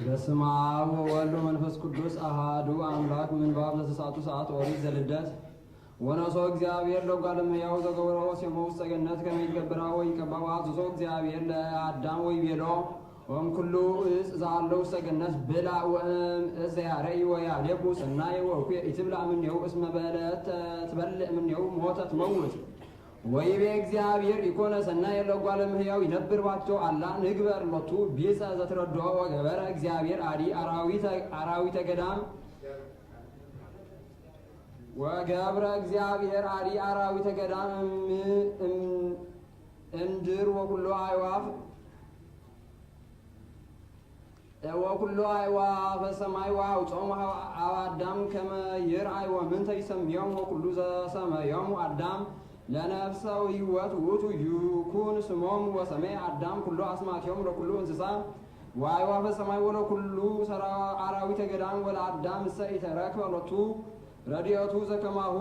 በስመ አብ ወወልድ ወመንፈስ ቅዱስ አሃዱ አምላክ። ምንባብ ዘተስዓቱ ሰዓት ኦሪት ዘልደት። ወነሶ እግዚአብሔር ለጓለመያው ዘገበሮ ወሴሞ ውስተ ገነት ከመ ይትገብራ ወይቀባ። ወአዘዞ እግዚአብሔር ለአዳም ወይቤሎ፣ እምኩሉ እፅ ዘአሎ ውስተ ገነት ብላ፣ ወእም እፅ ዘያረኢ ወያሌቡ ሰናየ ወእኩየ ኢትብላ እምኔሁ፣ እስመ በዕለተ ትበልዕ እምኔሁ ሞተ ትመውት። ወይቤ እግዚአብሔር፣ ኢኮነ ሰናየ ለጓለመያው ይነብር ባቸው፣ አላ ንግበር ሎቱ ቢጸ ዘትረድኦ። ወገበረ እግዚአብሔር አዲ አራዊተ፣ አራዊተ ገዳም ወገብረ እግዚአብሔር አዲ አራዊተ ገዳም እም-፣ እም-፣ እምድር ወኩሎ አዕዋፍ፣ ወኩሎ አዕዋፈ ሰማይ ወአውጾሙ ሀበ አዳም ከመ ይርአይ ወምንተ ይሰምዮሙ። ወኩሉ ዘሰመዮሙ አዳም ለነፍሰ ሕይወት ውእቱ ይኩን ስሞሙ። ወሰመየ አዳም ኩሎ አስማቲሆሙ ለኩሉ እንስሳ ወአዕዋፈ ሰማይ ወለኩሉ ሰራ-፣ አራዊተ ገዳም። ወለአዳም እሰ ኢተረክበ ሎቱ ረድኤቱ ዘከማሁ።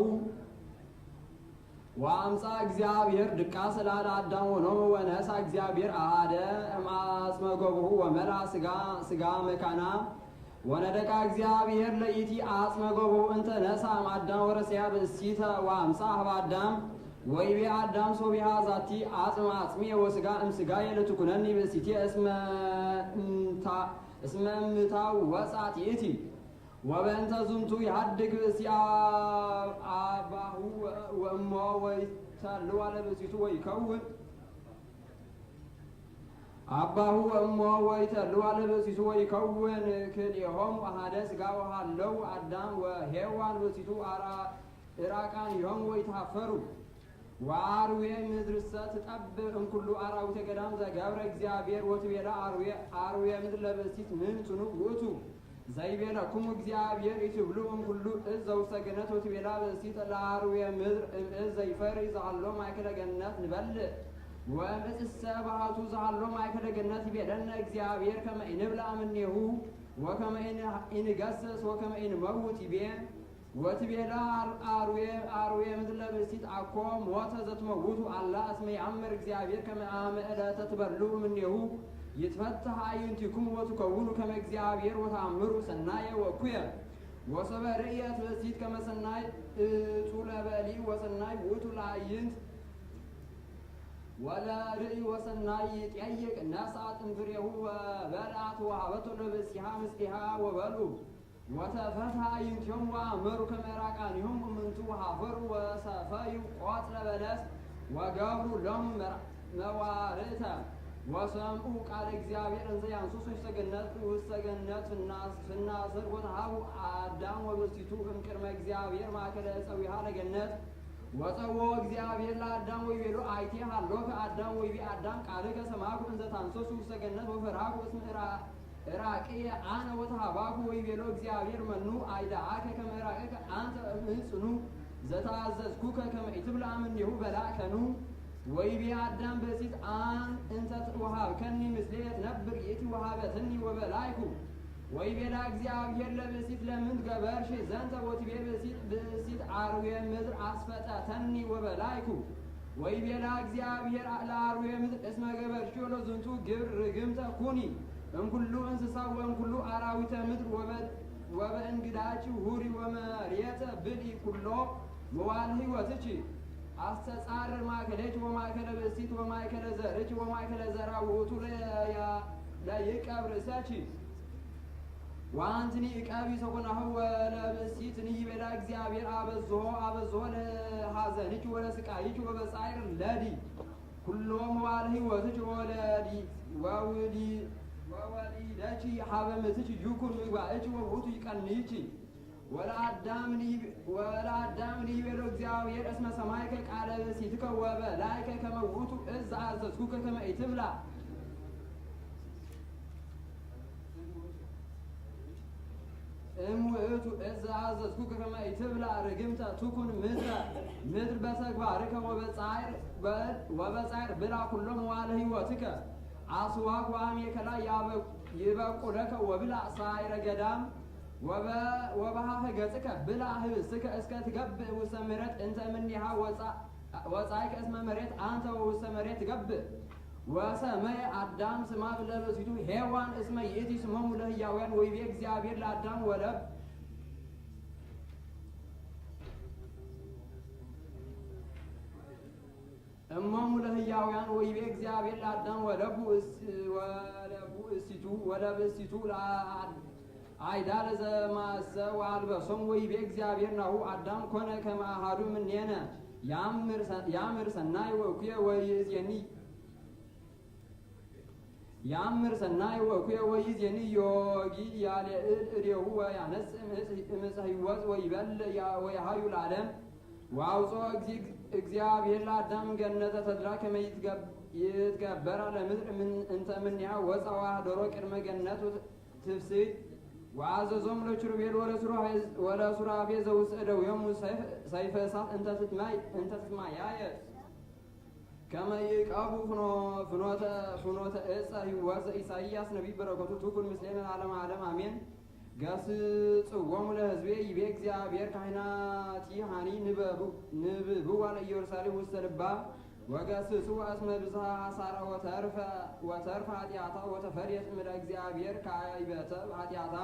ወአምጻ እግዚአብሔር ድቃሰ ለአዳም ወኖመ። ወነሳ እግዚአብሔር አሐደ እምአጽመ ገቦሁ ወመልአ ስጋ፣ ስጋ መካና። ወነደቃ እግዚአብሔር ለይእቲ አጽመ ገቦሁ እንተ ነሳ እምአዳም ወረሰያ ብእሲተ ወአምጻ ሀበ አዳም። ወይቤ አዳም ሶቢሃ ዛቲ አጽም አጽምየ ወስጋ እምስጋየ ለትኩነኒ ብእሲትየ እስመ እምታ-፣ እስመ እምታ ወጻት ይእቲ። ወበእንተ ዝንቱ ይሃድግ ብእሲ አብ-፣ አባሁ ወ-፣ ወእሞ ወይተልዋ ለብእሲቱ ወይከውን አባሁ ወእሞ ወይተልዋ ለብእሲቱ ወይከውን ክልኤሆሙ አሐደ ስጋ። ወሃለው አዳም ወሔዋን ብእሲቱ አራ-፣ እራቃኒሆሙ ወይትሃፈሩ። ወአርዌ ምድርሰ ትጠብእ እምኩሉ አራዊተ ገዳም ዘገብረ እግዚአብሔር። ወትቤላ አርዌ፣ አርዌ ምድር ለብእሲት ምን ጽኑዕ ውእቱ ዘይቤለክሙ እግዚአብሔር ኢትብልዑ እምኩሉ እፅ ዘውስተ ገነት። ወትቤላ ብእሲት ለአርዌ ምድር እምእፅ ዘይፈሪ ዘሃሎ ማእከለ ገነት ንበልዕ ወእምእፅሰ ባህቱ ዘሃሎ ማእከለ ገነት። ይቤለነ እግዚአብሔር ከመ ኢንብልዕ እምኔሁ ወከመ ኢን-፣ ኢንገስስ ወከመ ኢንመውት ይቤ። ወትቤላ አር-፣ አርዌ፣ አርዌ ምድር ለብእሲት አኮ ሞተ ዘትመውቱ አላ እስመ ይአምር እግዚአብሔር ከመ አመ ዕለተ ትበልዑ እምኔሁ ይትፈትሕ አዕይንቲክሙ ወትከውኑ ከመ እግዚአብሔር ወተአምሩ ሰናየ ወእኩየ። ወሶበ ርእየት ብእሲት ከመ ሰናይ እጹ ለበሊዕ ወሰናይ ውእቱ ለአዕይንት ወለርእይ ወሰናይ ይጠይቅ ነስአት እምፍሬሁ ወበልዐት ወሀበቶ ለብእሲሃ ምስሌሃ ወበልዑ። ወተፈትሐ አዕይንቲሆሙ ወአመሩ ከመ ራቃኒሆሙ እምንቱ ወሐፈሩ ወሰፈዩ ቆጽለ በለስ ወገብሩ ሎሙ መር-፣ መዋርዕተ። ወሰምዑ ቃለ እግዚአብሔር እንዘ ያንሱሱ ውስተ ገነት፣ ውስተ ገነት ፍና-፣ ፍናስር ወተሃቡ አዳም ወብእሲቱ እምቅድመ እግዚአብሔር ማእከለ ዕፀዊሃ ለገነት። ወጸውኦ እግዚአብሔር ለአዳም ወይቤሎ፣ አይቴ ሀሎከ አዳም? ወይቤ አዳም፣ ቃልከ ሰማዕኩ እንዘ ታንሰሱ ውስተ ገነት ወፈርሃኩ እስመ እራ-፣ እራቅየ አነ ወተሃባኩ። ወይቤሎ እግዚአብሔር፣ መኑ አይዳአከ ከመ እራቅከ አንተ እምጽኑ ዘተአዘዝኩከ ከመ ኢትብልዕ እምኔሁ በላዕከኑ። ወይቤ አዳም፣ ብእሲት አን እንተ ወሀብከኒ ምስሌየ ትነብር ይእቲ ወሀበትኒ ወበላይኩ። ወይቤላ እግዚአብሔር ለብእሲት፣ ለምንት ገበርኪ ዘንተ? ወትቤ ብእሲት፣ ብእሲት አርዌ ምድር አስፈጠተኒ ወበላይኩ። ወይቤላ እግዚአብሔር ለአርዌ ምድር፣ እስመ ገበርኪ ለዝንቱ ግብር ርግምተ ኩኒ እምኩሉ እንስሳ ወእምኩሉ አራዊተ ምድር ወበ-፣ ወበእንግዳኪ ሁሪ ወመሬተ ብልዒ ኩሎ መዋዕለ ሕይወትኪ። አስተጻርር ማእከሌኪ ወማእከለ ብእሲት ወማእከለ ዘርኪ ወማእከለ ዘርአ ውእቱ ለያ-፣ ለይቀብ ርእሰኪ። ወአንትኒ እቀቢ ሰኮናሁ ወለብእሲትኒ። ይቤላ እግዚአብሔር፣ አበዝሖ፣ አበዝሖ ለሐዘንኪ ወለስቃይኪ ወበጻዕር ለዲ ኩሎ መዋዕለ ሕይወትኪ ወወሊ-፣ ወወሊደኪ ሀበ ምትኪ ይኩን ምግባእኪ ወውእቱ ይቀንይኪ። ወለአዳም ኒ-፣ ወለአዳም ንይቤሎ እግዚአብሔር፣ እስመ ሰማይከ ቃለ ብእሲትከ ወበላይከ ከመ ውእቱ እዝ ዘአዘዝኩከ ከመ ኢትብላ። እም ውእቱ እዝ ዘአዘዝኩከ ከመ ኢትብላ ርግምተ ትኩን ምድረ፣ ምድር በተግባርከ ወበጻዕር በ-፣ ወበጻዕር ብላ ኩሎ መዋዕለ ሕይወትከ። አስዋክ ወአሜከላ ያበ-፣ ይበቁለከ ወብላ ሳይረ ገዳም ወበ-፣ ወበሃፈ ገጽከ ብላ ህብስትከ እስከ ትገብእ ውስተ መሬት እንተ እምኔሃ ወጻ-፣ ወጻይከ እስመ መሬት አንተ ወውስተ መሬት ትገብእ። ወሰመየ አዳም ስማ ለብእሲቱ ሔዋን እስመ ይእቲ ስሞሙ ለህያውያን ወይቤ እግዚአብሔር ለአዳም ወለብ እሞሙ ለህያውያን ወይቤ እግዚአብሔር ለአዳም ወለቡ እስ-፣ ወለቡ እሲቱ፣ ወለብእሲቱ ለአድ-፣ አይዳለ ዘማሰ ወአልበሶም ወይቤ እግዚአብሔር ናሁ አዳም ኮነ ከመ አሐዱ እምኔነ ያምር ሰ-፣ ያምር ሰናይ ወእኩየ ወይእዜኒ ያምር ሰናይ ወእኩየ ወይዜኒ ዮጊ ያሌዕል እዴሁ ወያነጽ እምዕፀ ሕይወት ወይበል ያ-፣ ወያሃዩ ለዓለም። ወአውፅኦ እግዚ-፣ እግዚአብሔር ለአዳም ገነተ ተድላ ከመ ይትገብ-፣ ይትገበራ ለምድር እምን-፣ እንተ እምኔሃ ወፃ ወአሕደሮ ቅድመ ገነት ትፍስሕት። ወአዘዞም ለኪሩቤል ወለሱራፌ-፣ ወለሱራፌ ዘውስተ እደዊሆሙ ሰይፍ-፣ ሰይፈ እሳት እንተ ትትማይ-፣ እንተ ትትማያየጥ። ከመ ይዕቀቡ ፍኖ-፣ ፍኖተ፣ ፍኖተ ዕፀ ሕይወት ዘኢሳይያስ ነቢይ በረከቱ ትኩን ምስሌነ ለዓለመ ዓለም አሜን። ገስጽዎሙ ለሕዝቤ ይቤ እግዚአብሔር ካህናቲሃኒ ንበቡ-፣ ንብብዋ ለኢየሩሳሌም ውስተ ልባ ወገስጽዋ እስመ ብዝኃ ሐሳራ ወተርፈ፣ ወተርፈ ኃጢአታ ወተፈድየት እምለ እግዚአብሔር ካይበተ ኃጢአታ።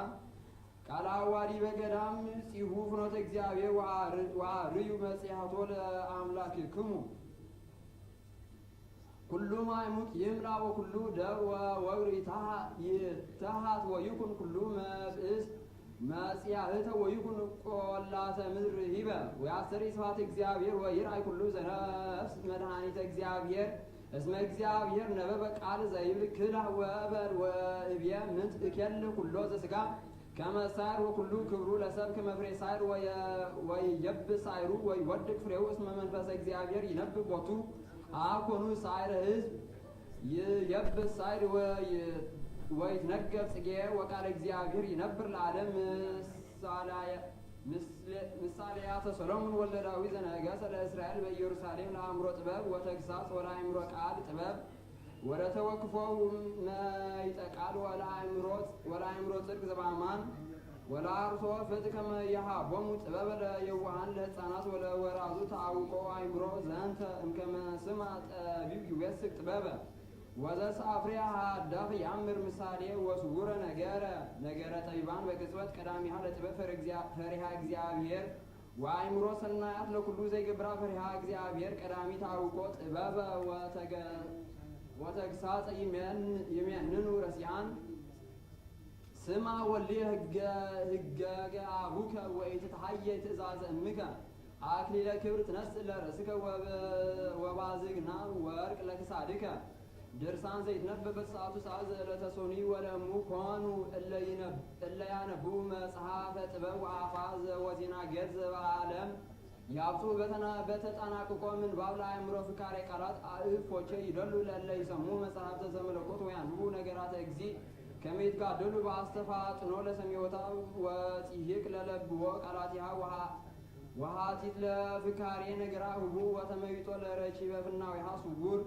ቃለ አዋዲ በገዳም ጽሑ ፍኖተ እግዚአብሔር ወአር-፣ ወአርዩ መጺሐቶ ለአምላክክሙ። ኩሉ ማይሙቅ ይምላ ወኩሉ ደብ ወወግር ይታሃ-፣ ይታሃት ወይኩን ኩሉ መብእስ መጽያህተ ወይኩን ቆላተ ምድር ርሂበ። ወያስተሪ ስብሐተ እግዚአብሔር ወይርአይ ኩሉ ዘነፍስ መድኃኒተ እግዚአብሔር። እስመ እግዚአብሔር ነበበ ቃል ዘይብል ክላህ ወበል ወእብየ ምንት እኬል ኩሎ ዘስጋ ከመ ሳይር ወኩሉ ክብሩ ለሰብ ከመ ፍሬ ሳይር ወየ-፣ ወይየብስ ሳይሩ ወይወድቅ ፍሬሁ እስመ መንፈሰ እግዚአብሔር ይነብብ ቦቱ። አኮኑ ሳይረ ሕዝብ ይየብስ ሳይር ወይ-፣ ወይትነገር ጽጌ ወቃለ እግዚአብሔር ይነብር ለዓለም። ምሳሌያ-፣ ምስሌ-፣ ምሳሌያተ ሰሎሞን ወልደ ዳዊት ዘነገሰ ለእስራኤል በኢየሩሳሌም ለአእምሮ ጥበብ ወተግሳጽ ወለአእምሮ ቃል ጥበብ ወለተወክፎ መይጠ ቃል ወለአእምሮ፣ ወለአእምሮ ጽድቅ ዘበአማን ወለአርሶ ፍትሕ ከመ የሃቦሙ ጥበበ ለየዋሃን ለሕፃናት ወለወራዙ ተአውቆ አእምሮ ዘንተ እምከመ ስማ ጠቢብ ይዌስክ ጥበበ። ወዘሰአፍሬ ሀዳፍ ያምር ምሳሌ ወስውረ ነገረ። ነገረ ጠቢባን በቅጽበት ቀዳሚሃ ለጥበብ ፈረ-፣ ፈሪሃ እግዚአብሔር ወአእምሮ ሰናያት ለኩሉ ዘይገብራ ፈሪሃ እግዚአብሔር ቀዳሚ ታውቆ ጥበበ ወተገ-፣ ወተግሳጸ ይሜን-፣ ይሜንኑ ረሲአን። ስማ ወልየ ህገ-፣ ህገገ አቡከ ወኢትትሃየ ትእዛዘ እምከ። አክሊለ ክብር ትነስእ ለርእስከ ወበ-፣ ወባዝግና ወርቅ ለክሳድከ። ድርሳን ዘይትነበብ በሰዓቱ ሰዓት ዘዕለተ ሶኒ ወለእሙ ኮኑ እለ ይነብ-፣ እለ ያነብቡ መጽሐፈ ጥበብ ወአፋ ዘወዜና ገጽ ዘበዓለም ያብጹ በተና-፣ በተጠናቅቆ ምንባብ ለአእምሮ ፍካሬ ቃላት አእፎቼ ይደሉ ለእለ ይሰሙ መጽሐፍተ ዘመለኮት ወያንብቡ ነገራተ እግዚእ ከመ ይትጋደሉ በአስተፋጥኖ ለሰሚዖታ ወጺሂቅ ለለብዎ ቃላቲሃ ወሃ-፣ ወሃቲት ለፍካሬ ነገራ ህቡእ ወተመይጦ ለረኪበ ፍናዊሃ ስውር።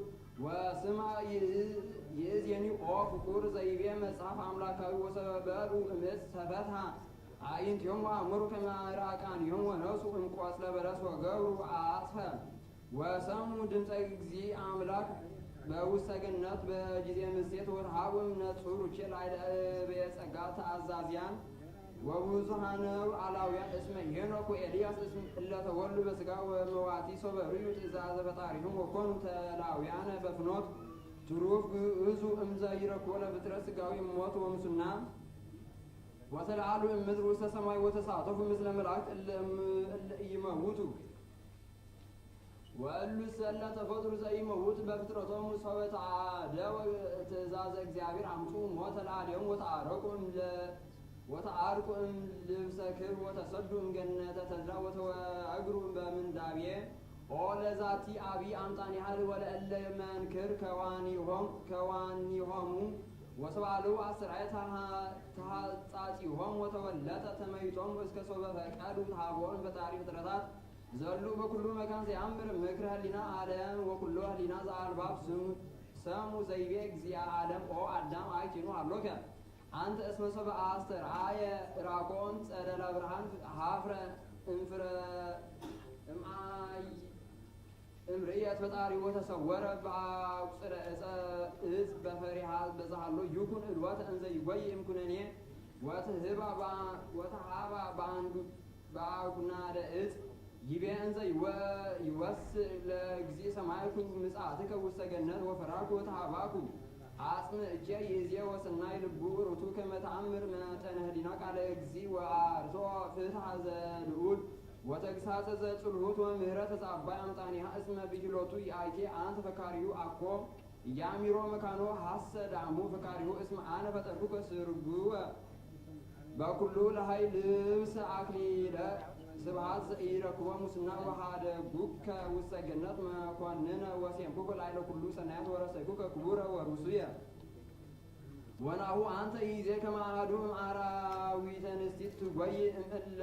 ወስማ ይእዝ-፣ ይእዜኒ ኦ ፍቁር ዘይቤ መጽሐፍ አምላካዊ ወሰበሩ እምዕፅ ተፈትሐ አዕይንቲሆሙ ወአእመሩ ከመ ዕራቃኒሆሙ ወነሱ እምቆጽለ በለስ ወገብሩ አጽፈ። ወሰሙ ድምፀ እግዚእ አምላክ በውስተ ገነት በጊዜ ምሴት ወተሃቡ እምነ ጽሩኬ ላዕለ እበየ ጸጋ ተአዛዝያን ወብዙሃነ አላውያን እስመ ሄኖክ ወኤልያስ እስም እለ ተወሉ በስጋ ወመዋቲ ሶበ ርእዩ ትእዛዘ ፈጣሪሆሙ ወኮኑ ተላውያነ በፍኖት ትሩፍ ግእዙ እምዘ ይረክቦ ለፍጥረት ስጋዊ ሞት ወምሱና ወተለዓሉ እምድር ውስተ ሰማይ ወተሳተፉ ምስለ መላእክት እለ እም-፣ እለ ኢይመውቱ። ወእሉሰ እለ ተፈጥሩ ዘኢይመውቱ በፍጥረቶሙ ሶበ ተአደወ ትእዛዘ እግዚአብሔር አምጽኡ ሞተ ለአሌሆሙ ወተአረቁ እምለ-፣ ወተአርቁ እምልብሰ ክብር ወተሰዱ እምገነተ ተድላ ወተወግሩ በምንዳቤ። ኦ ለዛቲ አብይ አምጣኒሃ ወለእለ መንክር ከዋኒሆም-፣ ከዋኒሆሙ ወሰብአሉ አስተርአየ ተሃ-፣ ተሃጻጺሆም ወተወለጠ ተመይጦም እስከ ሶበ ፈቀዱ ተሃቦም ፈጣሪ ፍጥረታት ዘሉ በኩሉ መካን ዘያምር ምክረ ህሊና አለም ወኩሎ ህሊና ዘአልባብ ስሙ-፣ ሰሙ ዘይቤ እግዚአ አለም ኦ አዳም አይኪኑ አሎከ። አንተ እስመ ሶበ አስተርአየ ራቆም ጸደላ ብርሃን ሀፍረ እምፍረ እምአይ-፣ እምርእየት ፈጣሪ ወተሰወረ በአቁጽለ እጸ እዝ በፈሪሃ በዘሃሎ ይኩን እልወተ እንዘ ይጎይ እምኩነኔ ወተሃባ በአ-፣ ወተሃባ በአንዱ በአኩናደ እጽ ይቤ እንዘ ይወ-፣ ይወስ ለእግዚእ ሰማይኩ ምጽአትከ ውስተ ገነት ወፈራኩ ወተሃባኩ አጽም እጄ ይእዜ ወሰናይ ልቡ ርቱ ከመ ተአምር መጠነ ህሊና ቃለ እግዚእ ወአርትኦ ፍትሐ ዘልዑል ወተግሳጸ ዘጽልሁት ወምህረተ ዘአባይ አምጣኒሃ እስመ ብሂሎቱ ይአይቴ አንተ ፈካሪሁ አኮ ኢያሚሮ መካኖ ሐሰ ዳሙ ፈካሪሁ እስመ አነ ፈጠርኩከ ስርጉወ በኩሉ ለሀይ ልብሰ አክሊለ ስብሐት ዘኢረክቦ ሙስና ወሐደጉከ ውስተ ገነት መኮንነ ወሴምኩከ ላዕለ ኩሉ ሰናያት ወረሰይኩከ ክቡረ ወርሱየ። ወናሁ አንተ ይዜ ከመ አሐዱ እምአራዊተ ንስቲት ትጎይ እምእለ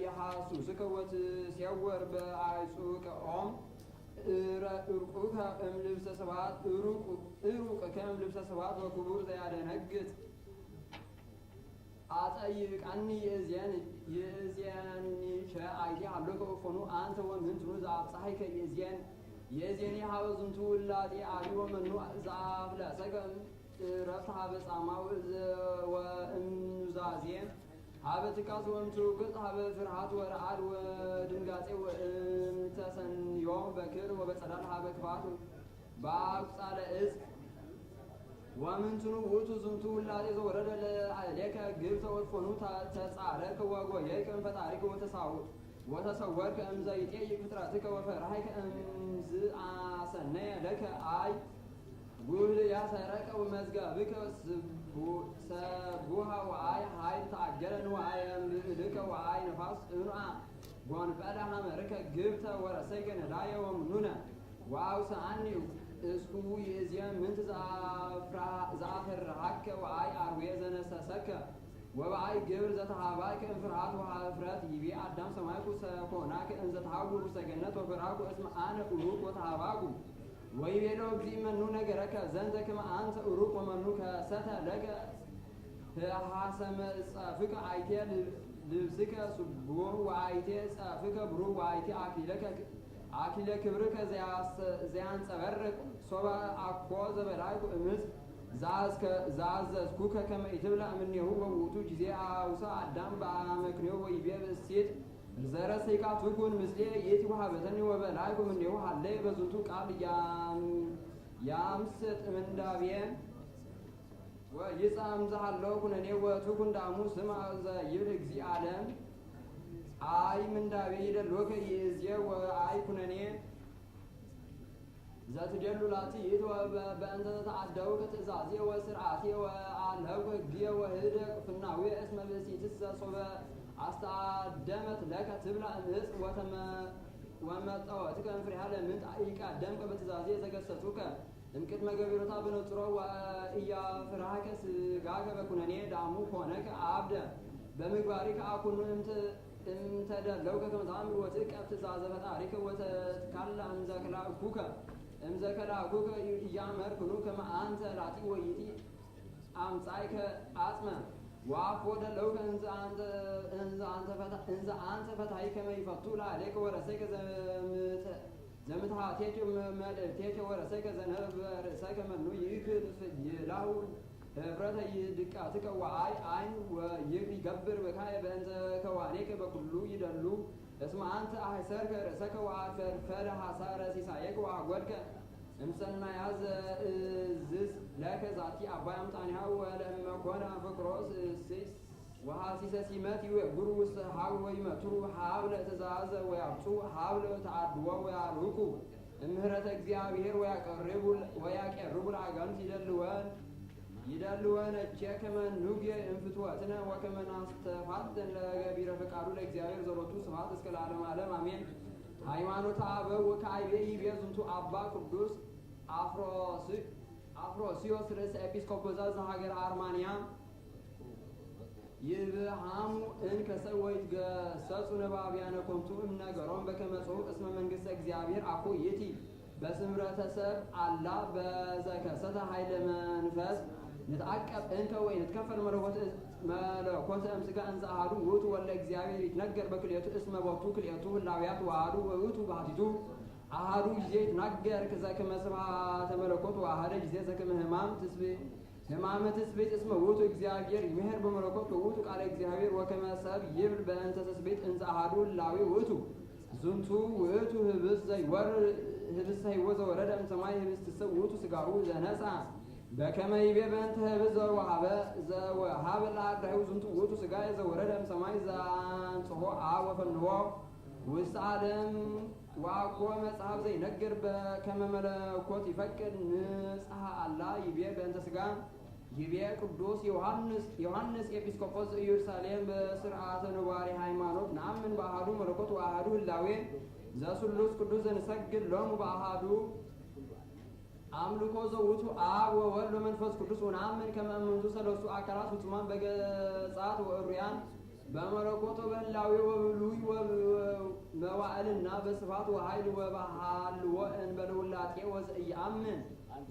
የሐሱስከ ወትሴወር በአይጹቀ ኦም እረ-፣ እርቁከ እምልብሰ ስብሐት፣ እሩቅ-፣ እሩቅከ እምልብሰ ስብሐት ወክቡር ዘያደነግጽ። አጠይቀኒ ይእዜን፣ ይእዜንከ አይቴ ሀሎከ እፎኑ አንተ ወምንትኑ ዘአብጽሐከ ይእዜን፣ ይእዜኒ ሀበ ዝንቱ ውላጤ አቢ ወመኑ ዘአፍለሰከ እረፍት ሀበ ጻማ ወእዝ-፣ ወእምኑዛዜ ሀበ ትካዝ ወእምትውግጥ ሀበ ፍርሃት ወረዓድ ወድንጋጼ ወእምተሰንዮ በክር ወበጸዳል ሀበ ክፋት በአቁጻለ እጽ። ወምንትኑ ውእቱ ዝንቱ ውላጤ ዘወረደ ለአሌከ ግብተ ወፎኑ ተ-፣ ተጻረከ ወጎየይከ እምፈጣሪከ ወተሳው-፣ ወተሰወርከ እምዘ ይጤይቅ ፍጥረትከ ወፈርሃይከ እምዝ አሰነየ ለከ አይ ጉህል ያሰረቀ ወመዝገብከ ስቡ-፣ ሰቡሃ ወአይ ሀይል ተአገረ ንዋየ ምእልከ ወአይ ነፋስ ጽኑአ ጎንበለ ሐመርከ ግብተ ወረሰይከ ነዳየ ወምኑነ ወአውሰአኒ እስኩ ይእዜ ምንት ዘአፍራ-፣ ዘአፈርሃከ ወአይ አርዌ ዘነሰሰከ ወበአይ ግብር ዘተሃባይከ እምፍርሃት ወሀፍረት ይቤ አዳም ሰማይኩ ሰኮናከ እንዘ ተሃውር ውስተ ገነት ወፈራኩ እስመ አነ ኡሩቅ ወተሃባኩ። ወይቤሎ እግዚእ መኑ ነገረከ ዘንተ ከመ አንተ ኡሩቅ ወመኑ ከሰተ ለከ ሐሰመ ጸፍከ አይቴ ልብስከ ስቡህ ወአይቴ ጸፍከ ብሩህ ወአይቴ አክሊለከ አክሊለ ክብርከ ዘያስ-፣ ዘያንጸበርቅ ሶበ አኮ ዘበላይኩ እምፅ ዛዝከ-፣ ዛዘዝኩከ ከመ ኢትብላ እምኔሁ ወውእቱ ጊዜ አውሳ አዳም በአመክንዮ ወይቤ ብእሲት ዘረሰይካ ትኩን ምስሌ ይእቲ ወሀበተኒ ወበላይኩ እምኔሁ ሀሌ በዝንቱ ቃል ያም-፣ ያምስጥ ምንዳቤ ወይጻም ዘሃለው ኩነኔ ወትኩን ዳሙ ስማ ዘይብል እግዚእ ዓለም። አይ ምንዳቤ ይደልወከ ይእዜ ወአይ ኩነኔ ዘትደሉ ላቲ ይእቲ ወበ-፣ በእንተ ተአደውከ ትእዛዜ ወስርዓቴ ወአልሀውከ ህግየ ወህደግ ፍናዌ እስመ ብእሲትሰ ሶበ አስተአደመት ለከ ትብላ እምዕፅ ወተመ-፣ ወመጠወትከ እምፍሬሃ ለምንት ኢቀደምከ በትእዛዜ ዘገሰጹከ እምቅድመ ገቢሮታ በነጽሮ ወኢያፍርሃከ ስጋከ በኩነኔ ዳሙ ኮነከ አብደ በምግባሪከ አኩኑ እምተ-፣ እምተደለውከ ከመ ተአምር ወትቀብ ትእዛዘ ፈጣሪከ ወተትካላ እምዘ ከላእኩከ፣ እምዘ ከላእኩከ ኢያመርኩኑ ከመ አንተ ላቲ ወይእቲ አምጻእከ አጽመ ወአፎ ደለውከ እንዘ አንተ፣ እንዘ አንተ ፈታ-፣ እንዘ አንተ ፈታሒ ከመ ይፈቱ ለአሌከ ወረሰይከ ዘምተ-፣ ዘምትሃቴከ መ-፣ መልእልቴከ ወረሰይከ ዘነብ ርእሰከ መኑ ይክል ይላሁ ህፍረተ ይድቃትከ ወአይ አይን ወይክል ይገብር በካየ በእንተ ከዋኔከ በኩሉ ይደሉ እስመ አንተ አህሰርከ ርእሰከ ወአፈድፈደ ሐሳረ ሲሳየከ ወአጎድከ እምሰናያ ዘእዝዝ ለከ ዛቲ አባይ አምጣኒሃ ወለእመ ኮነ ፍቅሮ ስስ ወሐሲሰ ሲመት ይወግሩ ውስተ ሀብ ወይመትሩ ሀብ ለትእዛዘ ወያብጹ ሀብ ለተአድዎ ወያርህቁ እምህረተ እግዚአብሔር ወያቀርቡ፣ ወያቀርቡ ለአጋንንት ይደልወን፣ ይደልወን እቼ ከመ ኑጌ እንፍትወትነ ወከመ ናስተፋትን ለገቢረ ፈቃዱ ለእግዚአብሔር ዘሎቱ ስብሐት እስከ ለዓለመ ዓለም አሜን። ሃይማኖተ አበው ወካዕቤ ይቤ ዝንቱ አባ ቅዱስ አፍሮስ-፣ አፍሮስዮስ ርእሰ ኤጲስቆጶሳት ዘሀገረ አርማንያ። ይብሃሙ እንከሰ ወይትገሰጹ ነባብያነ ኮንቱ እምነገሮም በከመ ጽሑፍ እስመ መንግስተ እግዚአብሔር አኮ ይእቲ በስምረተ ሰብ አላ በዘከሰተ ኃይለ መንፈስ ንትአቀብ እንከ ወኢንትከፈል መለኮት፣ መለኮተ እምስጋ እንዘ አሐዱ ውእቱ ወለ እግዚአብሔር ይትነገር በክልኤቱ እስመ ቦቱ ክልኤቱ ህላውያት ወአሐዱ ውእቱ ባህቲቱ አሐዱ ጊዜ ይትናገር ዘከመ ስብሐተ መለኮት ወአሐደ ጊዜ ዘከመ ሕማም ትስብእት፣ ሕማመ ትስብእት እስመ ውእቱ እግዚአብሔር ይምሔር በመለኮት ወውእቱ ቃለ እግዚአብሔር ወከመ ሰብ ይብል በእንተ ትስብእት እንዘ አሐዱ ህላዌ ውእቱ። ዝንቱ ውእቱ ህብስት ዘይወር-፣ ህብስተ ሕይወት ዘወረደ እምሰማይ ህብስትሰ ውእቱ ሥጋሁ ዘነስአ በከመ ይቤ በእንተ ህብስት ዘወሀበ፣ ዘወሀበ ለአርዳኢሁ ዝንቱ ውእቱ ሥጋየ ዘወረደ እምሰማይ ዘአንጽሖ አብ ወፈንዎ ውስተ ዓለም። ወአኮ መጽሐፍ ዘይነግር በከመ መለኮት ይፈቅድ ንጽሐ አላ ይቤ በእንተ ሥጋ። ይቤ ቅዱስ ዮሐንስ፣ ዮሐንስ ኤጲስቆጶስ ዘኢየሩሳሌም በስርዓተ ነባሪ ሃይማኖት ነአምን በአሐዱ መለኮት ወአሐዱ ህላዌ ዘስሉስ ቅዱስ ዘንሰግድ ሎሙ በአሐዱ አምልኮ ዘውቱ አብ ወወልድ ወመንፈስ ቅዱስ ወነአምን ከመ እምንቱ ሰለስቱ አካላት ፍጹማን በገጻት ወእሩያን በመለኮት ወበህላዌ ወብሉይ ወመዋዕልና በስፋት ወኃይል ወበሃልዎ እንበለ ውላጤ ወዘኢየአምን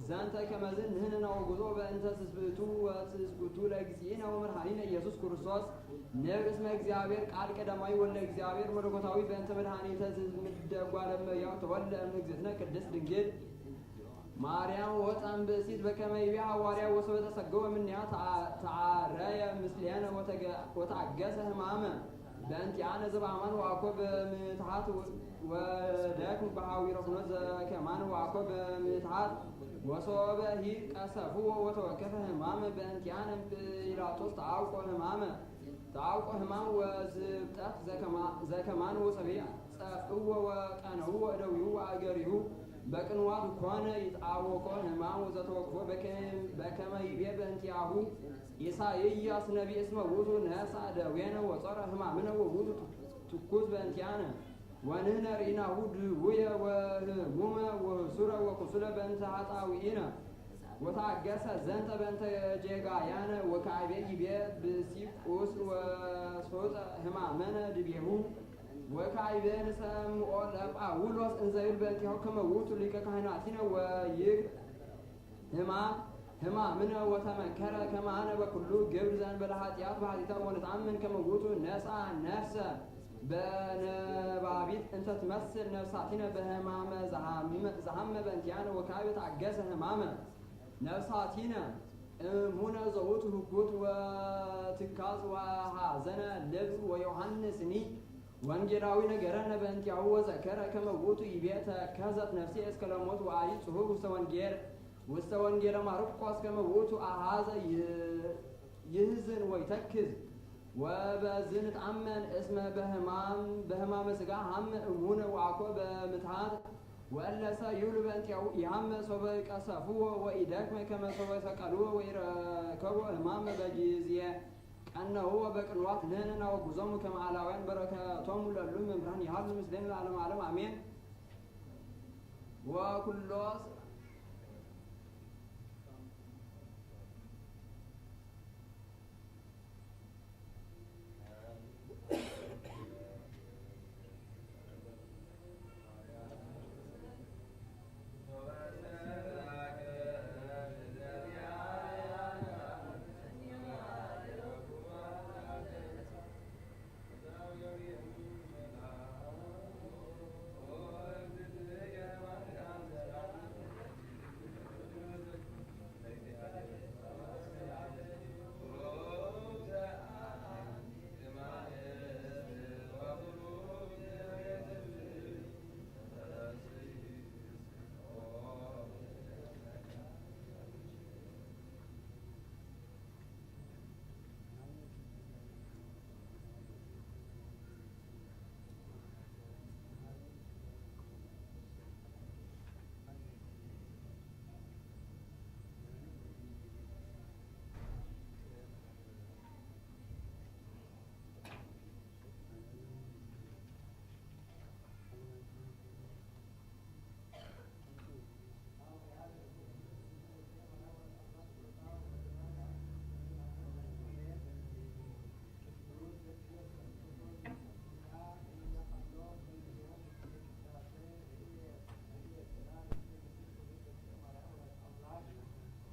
ዘንተ ከመዝ ንሕነ ነወግዞ በእንተ ትስብእቱ ወትስብእቱ ለእግዚእነ ወመድኃኒነ ኢየሱስ ክርስቶስ ንብል እስመ እግዚአብሔር ቃል ቀዳማዊ ወልደ እግዚአብሔር መለኮታዊ በእንተ መድኃኒተ ትስብእት እምደ ጓለ እመሕያው ተወልደ እምእግዝእትነ ቅድስት ድንግል ማርያም ወፀን ብእሲት በከመ ይቤ ሐዋርያ ወሶበ ተሰገወ እምኔሃ ተዓ-፣ ተዓረየ ምስሌነ ወተገ-፣ ወተአገሰ ሕማመ በእንቲአነ ዘበአማን ወአኮ በምትሃት ወ-፣ ወደክም በሐዊረ ኩኖ ዘከማን ወአኮ በምትሃት ወሶበ ሂር ቀሰፍዎ ወተወከፈ ሕማመ በእንቲአነ እምጲላጦስ ተአውቆ ሕማመ ተአውቆ ሕማም ወዝብጠት ዘከማ-፣ ዘከማን ወጸብኢ ጸፍእዎ ወቀነውዎ እደዊሁ ወአገሪሁ በቅንዋት ኮነ ይትአወቆ ሕማም ወዘተወክፎ በከ-፣ በከመ ይቤ በእንቲአሁ ኢሳይያስ ነቢይ እስመ ውእቱ ነስአ ደዌነ ወጾረ ሕማምነ ወውእቱ ትኩስ በእንቲአነ ወንሕነ ርኢናሁ ድውየ ወህሙመ ወህሱረ ወቁሱለ በእንተ ኃጣውኢነ ወተአገሰ ዘንተ በእንተ ጌጋያነ ወካዕበ ይቤ ብእሲ ቁስል ወሶጠ ሕማመነ ድቤሁ ወካዕበ ንሰምዖ ለጳውሎስ እንዘ ይብል በእንቲአሁ ከመ ውእቱ ሊቀ ካህናቲነ ወይክ ሕማም ሕማምነ ወተመከረ ከማነ በኩሉ ግብር ዘእንበለ ኃጢአት በኃጢአተ ወንትአምን ከመ ውእቱ ነስአ ነፍሰ በነባቢት እንተ ትመስል ነፍሳቲነ በሕማመ ዘሐመ በእንቲአነ ወካዕበ ተአገሰ ሕማመ ነፍሳቲነ እሙነ ዘውቱ ህጉት ወትካዝ ወሐዘነ ልብ ወዮሐንስኒ ወንጌላዊ ነገረነ በእንቲአሁ ወዘከረ ከመ ውእቱ ይቤ ተከዘት ነፍሴ እስከ ለሞት ወአይ ጽሑፍ ውስተ ወንጌል ውስተ ወንጌለ ማርቆስ ከመ ውእቱ አሐዘ ይ-፣ ይሕዝን ወይተክዝ። ወበዝ ንትአመን እስመ በሕማም፣ በሕማመ ሥጋ ሐመ እሙነ ወአኮ በምትሃት። ወእለሰ ይብሉ በእንቲአሁ ኢሐመ ሶበ ቀሰፍዎ ወኢደክመ ከመ ሶበ ሰቀልዎ ወኢረከቦ ሕማመ በጊዜ ቀነውዎ በቅንዋት ንሕነ ናወግዞሙ ከመ አላውያን በረከቶሙ ለሉ መምህራን ይሃሉ ምስሌነ ለዓለመ ዓለም አሜን። ወኩሎ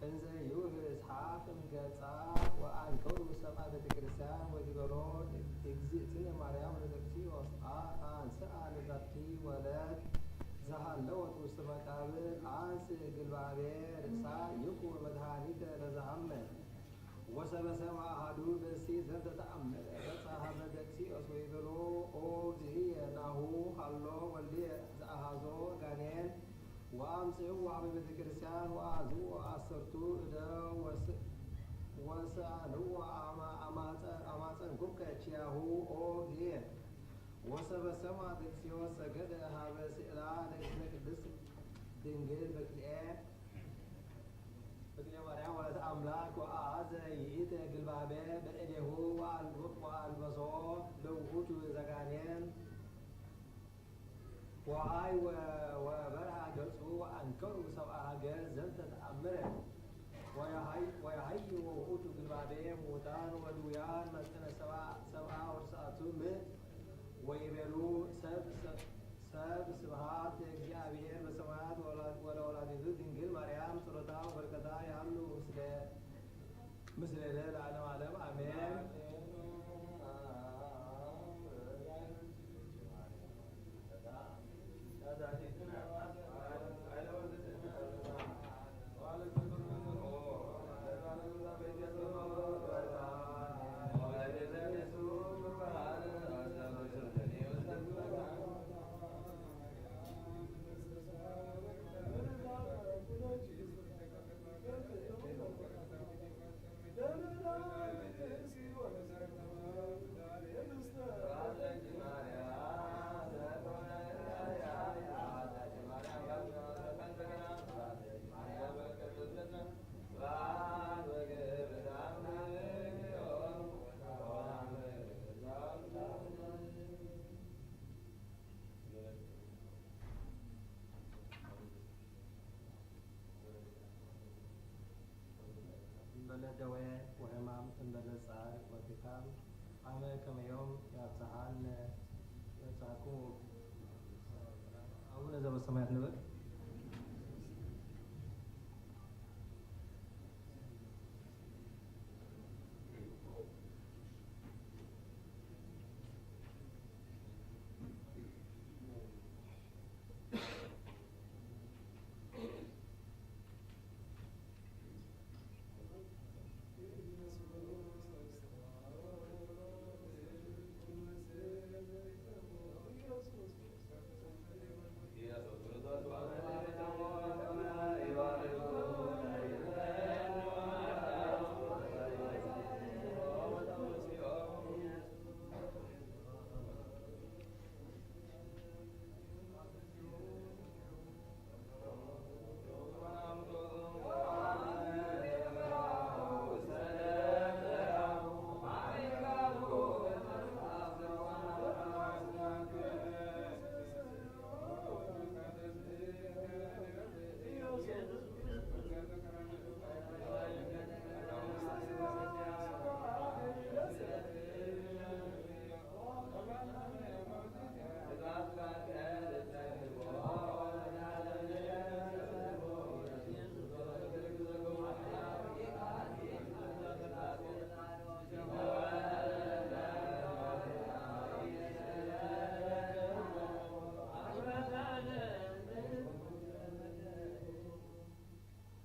እንዘ ይውህዝ ሐፍ እምገጻ ወአንከሩ ሰብአ ቤተክርስቲያን ወዲበሎ እግዝእትነ ማርያም ወለደክቲ ወስአ አንስአ ለዛቲ ወለት ዘሃለወት ውስተ መቃብር አንስ ግልባቤ ርእሳ ይኩን መድኃኒተ ለዘሐመ። ወሰበሰማ አሐዱ ብእሲ ዘንተ ተአምር በጽሐ ሀበ ደቅስዮስ ወይቤሎ፣ ኦ እግዚእየ፣ ናሁ ሀሎ ወልድየ ዘአሐዞ ጋኔን ወአምጽእዎ ሀበ ቤተ ክርስቲያን ወአዝዎ አሰርቱ እደ ወስ-፣ ወሰአልዎ አማ-፣ አማጸ-፣ አማጸንኩከ ኪያሁ ኦ እግዚእየ። ወሰበሰማ ደቅስዮስ ሰገደ ሀበ ስእላ ለእግዝእትነ ቅድስት ድንግል በክልኤ በክልኤ ማርያም ወለተ አምላክ ወአሐዘ ይእቲ ግልባቤ በእዴሁ ወአልብ-፣ ወአልበሶ ለውእቱ ዘጋኔን። ወሀይ ወ-፣ ወበርሃ ገጹ ወአንከሩ ሰብአ ሀገር ዘንተ ተአምረ። ወየሀይ-፣ ወየሀይዎ ውእቱ ግልባቤ ሙታን ወድውያን መጠነ ሰብአ፣ ሰብአ ወተስዓቱ ምእት። ወይቤሉ ሰብ-፣ ሰብ-፣ ሰብ ስብሐት ለእግዚአብሔር በሰማያት ወለ-፣ ወለወላዲቱ ድንግል ማርያም ጸሎታ ወበረከታ ያሉ ምስለ ምስለ ለዓለመ ዓለም አሜን። እምበለ ደዌ ወሕማም፣ እምበለ ጻር ወድካም፣ አመ ከመ ዮም ያብጽሐነ፣ ያብጽሐክሙ። አቡነ ዘበሰማያት ንበል።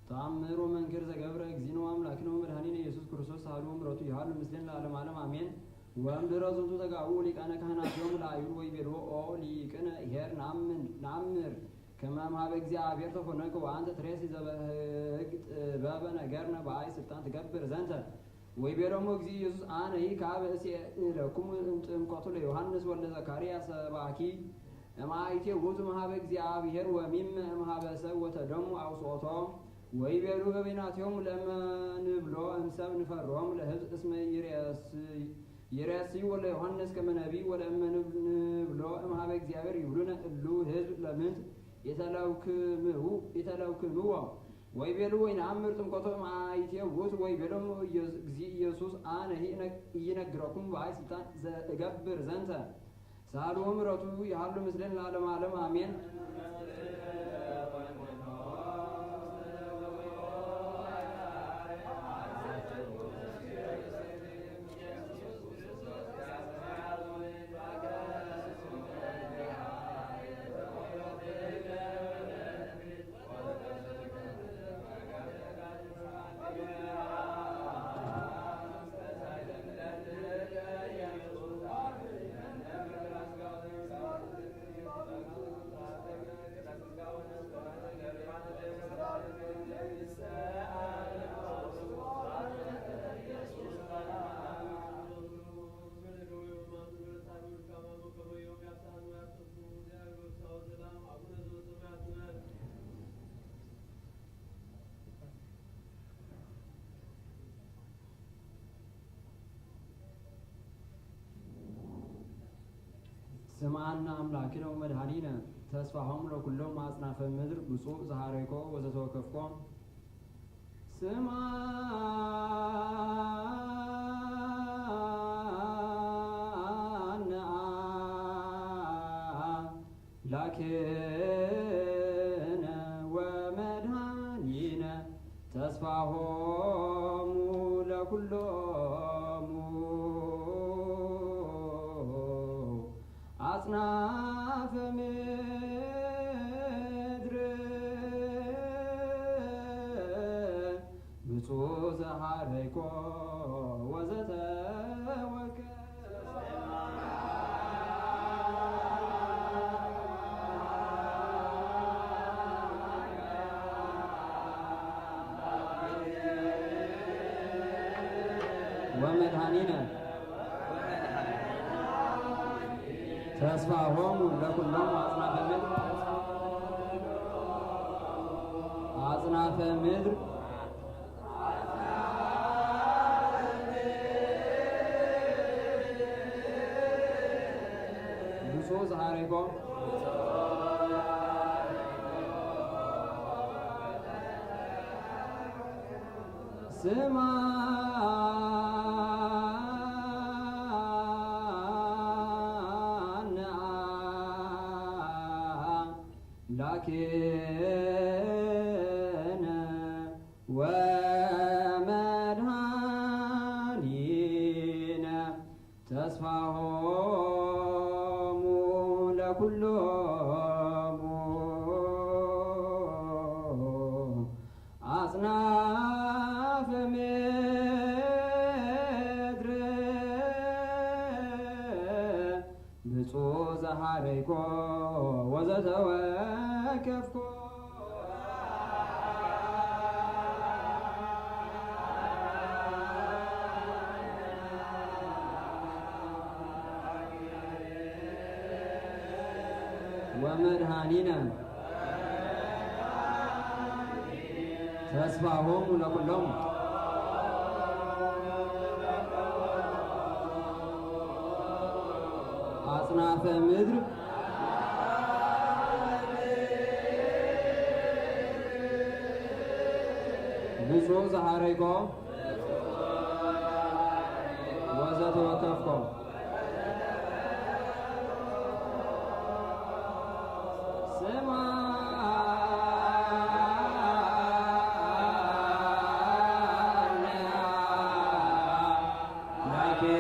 ተአምር ወመንክር ዘገብረ እግዚእነ ወአምላክነ ወመድኃኒነ ኢየሱስ ክርስቶስ ሳህሉ ወምሕረቱ ይሃሉ ምስሌነ ለዓለመ ዓለም አሜን። ወእምድረ ዝንቱ ተጋብኡ ሊቃነ ካህናቲሆሙ ለአይሁድ ወይቤልዎ ኦ ሊቅነ ኄር ነአምን፣ ነአምር ከመ እምሃበ እግዚአብሔር ተፈነወከ ወአንተ ትሬሲ ዘበህግ ጥበበ ነገርነ በአይ ስልጣን ትገብር ዘንተ። ወይቤሎሙ እግዚእ ኢየሱስ አነሂ ከአበ እሴ እለክሙ እምጥምቀቱ ለዮሐንስ ወልደ ዘካርያስ ሰባኪ እምአይቴ ውእቱ እምሃበ እግዚአብሔር ወሚመ እምሃበ ሰብ ወተደሙ አውስኦቶ። ወይቤሉ በበይናቲሆሙ ለእመ ንብሎ እምሰብ ንፈርሆሙ ለሕዝብ እስመ ይሬስ-፣ ይሬስዩ ወለዮሐንስ ከመ ነቢይ ወለእመ ንብ-፣ ንብሎ እምሃበ እግዚአብሔር ይብሉነ እሉ ሕዝብ ለምንት ኢተለውክምው-፣ ኢተለውክምዎ። ወይቤሉ ወኢነአምር ጥምቀቶ እምአይቴ ውእቱ። ወይቤሎሙ ኢየሱ-፣ እግዚእ ኢየሱስ አነሂ እነ-፣ ኢይነግረኩም በአይ ስልጣን ዘእገብር ዘንተ። ሳሉ ምሕረቱ ይሃሉ ምስሌነ ለዓለመ ዓለም አሜን። ስምዓነ አምላክነ ወመድኃኒነ ተስፋሆሙ ለኩሎም አጽናፈ ምድር ብፁዕ ዘሐረይኮ ወዘተወከፍኮ። ስምዓነ አምላክነ ወመድኃኒነ ተስፋሆሙ ለኩሎሙ አጽናፈ ምድር ብፁዕ ዘሐረይኮ ወዘተወከፍኮ። ወመድኃኒነ ተስፋሆሙ ለኩሎም አጽናፈ ምድር፣ አጽናፈ ምድር ብፁዕ ዘሐረይኮ ስምዓነ አምላክነ ወመድኃኒነ ተስፋሆሙ ለኩሎሙ አጽናፈ ምድር ብፁዕ ዘሐረይኮ ወዘተወከፍኮ። ወመድኃኒነ ተስፋሆሙ ለኩሎም አጽናፈ ምድር ብፁዕ ዘሐረይኮ ወዘተወከፍኮ። ስምዓነ አምላክነ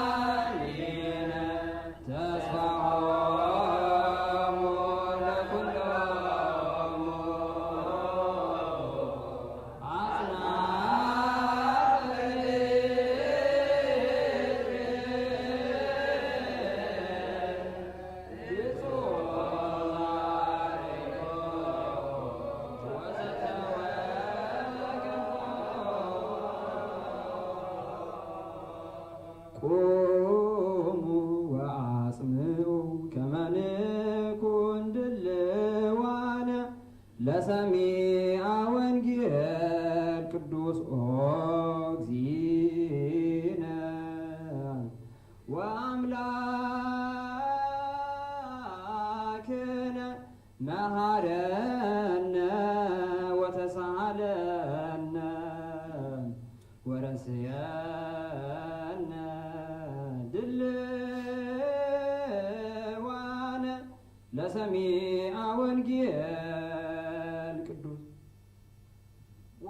ወመድኃኒነ ተስፋሆሙ ለኩሎሙ አጽናፈ ምድር ብፁዕ ዘሐረይኮ ወዘተወከፍኮ። ቁሙ ወአጽምዑ ከመ ንኩን ድልዋነ ለሰሚዐ ወንጌል ቅዱስ ኦ እግዚእነ ወአምላክነ መሐረነ ወተሳሃለነ ወረስየነ ድልዋነ ለሰሚዐ ወንጌል ቅዱስ ወ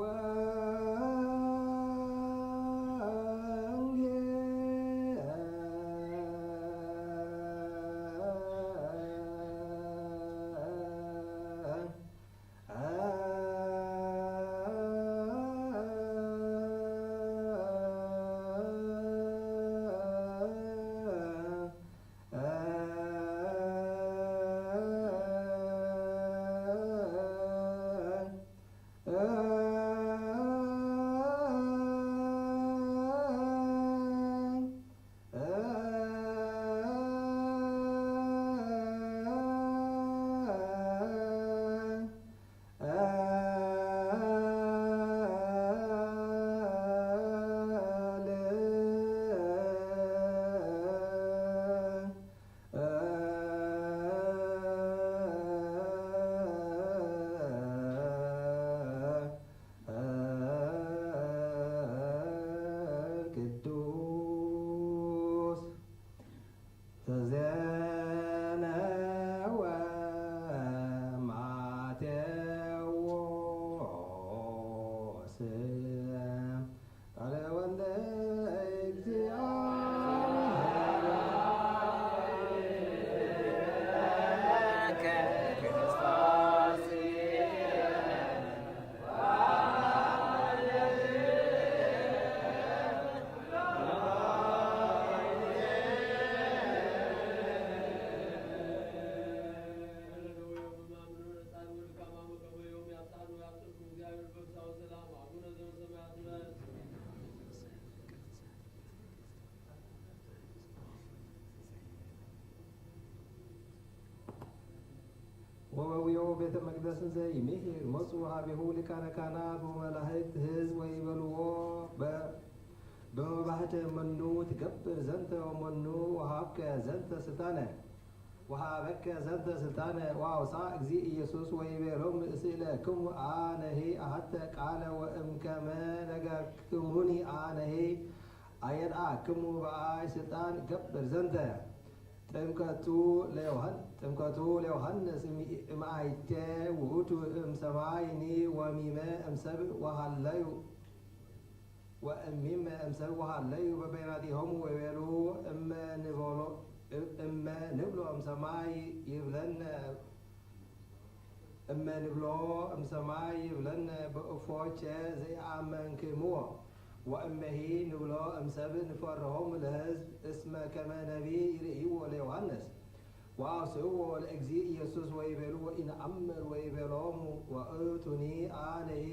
ቤተ መቅደስን ዘኢይምህር፣ መጹ ሀቤሁ ሊቃነ ካህናት ወመላእክት ሕዝብ ወይቤልዎ፣ በ-፣ በመባህተ መኑ ትገብር ዘንተ ወመኑ ወሀብከ ዘንተ ስልጣነ፣ ወሀበከ ዘንተ ስልጣነ። ወአውሳ እግዚእ ኢየሱስ ወይቤሎሙ፣ እስእለክሙ አነሂ አሐተ ቃለ ወእምከመ ነገርክሙኒ አነሂ አየድአክሙ በአይ ስልጣን እገብር ዘንተ። ጥምቀቱ ለዮሐን-፣ ጥምቀቱ ለዮሐንስ እም-፣ እምአይቴ ውእቱ እምሰማይኒ ወሚመ እምሰብ ወሀለዩ፣ ወእሚመ እምሰብ ወሀለዩ በበይናቲሆሙ ወይቤሉ፣ እመ ንቦሎ-፣ እመ ንብሎ እምሰማይ ይብለነ እመ ንብሎ እምሰማይ ይብለነ በእፎቼ ዘይአመንክምዎ፣ ወእመሂ ንብሎ እምሰብ ንፈርሆሙ ለሕዝብ እስመ ከመ ነቢይ ይርእይዎ ለዮሐንስ። ወአውስእዎ ለእግዚእ ኢየሱስ ወይቤልዎ፣ ኢነአምር ወይቤሎሙ፣ ወእቱኒ አነሂ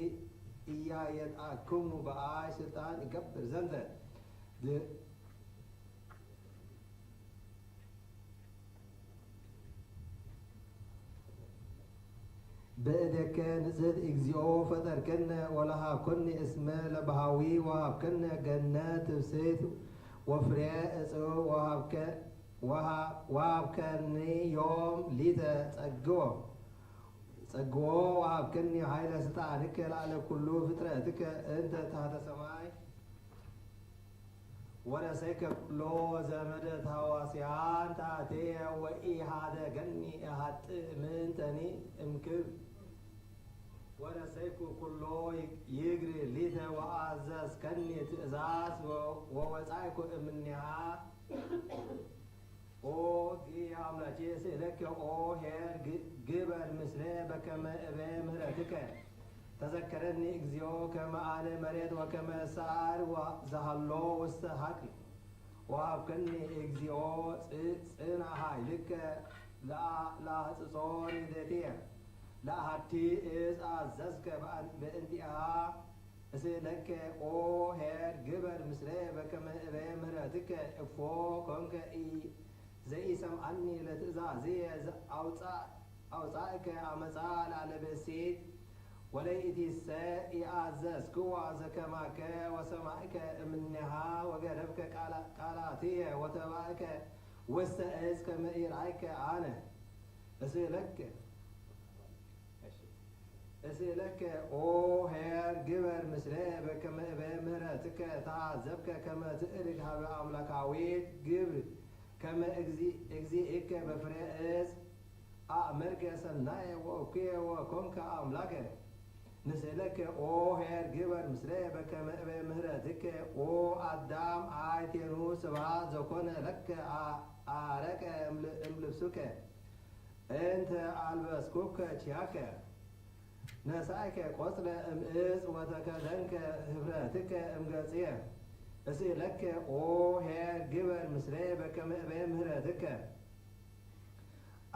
ኢያየድአክሙ በአይ ስልጣን እገብር ዘንተ። ድ-፣ በእዴከ ንጽሕት እግዚኦ ፈጠርከነ ወለሃብኮኒ እስመ ለበሃዊ ወሃብከነ ገነት ትብስት ወፍሬ እጽው ወሃብከ-፣ ወሃ-፣ ወሃብከኒ ዮም ሊተ ጸግዎ፣ ጸግዎ ወሃብከኒ ኃይለ ስልጣንከ ላዕለ ኩሉ ፍጥረትከ እንተ ታሕተ ሰማይ። ወረሰይከ ኩሎ ዘመደ ታዋስያን ታቴ ወኢሃደገኒ እሃጥእ ምንተኒ እምክብ። ወረሰይኩ ኩሎ ይግሪ ሊተ ወአዘዝከኒ ትእዛዝ ወ-፣ ወወጻይኩ እምኔሃ። ኦ እግዚእ አምላኬ እስእለከ ኦ ኄር ግ-፣ ግበር ምስሌ በከመ እቤ ምህረትከ። ተዘከረኒ እግዚኦ ከመ አነ መሬት ወከመ ሳር ዘሃሎ ውስተ ሐቅል። ወሀብከኒ እግዚኦ ጽ-፣ ጽንዐ ኃይልከ ለአ-፣ ለአህጽጾ ኒዴትየ። ለአሐቲ እጽ አዘዝከ በእን-፣ በእንቲአሃ። እስእለከ ኦ ኄር ግበር ምስሌ በከመ እቤ ምህረትከ። እፎ ኮንከ ኢ-፣ ዘኢሰምዐኒ ለትእዛዝየ ዘአውጻ-፣ አውጻእከ አመጻ ላዕለ ብእሲት። ወለይእቲሰ ኢአዘዝክዋ ዘከማከ ወሰማዕከ እምኔሃ ወገደፍከ ቃላ-፣ ቃላትየ ወተባእከ ውስተ እጽ ከመ ኢርአይከ አነ። እስእለከ እሺ። እስእለከ ኦ ኄር ግበር ምስሌ በከመ እቤ ምህረትከ። ተአዘብከ ከመ ትእርግ ሀበ አምላካዊት ግብር ከመ እግዚ-፣ እግዚእከ በፍሬ እጽ። አእመርከ ሰናየ ወእኩየ ወኮንከ አምላከ። ንስእለከ ኦ ኄር ግበር ምስሌ በከመ እቤ ምህረትከ። ኦ አዳም አይቴኑ ስብሐት ዘኮነ ለከ አ-፣ አረቀ እምል-፣ እምልብሱከ። እንተ አልበስኩከ ኪያከ። ነሳእከ ቆጽለ እምእጽ ወተከደንከ ህፍረትከ እምገጽየ። እስእለከ ኦ ኄር ግበር ምስሌ በከመ እቤ ምህረትከ።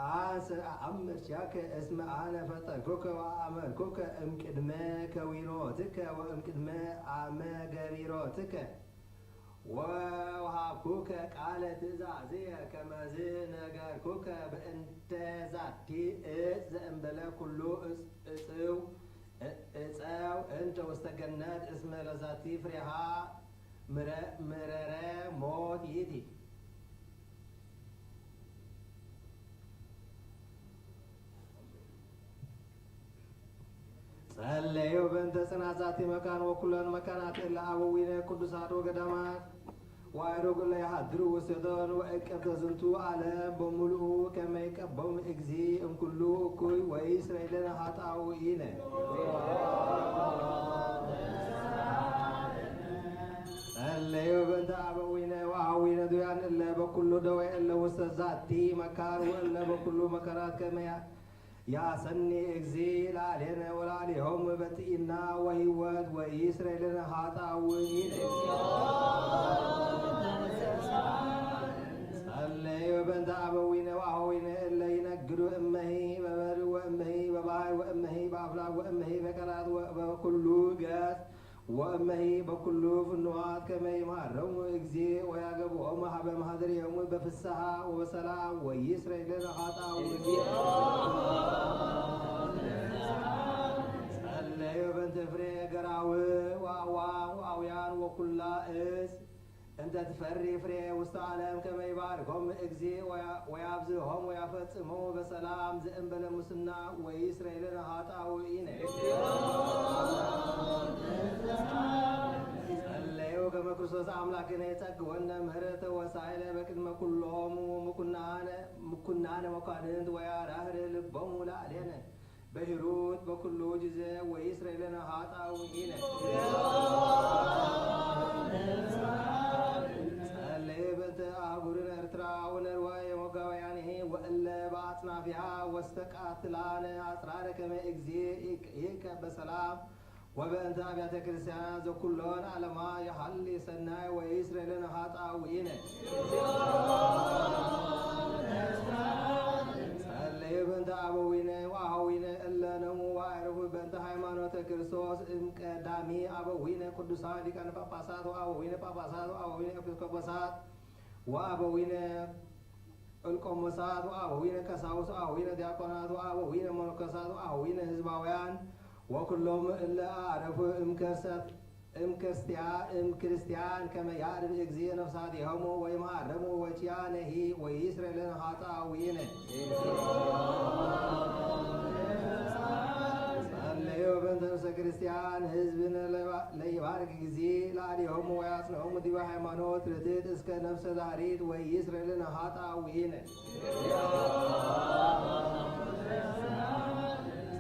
አንሰ አአምር ኪያከ እስመ አነ ፈጠርኩከ ወአአመርኩከ እምቅድመ ከዊኖትከ ወእምቅድመ አመ ገቢሮትከ። ወወሀብኩከ ቃለ ትእዛዝየ ከመዝ ነገርኩከ በእንተ ዛቲ እጽ ዘእምበለ ኩሉ እጽ-፣ እጽው፣ እ-፣ እጸው እንተ ውስተ ገነት እስመ ለዛቲ ፍሬሃ ምረ-፣ ምረረ ሞት ይእቲ። ጸለዩ በእንተ ጽንዓት ዛቲ መካን ወኩለን መካናት እለ አበዊነ ቅዱሳት ወገዳማት ወአእሩግ እለ ይሃድሩ ውስቴቶን ወእቀብተ ዝንቱ ዓለም በሙሉኡ ከመ ይቀቦም እግዚእ እምኩሉ እኩይ ወይስረይ ለነ ኃጣውኢነ። ጸለዩ በእንተ አበዊነ ወአሃዊነ ዱያን እለ በኩሉ ደዌ እለ ውስተ ዛቲ መካን ወእለ በኩሉ መካናት ከመ ያ-፣ ያሰኒ እግዚእ ለአሌነ ወለአሌሆሙ በጥኢና ወህይወት ወይስረይ ለነ ኃጣውኢነ። ጸለዩ በእንተ አበዊነ ወአሃዊነ እለ ይነግዱ እመሂ በበሪ ወእመሂ በባሕር ወእመሂ በአፍላግ ወእመሂ በቀላት ወበኩሉ ገጽ ወእመሂ በኩሉ ፍኑዋት ከመ ይምሃሮሙ እግዚእ ወያገብኦሙ ሀበ ማህደሪሆሙ በፍስሃ ወበሰላም ወይስረይ ለነ ኃጣውኢነ። ፍሬ ገራውብ ወአዋም ወአውያን ወኩላ እጽ እንተ ትፈሪ ፍሬ ውስተ ዓለም ከመ ይባርኮም እግዚእ ወያ-፣ ወያብዝሆም ወያፈጽሞም በሰላም ዘእንበለ ሙስና ወይስረይ ለነ ኃጣውኢነ። ጸለዩ ከመ ክርስቶስ አምላክነ ይጸግወነ ምህረተ ወሳይለ በቅድመ ኩሎም ምኩናነ፣ ምኩናነ መኳንንት ወያራህር ልቦሙ ለአሌነ። በሂሩት በኩሉ ጊዜ ወይስረይ ለነ ኃጣውኢነ። ጸልዩ በእንተ አህጉርነ ኤርትራ ወነርወ የሞጋውያንሂ ወእለ በአጽናፊሃ ወስተቃትላነ አጽራረ ከመ እግዚእ ይቀ-፣ ይቀ በሰላም ወበእንተ አብያተ ክርስቲያን ዘኩሎን ዓለማ የሐሊ ሰናይ ወይስረይ ለነ ኃጣውኢነ። ጸልዩ በእንተ አበዊነ ወአሃዊነ እለ ነሙ ወአዕረፉ በእንተ ሃይማኖተ ክርስቶስ እምቀዳሚ አበዊነ ቅዱሳን ሊቃነ ጳጳሳት ወአበዊነ ጳጳሳት ወአበዊነ ኤጲስቆጶሳት ወአበዊነ እልቆሞሳት ወአበዊነ ቀሳውስት ወአበዊነ ዲያቆናት ወአበዊነ መነኮሳት ወአበዊነ ህዝባውያን ወኩሎም እለ አዕረፉ እምክርስቲያ-፣ እምክርስቲያ-፣ እምክርስቲያን ከመ ያዕርፍ እግዚእ ነፍሳቲሆሙ ወይመሃሮሙ ወኪያነሂ ወይስረይ ለነ ኃጣውኢነ። ጸልዩ በእንተ ነፍሰ ክርስቲያን ህዝብነ ለይባ-፣ ለይባርክ እግዚእ ለአሊሆሙ ወያጽንዖሙ ዲበ ሃይማኖት ርትዕት እስከ ነፍሰ ዳሪት ወይስረይ ለነ ኃጣውኢነ።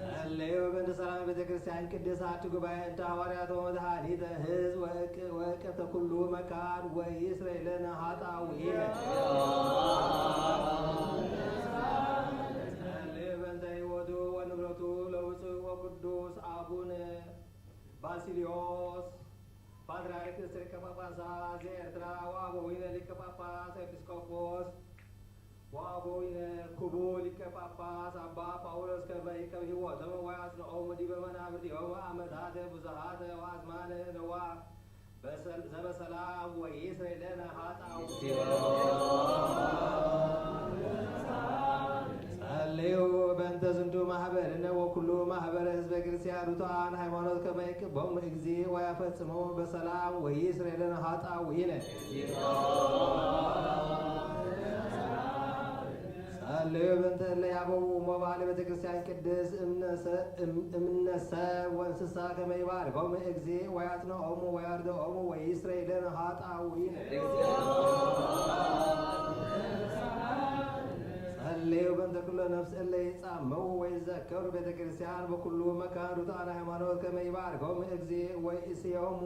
ጸልዩ በእንተ ሰላም ቤተ ክርስቲያን ቅድስት አሐቲ ጉባኤ እንተ ሐዋርያት ወመድኃኒተ ሕዝብ ወእቅ-፣ ወእቅፍተ ኩሉ መካን ወይስረይ ለነ ኃጣውኢነ። ጸልዩ በእንተ ሕይወቱ ወንብረቱ ለብፁዕ ወቅዱስ አቡነ ባሲልዮስ ፓትርያርክ ርእሰ ሊቀ ጳጳሳት ዘኤርትራ ወአበዊነ ሊቀ ጳጳስ ኤጲስቆጶስ ወአበዊነ ክቡር ሊቀ ጳጳስ አባ ጳውሎስ ከመ ይቀብ ሕይወቶሙ ወያጽንዖሙ ዲበ መናብርቲሆሙ አመታተ ብዙሃተ ወአዝማነ ነዋ በሰል-፣ ዘበሰላም ወይስረይ ለነ ኃጣውኢነ። ጸልዩ በእንተ ዝንቱ ማህበርነ ወኩሉ ማህበረ ህዝበ ክርስቲያን ርቱዓን ሃይማኖት ከመ ይቀቦም እግዚእ ወያፈጽሞም በሰላም ወይስረይ ለነ ኃጣውኢነ። ጸልዩ በእንተ እለ ያበው ሞባል ቤተ ክርስቲያን ቅድስት እምነሰ-፣ እም-፣ እምነሰ ወእንስሳ ከመ ይባርኮም እግዚእ ወያጽንዖሙ ወያርድዖሙ ወይስረይ ለነ ኃጣውኢነ። ጸልዩ በእንተ ኩሎ ነፍስ እለ ይጻመው ወይዘከሩ ቤተ ክርስቲያን በኩሉ መካን ርቱዓነ ሃይማኖት ከመ ይባርኮም እግዚእ ወይእስዮሙ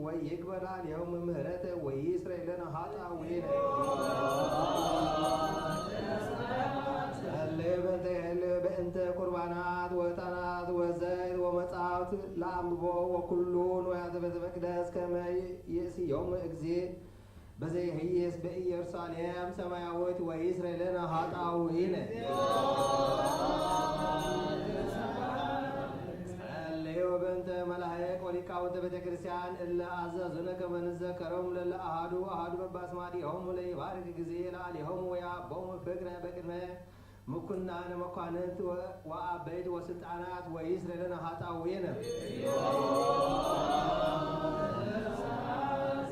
ወይግበር ላዕሌሆሙ ምህረተ ወይስረይ ለነ ኃጣውኢነ። ጸልዩ በእንተ ይሄሉ በእንተ ቁርባናት ወዕጣናት ወዘይት ወመጻሕፍት ለአንብቦ ወኩሉ ንዋያተ ቤተ መቅደስ ከመ ይእስዮሙ እግዚእ በዘይህይስ በኢየሩሳሌም ሰማያዊት ወይስረይ ለነ ኃጣውኢነ። ጸልዩ በእንተ መላህቅ ወሊቃውንተ ቤተ ክርስቲያን እለ አዘዙነ ከመ ንዘከሮም ለለ አሃዱ አሃዱ በበአስማቲሆሙ ለይባርክ እግዚእ ለአሊሆሙ ወየሀቦሙ ፍቅረ በቅድመ ምኩናነ መኳንንት ወ-፣ ወአበይት ወስልጣናት ወይስረይ ለነ ኃጣውኢነ።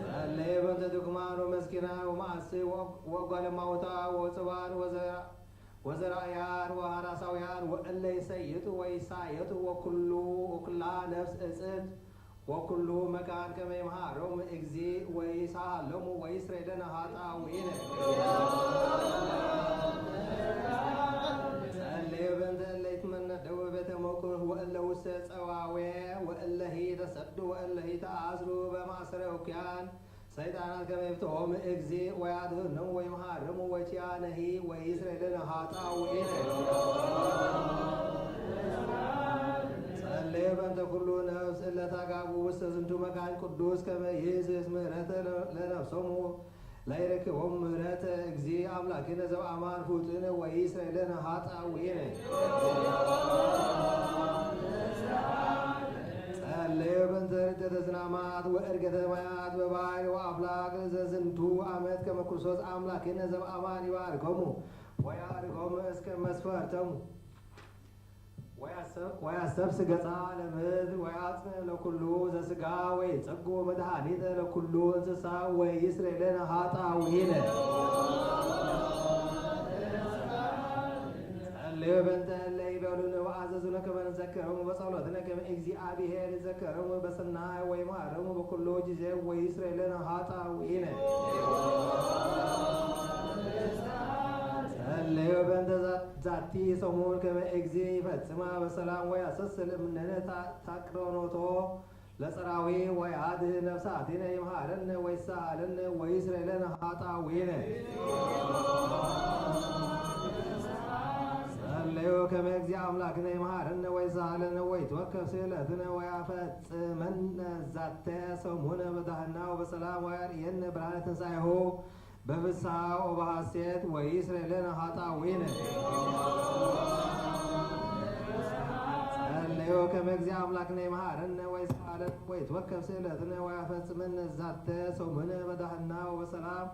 ጸልዩ በእንተ ድኩማን ወመስኪናን ወመአስይ ወ-፣ ወጓለማውታ ወጽባን ወዘራ-፣ ወዘራእያን ወሐራሳውያን ወእለ ይሰይጡ ወይሳየጡ ወኩሉ ወኩላ ነፍስ እጽት ወኩሉ መካን ከመ ይምሃሮም እግዚእ ወይሳሃሎሙ ወይስረይ ለነ ኃጣውኢነ። ጸልዩ በእንተ እለ ይትመነደው በቤተ መኩህ ወእለ ውስተ ጸዋዌ ወእለሂ ተሰዱ ወእለሂ ተአስሩ በማእሰረ ውክያን ሰይጣናት ከመ ይፍትሖም እግዚእ ወያድህኖም ወይምሃሮም ወኪያነሂ ወይስረይ ለነ ኃጣውኢነ። ጸልዩ በእንተ ኩሉ ነፍስ እለ ታጋቡ ውስተ ዝንቱ መካን ቅዱስ ከመ ይህስስ ምህረተ ለ-፣ ለነፍሶሙ ለይረክቦም ምህረተ እግዚእ አምላክነ ዘበአማን ፍጡነ ወይስረይ ለነ ኃጣውኢነ። ጸልዩ በእንተ ርደተ ዝናማት ወእርገተ ማያት በባሕር ወአፍላግ ዘዝንቱ ዓመት ከመ ክርስቶስ አምላክነ ዘበአማን ይባርኮሙ ወያዕርጎሙ እስከ መስፈርቶሙ። ወያሰፍ-፣ ወያሰፍስ ገጻ ለምድር ወያጽንዕ ለኩሉ ዘስጋ ወይጸጉ መድኃኒተ ለኩሉ እንስሳ ወኢይስሬ ለነ ኃጣውኢነ። ጸልዩ በእንተ እለ ይቤሉነ ወአዘዙነ ከመ ንዘክሮሙ በጸሎትነ ከመ እግዚአብሔር ይዘክሮሙ በሰናይ ወይምሃሮሙ በኩሉ ጊዜ ወኢይስሬ ለነ ኃጣውኢነ። ጸልዩ በእንተ ዛ-፣ ዛቲ ሰሙን ከመ እግዚእ ይፈጽማ በሰላም ወያሰስል እምኔነ ታ-፣ ታቅኖኖቶ ለጸራዊ ወያድህን ነፍሳቲነ ይምሃረነ ወይሳሃለነ ወይስሬ ለነ ኃጣውኢነ። ጸልዩ ከመ እግዚእ አምላክነ ይምሃረነ ወይሳሃለነ ወይትወከፍ ስእለትነ ወያፈጽመነ ዛተ ሰሙነ በዳህና ወበሰላም ወያርእየነ ብርሃነ ትንሳኤሁ በፍስሐ ወበሐሴት ወይስሬ ለነ ኃጣውኢነ። ጸልዩ ከመ እግዚእ አምላክነ ይምሃረነ ወይሳሃለነ ወይትወከፍ ስእለትነ ወያፈጽመነ ዛተ ሰሙነ በዳህና ወበሰላም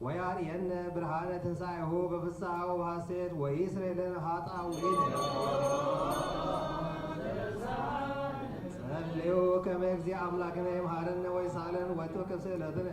ወያርእየነ ብርሃነ ትንሳኤሁ በፍስሐ ወበሐሴት ወይስሬ ለነ ኃጣውኢነ። ጸልዩ ከመ እግዚእ አምላክነ ይምሃረነ ወይሳሃለነ ወይትወከፍ ስእለትነ።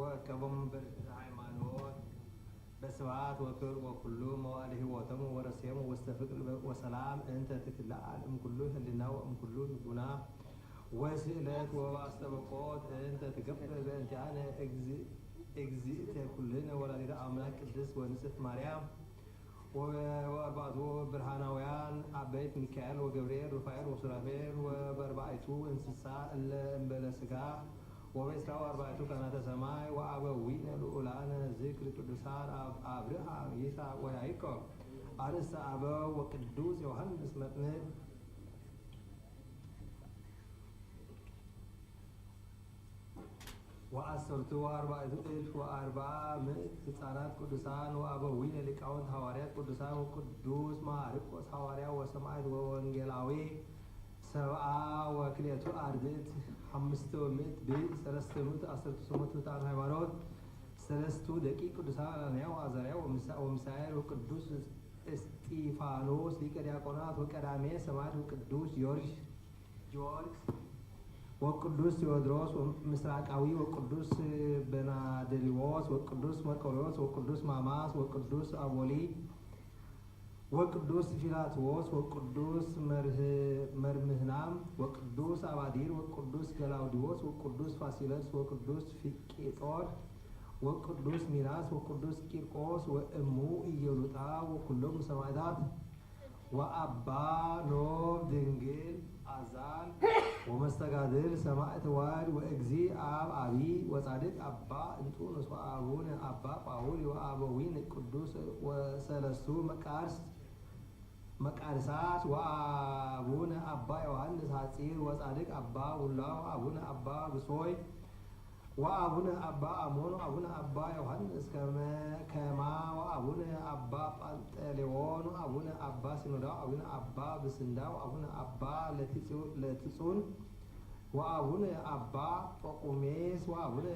ወእከቦም በርትዕተ ሃይማኖት በስብሐት ወክብር ወኩሉ መዋዕለ ሕይወቶም ወረስዮም ውስተ ፍቅር ወሰላም እንተ ትትለዓል እምኩሉ ህሊና ወእምኩሉ ልቡና ወስእለት ወአስተብቆት እንተ ትገብር በእንቲአነ እግዝእተ ኩልነ ወላዲተ አምላክ ቅድስት ወንጽሕት ማርያም ወበአርባዕቱ ብርሃናውያን አበይት ሚካኤል ወገብርኤል ሩፋኤል ወሱራፌል ወበአርባዕቱ እንስሳ እለ እምበለ ሥጋ ወበዕስራ ወአርባዕቱ ካህናተ ሰማይ ወአበዊነ ልዑላነ ዝክር ቅዱሳን አብ-፣ አብርሃም ይስሐቅ ወያዕቆብ አርእስተ አበው ወቅዱስ ዮሐንስ መጥምቅ ወዐሰርቱ ወአርባዕቱ እልፍ ወአርብዓ ምእት ሕፃናት ቅዱሳን ወአበዊነ ሊቃውንት ሐዋርያት ቅዱሳን ወቅዱስ ማርቆስ ሐዋርያ ወሰማዕት ወወንጌላዊ ሰብዓ ወክልኤቱ አርድእት ሐምስተ ምእት ብእሲ ሰለስተ ምእት ዐሰርቱ ሰሙንቱ ሕፃን ሃይማኖት ሰለስቱ ደቂቅ ቅዱሳን አናንያ ወአዛርያ ወሚሳ-፣ ወሚሳኤል ወቅዱስ እስጢፋኖስ ሊቀ ዲያቆናት ወቀዳሜ ሰማዕት ወቅዱስ ጊዮርጊስ ጊዮርጊስ ወቅዱስ ቴዎድሮስ ምስራቃዊ ወቅዱስ በናድሪዎስ ወቅዱስ መርቆሬዎስ ወቅዱስ ማማስ ወቅዱስ አቦሊ ወቅዱስ ፊላትዎስ ወቅዱስ መርህ-፣ መርምህናም ወቅዱስ አባዲር ወቅዱስ ገላውዲዎስ ወቅዱስ ፋሲለስ ወቅዱስ ፊቄጦር ወቅዱስ ሚናስ ወቅዱስ ቂርቆስ ወእሙ ኢየሉጣ ወኩሎም ሰማዕታት ወአባ ኖብ ድንግል አዛል ወመስተጋድል ሰማዕት ዋልድ ወእግዚእ አብ አቢ ወጻድቅ አባ እንጦንዮስ ወአቡነ አባ ጳውሊ ወአበዊነ ቅዱስ ወሰለስቱ መቃርስ-፣ መቃርሳት ወአቡነ አባ ዮሐንስ ሐጺር ወጻድቅ አባ ውላው አቡነ አባ ብሶይ ወአቡነ አባ አሞን ወአቡነ አባ ዮሐንስ ከመ-፣ ከማ ወአቡነ አባ ጳንጠሌዎን ወአቡነ አባ ሲኖዳ ወአቡነ አባ ብስንዳ ወአቡነ አባ ለትጹ-፣ ለትጹን ወአቡነ አባ ጳቁሜስ ወአቡነ፣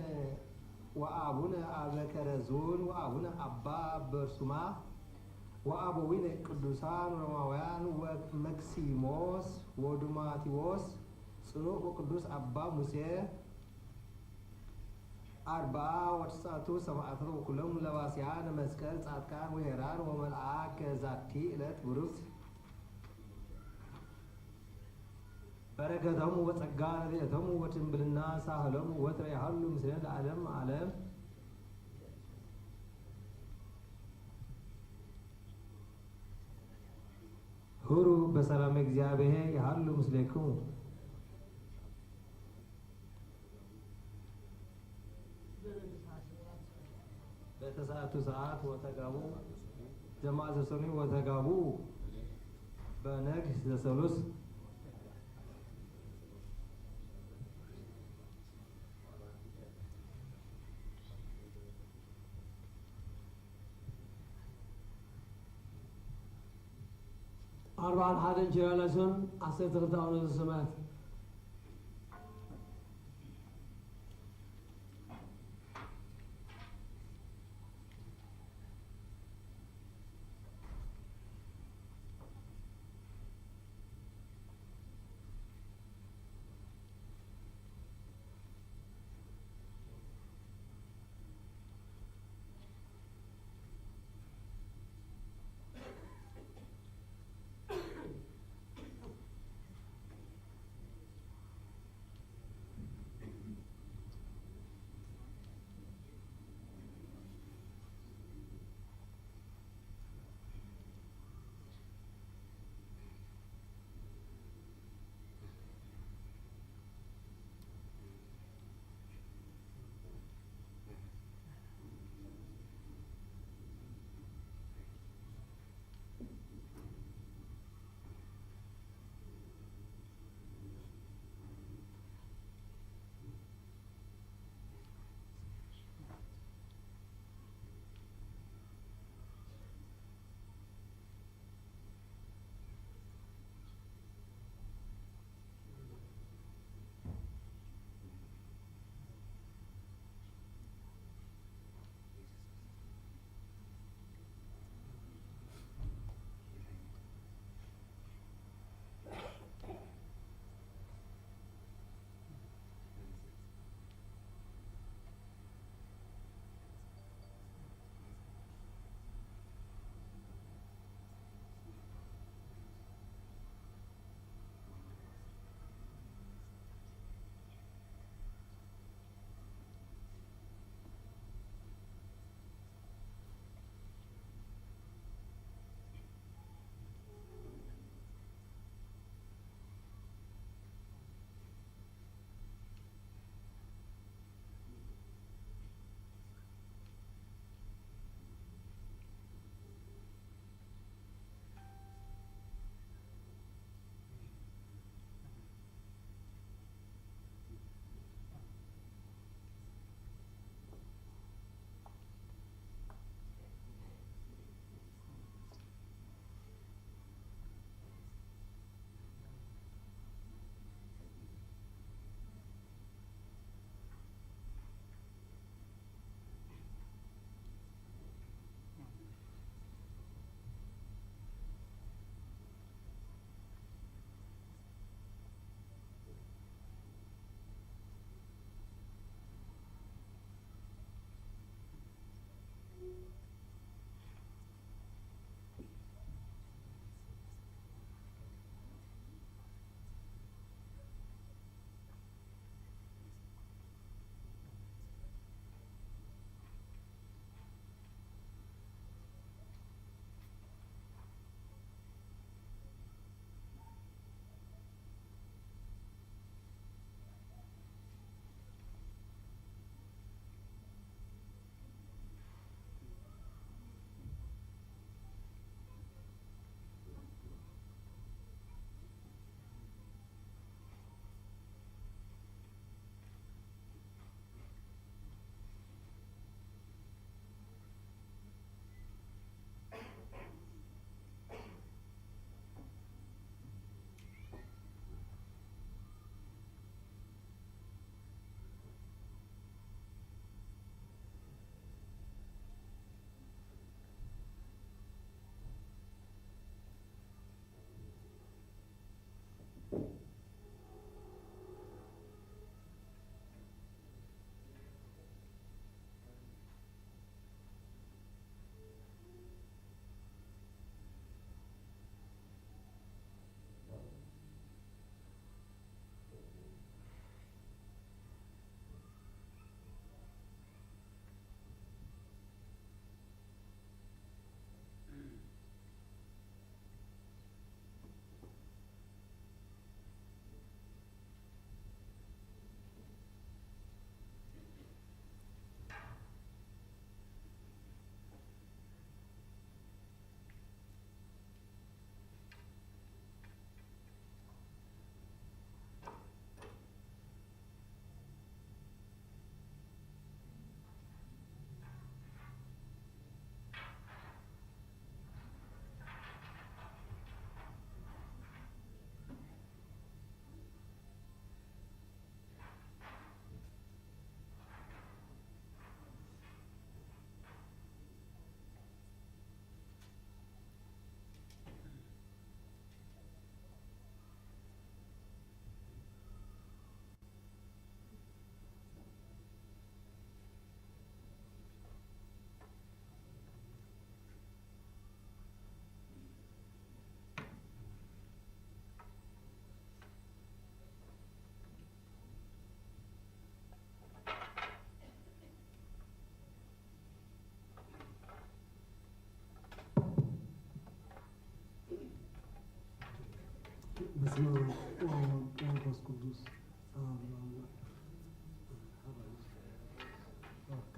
ወአቡነ አበ ከረዙን ወአቡነ አባ በርሱማ ወአበዊነ ቅዱሳን ሮማውያን ወመክሲሞስ ወዱማቴዎስ ጽኑዕ ወቅዱስ አባ ሙሴ አርብዓ ወትስዓቱ ሰማዕታት ወኩሎም ለባስያነ መስቀል ጻድቃን ወሄራን ወመልአከ ዛቲ ዕለት ብሩክት በረከቶም ወጸጋ ረድኤቶም ወድንግልና ሳህሎም ወትረ ይሃሉ ምስሌነ ለዓለም ዓለም። ሁሩ በሰላም እግዚአብሔር ይሃሉ ምስሌክሙ። በተሰዓቱ ሰዓት ወተጋቡ ጀማዕ ዘሰኑይ ወተጋቡ በነግ ዘሰሉስ አርብዓን ሐደን ችራላሶን ዐሰርተ ክልተ አቡነ ዘበሰማያት።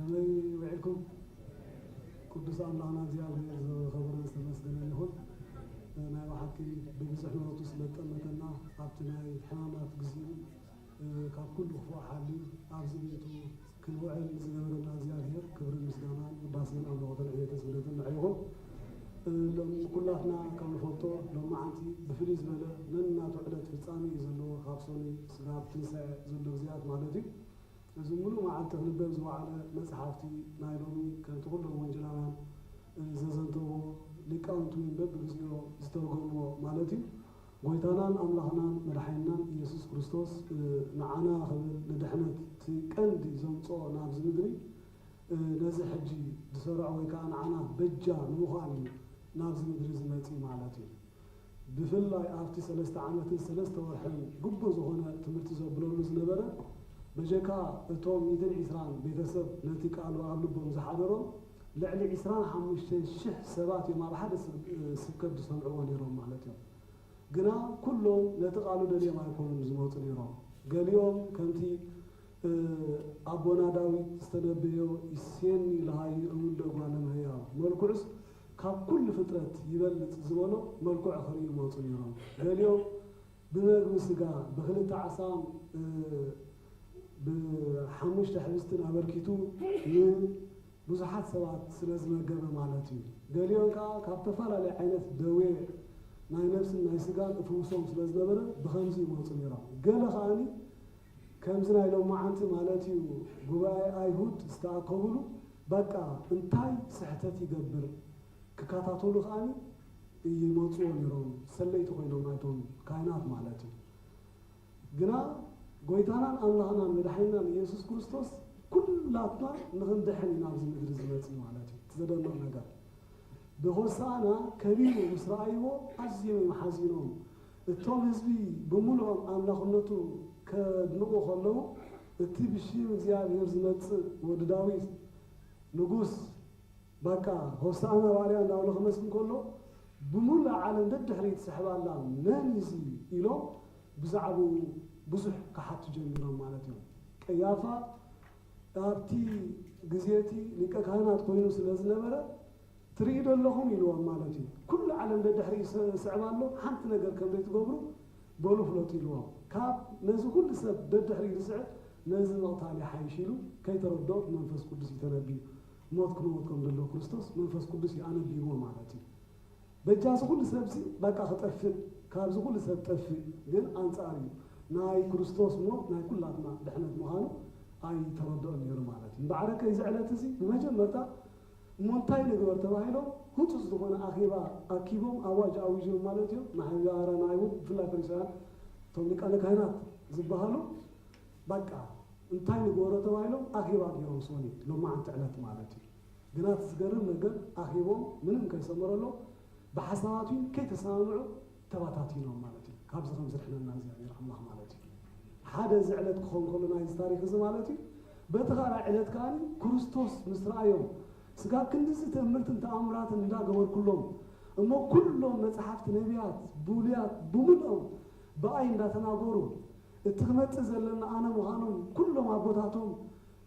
ከመይ ውዒልኩም? ቅዱስ ኣምላኽና እግዚኣብሔር ዝኸበረን ዝተመስገነን ይኹን። ናይ ብሓቂ ብብዙሕ ምሕረቱ ስለ ዝጠመተና ኣብቲ ናይ ሕማማት ግዚኡ ካብ ኩሉ ክፉእ ሓልዩ ኣብዚ ቤቱ ክንውዕል ዝገበረና እግዚኣብሔር ክብርን ምስጋናን ውዳሴን ኣምልኾትን ዕቤትን ስግደትን ንዕኡ ይኹን። ሎም ኩላትና ከም ንፈልጦ ሎማዓንቲ ብፍልይ ዝበለ ነናቱ ዕለት ፍጻሜ እዩ ዘለዎ፣ ካብ ሰኑይ ስጋብ ትንሳኤ ዘሎ ግዜያት ማለት እዩ። እዚ ሙሉእ መዓልቲ ክንበብ ዝወዓለ መጽሓፍቲ ናይ ሎሚ፣ ከምቲ ኩሎም ወንጌላውያን፣ እ፣ ዘዘንተዎ፣ ሊቃውንቲ እውን በብግዚኡ ዝተርጎምዎ ማለት እዩ። ጎይታናን ኣምላኽናን መድሓኒናን ኢየሱስ ክርስቶስ፣ እ፣ ንዓና ክብል ንድሕነት እቲ ቀንዲ ዘምጽኦ ናብዚ ምድሪ፣ እ፣ ነዚ ሕጂ ዝሰርዖ ወይ ከዓ ንዓና በጃ ንምዃን እዩ ናብዚ ምድሪ ዝመጽእ ማለት እዩ። ብፍላይ ኣብቲ ሰለስተ ዓመትን ሰለስተ ወርሕን ግቡእ ዝኾነ ትምህርቲ ዘብለሉ ዝነበረ፣ በጀካ እቶም ሚእትን ዕስራን ቤተሰብ ነቲ ቃሉ ኣብ ልቦም ዝሓደሮም፣ ልዕሊ ዕስራን ሓሙሽተን ሽሕ ሰባት እዮም ኣብ ሓደ ስብ-፣ ስብከት ዝሰምዕዎ ነይሮም ማለት እዮም። ግና ኩሎም ነቲ ቃሉ ደልዮም ኣይኮኑን ዝመጹ ነይሮም። ገሊኦም ከምቲ እ፣ ኣቦና ዳዊት ዝተነበዮ፣ "ይሴኒ ለሃዩ እምእደ እጓለ እመሕያው፣ መልክዑስ ካብ ኩሉ ፍጥረት ይበልጽ" ዝበሎ መልክዑ ክርእዩ ይመጹ ነይሮም። ገሊኦም ብመግቢ ስጋ፣ ብክልተ ዓሳን፣ እ፣ ብሓሙሽተ ሕብስትን ኣበርኪቱ ንብዙሓት ሰባት ስለ ዝመገበ ማለት እዩ። ገሊኦም ከኣ ካብ ተፈላለየ ዓይነት ደዌ ናይ ነፍስን ናይ ስጋን እፍውሶም ስለ ዝነበረ ብኸምዚ ይመጹ ነይሮም። ገለ ከኣኒ ከምዚ ናይ ሎማዓንቲ ማለት እዩ፣ ጉባኤ ኣይሁድ ዝተኣከቡሉ፣ በቃ እንታይ ስሕተት ይገብር ክከታተሉ ከኣኒ ይመጽዎ ነይሮም፣ ሰለይቲ ኮይኖም ናይቶም ካህናት ማለት እዩ። ግና ጎይታናን ኣምላኽናን መድሓኒናን ኢየሱስ ክርስቶስ ኩላትና ንኽንድሕን ኢና ኣብዚ ምድሪ ዝመጽእ ማለት እዩ። እቲ ዘደንቕ ነገር ብሆሳዕና ከቢሩ ምስ ረኣይዎ ኣዝዮም እዮም ሓዚኖም። እቶም ህዝቢ ብምሉኦም ኣምላኽነቱ ከድንቑ ከለዉ፣ እቲ ብሽም እግዚኣብሔር ዝመጽእ ወዲ ዳዊት ንጉስ፣ በቃ ሆሳዕና ባርያ እንዳበለ ክመስል እንከሎ፣ ብምሉእ ዓለም ደድሕሪት ትስሕብ ኣላ፣ መን እዩ እዚ ኢሎም ብዛዕባኡ ብዙሕ ክሓቱ ጀሚሮም ማለት እዮም። ቀያፋ ኣብቲ ግዜ እቲ ሊቀ ካህናት ኮይኑ ስለ ዝነበረ፣ "ትርእዩ ዶ ኣለኹም?" ኢልዎም ማለት እዩ። "ኩሉ ዓለም ደድሕሪ ይስ-፣ ይስዕብ ኣሎ፣ ሓንቲ ነገር ከም ዘይትገብሩ በሉ ፍለጡ" ኢልዎም። ካብ ነዚ ኩሉ ሰብ ደድሕሪ ዝስዕብ ነዚ ምቕታል ይሓይሽ ኢሉ ከይተረድኦ ብመንፈስ ቅዱስ እዩ ተነቢዩ። ሞት ክመውት ከም ዘለዎ ክርስቶስ መንፈስ ቅዱስ እዩ ኣነቢይዎ ማለት እዩ። በጃ እዚ ኩሉ ሰብዚ በቃ ክጠፍእ፣ ካብዚ ኩሉ ሰብ ጠፍእ፣ ግን ኣንጻር እዩ። ናይ ክርስቶስ ሞት ናይ ኩላትና ድሕነት ምዃኑ ኣይተረድኦን ነይሩ ማለት እዩ። እምበኣር ከ እዚ ዕለት እዚ ብመጀመርታ እሞ እንታይ ንግበር ተባሂሎም ህጹጽ ዝኾነ ኣኼባ ኣኪቦም ኣዋጅ ኣዊጆም ማለት እዩ። ማሕበራን ኣይሁድ ብፍላይ ፈሪሳውያን እቶም ሊቃነ ካህናት ዝበሃሉ በቃ እንታይ ንግበሮ ተባሂሎም ኣኼባ ገይሮም ሶኒ ሎማዓንቲ ዕለት ማለት እዩ። ግና እቲ ዝገርም ነገር ኣኼቦም ምንም ከይሰመረሎም ብሓሳባት እውን ከይተሰማምዑ ተባታቲኖም ማለት እዩ። ካብዚ ከም ዝድሕነና እግዚኣብሔር ኣምላኽ ማለት እዩ። ሓደ እዚ ዕለት ክኾን ከሎ ናይዚ ታሪኽ እዚ ማለት እዩ። በቲ ካልኣይ ዕለት ከኣ ክርስቶስ ምስ ረኣዮም ስጋብ ክንድዚ ተእምርትን ተኣምራትን እንዳገበርኩሎም እሞ ኩሎም መጽሓፍቲ ነቢያት ብሉያት ብምልኦም ብኣይ እንዳተናገሩ እቲ ክመጽእ ዘለና ኣነ ምዃኖም ኩሎም ኣቦታቶም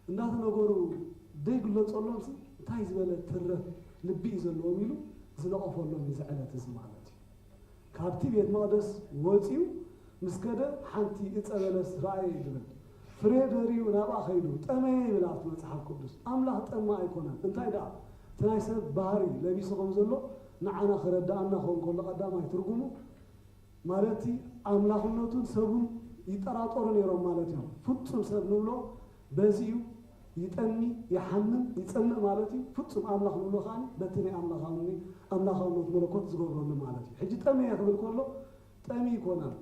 እንዳተነገሩ ዘይግለጸሎምሲ እንታይ ዝበለ ትረፍ ልቢ እዩ ዘለዎም ኢሉ ዝነቐፈሎም እዩ እዚ ዕለት እዚ ማለት እዩ። ካብቲ ቤት መቕደስ ወጺኡ ምስ ከደ ሓንቲ እጸ በለስ ረኣየ እዩ ዝብል። ፍሬ ደርዩ ናብኣ ኸይዱ ጠመየ ይብል ኣብቲ መጽሓፍ ቅዱስ። ኣምላኽ ጠማእ ኣይኮነን። እንታይ ደኣ እቲ ናይ ሰብ ባህሪ ለቢሱ ከም ዘሎ ንዓና ክረድኣና ክኸውን ከሎ ቀዳማይ ትርጉሙ ማለት ኣምላኽነቱን ሰቡን ይጠራጠሩ ነይሮም ማለት እዮም። ፍጹም ሰብ ንብሎ በዚ እዩ። ይጠሚ፣ ይሓምም፣ ይጸምእ ማለት እዩ። ፍጹም ኣምላኽ ንብሎ ከኣ በቲ ናይ ኣምላኻውኒ-፣ ኣምላኻውነት መለኮት ዝገብረሉ ማለት እዩ። ሕጂ ጠመየ ክብል ከሎ ጠሚ ይኮናል።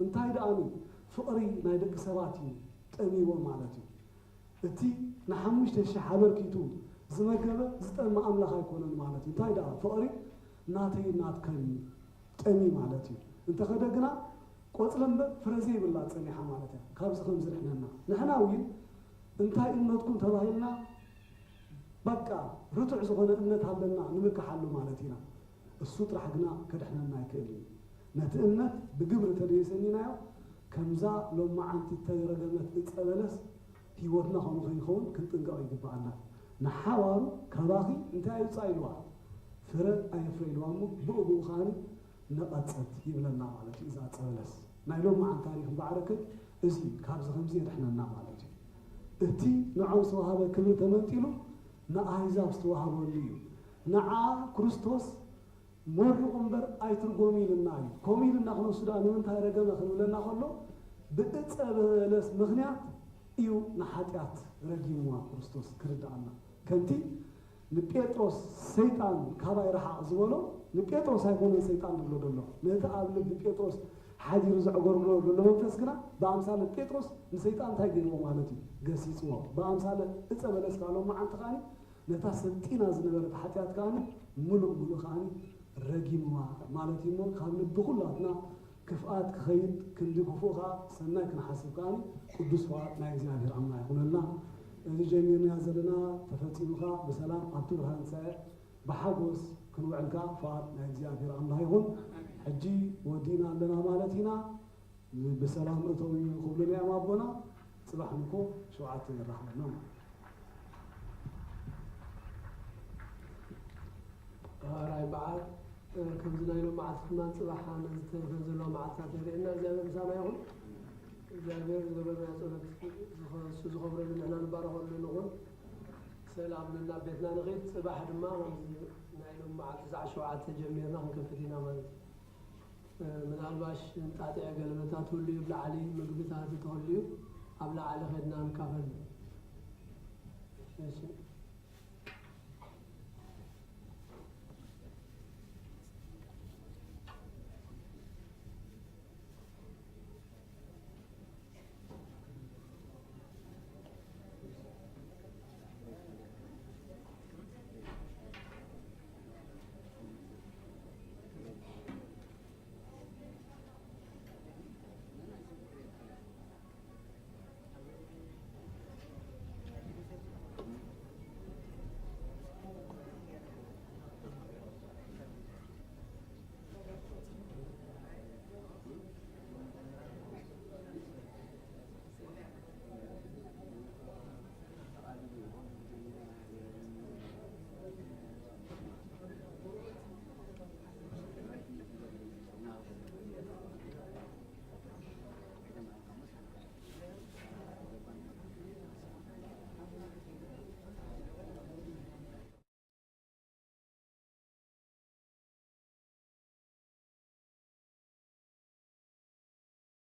እንታይ ደኣኒ ፍቕሪ ናይ ደቂ ሰባት እዩ ጠሚዎ ማለት እዩ። እቲ ንሓሙሽተ ሽሕ ኣበርኪቱ ዝመገበ ዝጠሚ ኣምላኽ ኣይኮነን ማለት እዩ። እንታይ ደኣ ፍቕሪ ናተይ ናትካን እዩ ጠሚ ማለት እዩ። እንተኸደ ግና ቆጽሊ እምበር ፍረ ዘይብላ ጸኒሓ ማለት እያ። ካብዚ ከም ዝድሕነና ንሕና እውን እንታይ እምነትኩም ተባሂልና በቃ ርቱዕ ዝኾነ እምነት ኣለና ንምክሓሉ ማለት ኢና። እሱ ጥራሕ ግና ከድሕነና ኣይክእልን እዩ። ነቲ እምነት ብግብሪ ተደይሰኒናዮ ከምዛ ሎማዓንቲ እተረገመት እጸ በለስ ህይወትና ከምኡ ከይኸውን ክንጥንቀቕ ይግብኣና። ንሓዋሩ ካባኺ እንታይ ኣይውጻእ ኢልዋ፣ ፍረ ኣየፍረ ኢልዋ እሞ ብኡ ብኡ ከኣኒ ነቐጸት ይብለና ማለት እዩ። እዛ ዕጸ በለስ ናይ ሎምዓንቲ ታሪኽ እምበኣርከ እዚ ካብዚ ከምዚ የድሕነና ማለት እዩ። እቲ ንዖም ዝተዋሃበ ክብሪ ተመንጢሉ ንኣህዛብ ዝተዋሃበሉ እዩ። ንዓ ክርስቶስ መርቑ እምበር ኣይትርጎሙ ኢሉና እዩ። ከምኡ ኢሉና ክንወስዶ ንምንታይ ረገመ ክንብለና ከሎ ብዕጸ በለስ ምኽንያት እዩ ንሓጢኣት ረጊምዋ ክርስቶስ ክርድኣና። ከምቲ ንጴጥሮስ ሰይጣን ካባይ ርሓቕ ዝበሎ ንጴጥሮስ ኣይኮነን ሰይጣን ዝብሎ ዘሎ። ነቲ ኣብ ልቢ ጴጥሮስ ሓዲሩ ዘዕጎርጎሮ ዘሎ መንፈስ ግና ብኣምሳለ ጴጥሮስ ንሰይጣን እንታይ ገይርዎ ማለት እዩ? ገሲጽዎ። ብኣምሳለ ዕጸ በለስ ከኣ ሎምዓንቲ ከኣ ነታ ሰልጢና ዝነበረት ሓጢኣት ከኣ ምሉእ ምሉእ ከኣ ረጊምዋ ማለት እዩ። እሞ ካብ ልቢ ኩላትና ክፍኣት ክኸይድ ክንዲ ክፉእ ከኣ ሰናይ ክንሓስብ ከኣ ቅዱስ ፍቓድ ናይ እግዚኣብሔር ኣምላኽ ይኹነልና። እዚ ጀሚርናዮ ዘለና ተፈጺሙ ከኣ ብሰላም ኣብቲ ብርሃን ትንሳኤ ብሓጎስ ክንውዕል ከኣ ፍቓድ ናይ እግዚኣብሔር ኣምላኽ ይኹን። ሕጂ ወዲእና ኣለና ማለት ኢና። ብሰላም እተው ክብሉና እዮም ኣቦና። ጽባሕ ንግሆ ሸውዓተ ንራኸብ ኣለና ማለት እዩ። ራይ በዓል፣ እ፣ ከምዚ ናይ ሎም መዓልቲ ድማ ጽባሕ ነዚ ተሪፈን ዘለዋ መዓልትታት የርእየና። እግዚኣብሔር ምሳና ይኹን። እግዚኣብሔር ዝገበርናዮ ጸሎት ዝኸ-፣ እሱ ዝኸብረሉ ንሕና ንባረኸሉ ንኹን። ሰላም ንና ቤትና ንኺድ። ጽባሕ ድማ ከምዚ ናይ ሎም መዓልቲ ሰዓት ሸውዓተ ጀሚርና ክንከፍት ኢና ማለት እዩ። እ፣ ምናልባሽ እንጣጢዕ ገለመታት ሁሉ እዩ፣ ብላዕሊ ምግብታት ተኸሉ እዩ፣ ኣብ ላዕሊ ኸድና ንካፈል። እሺ።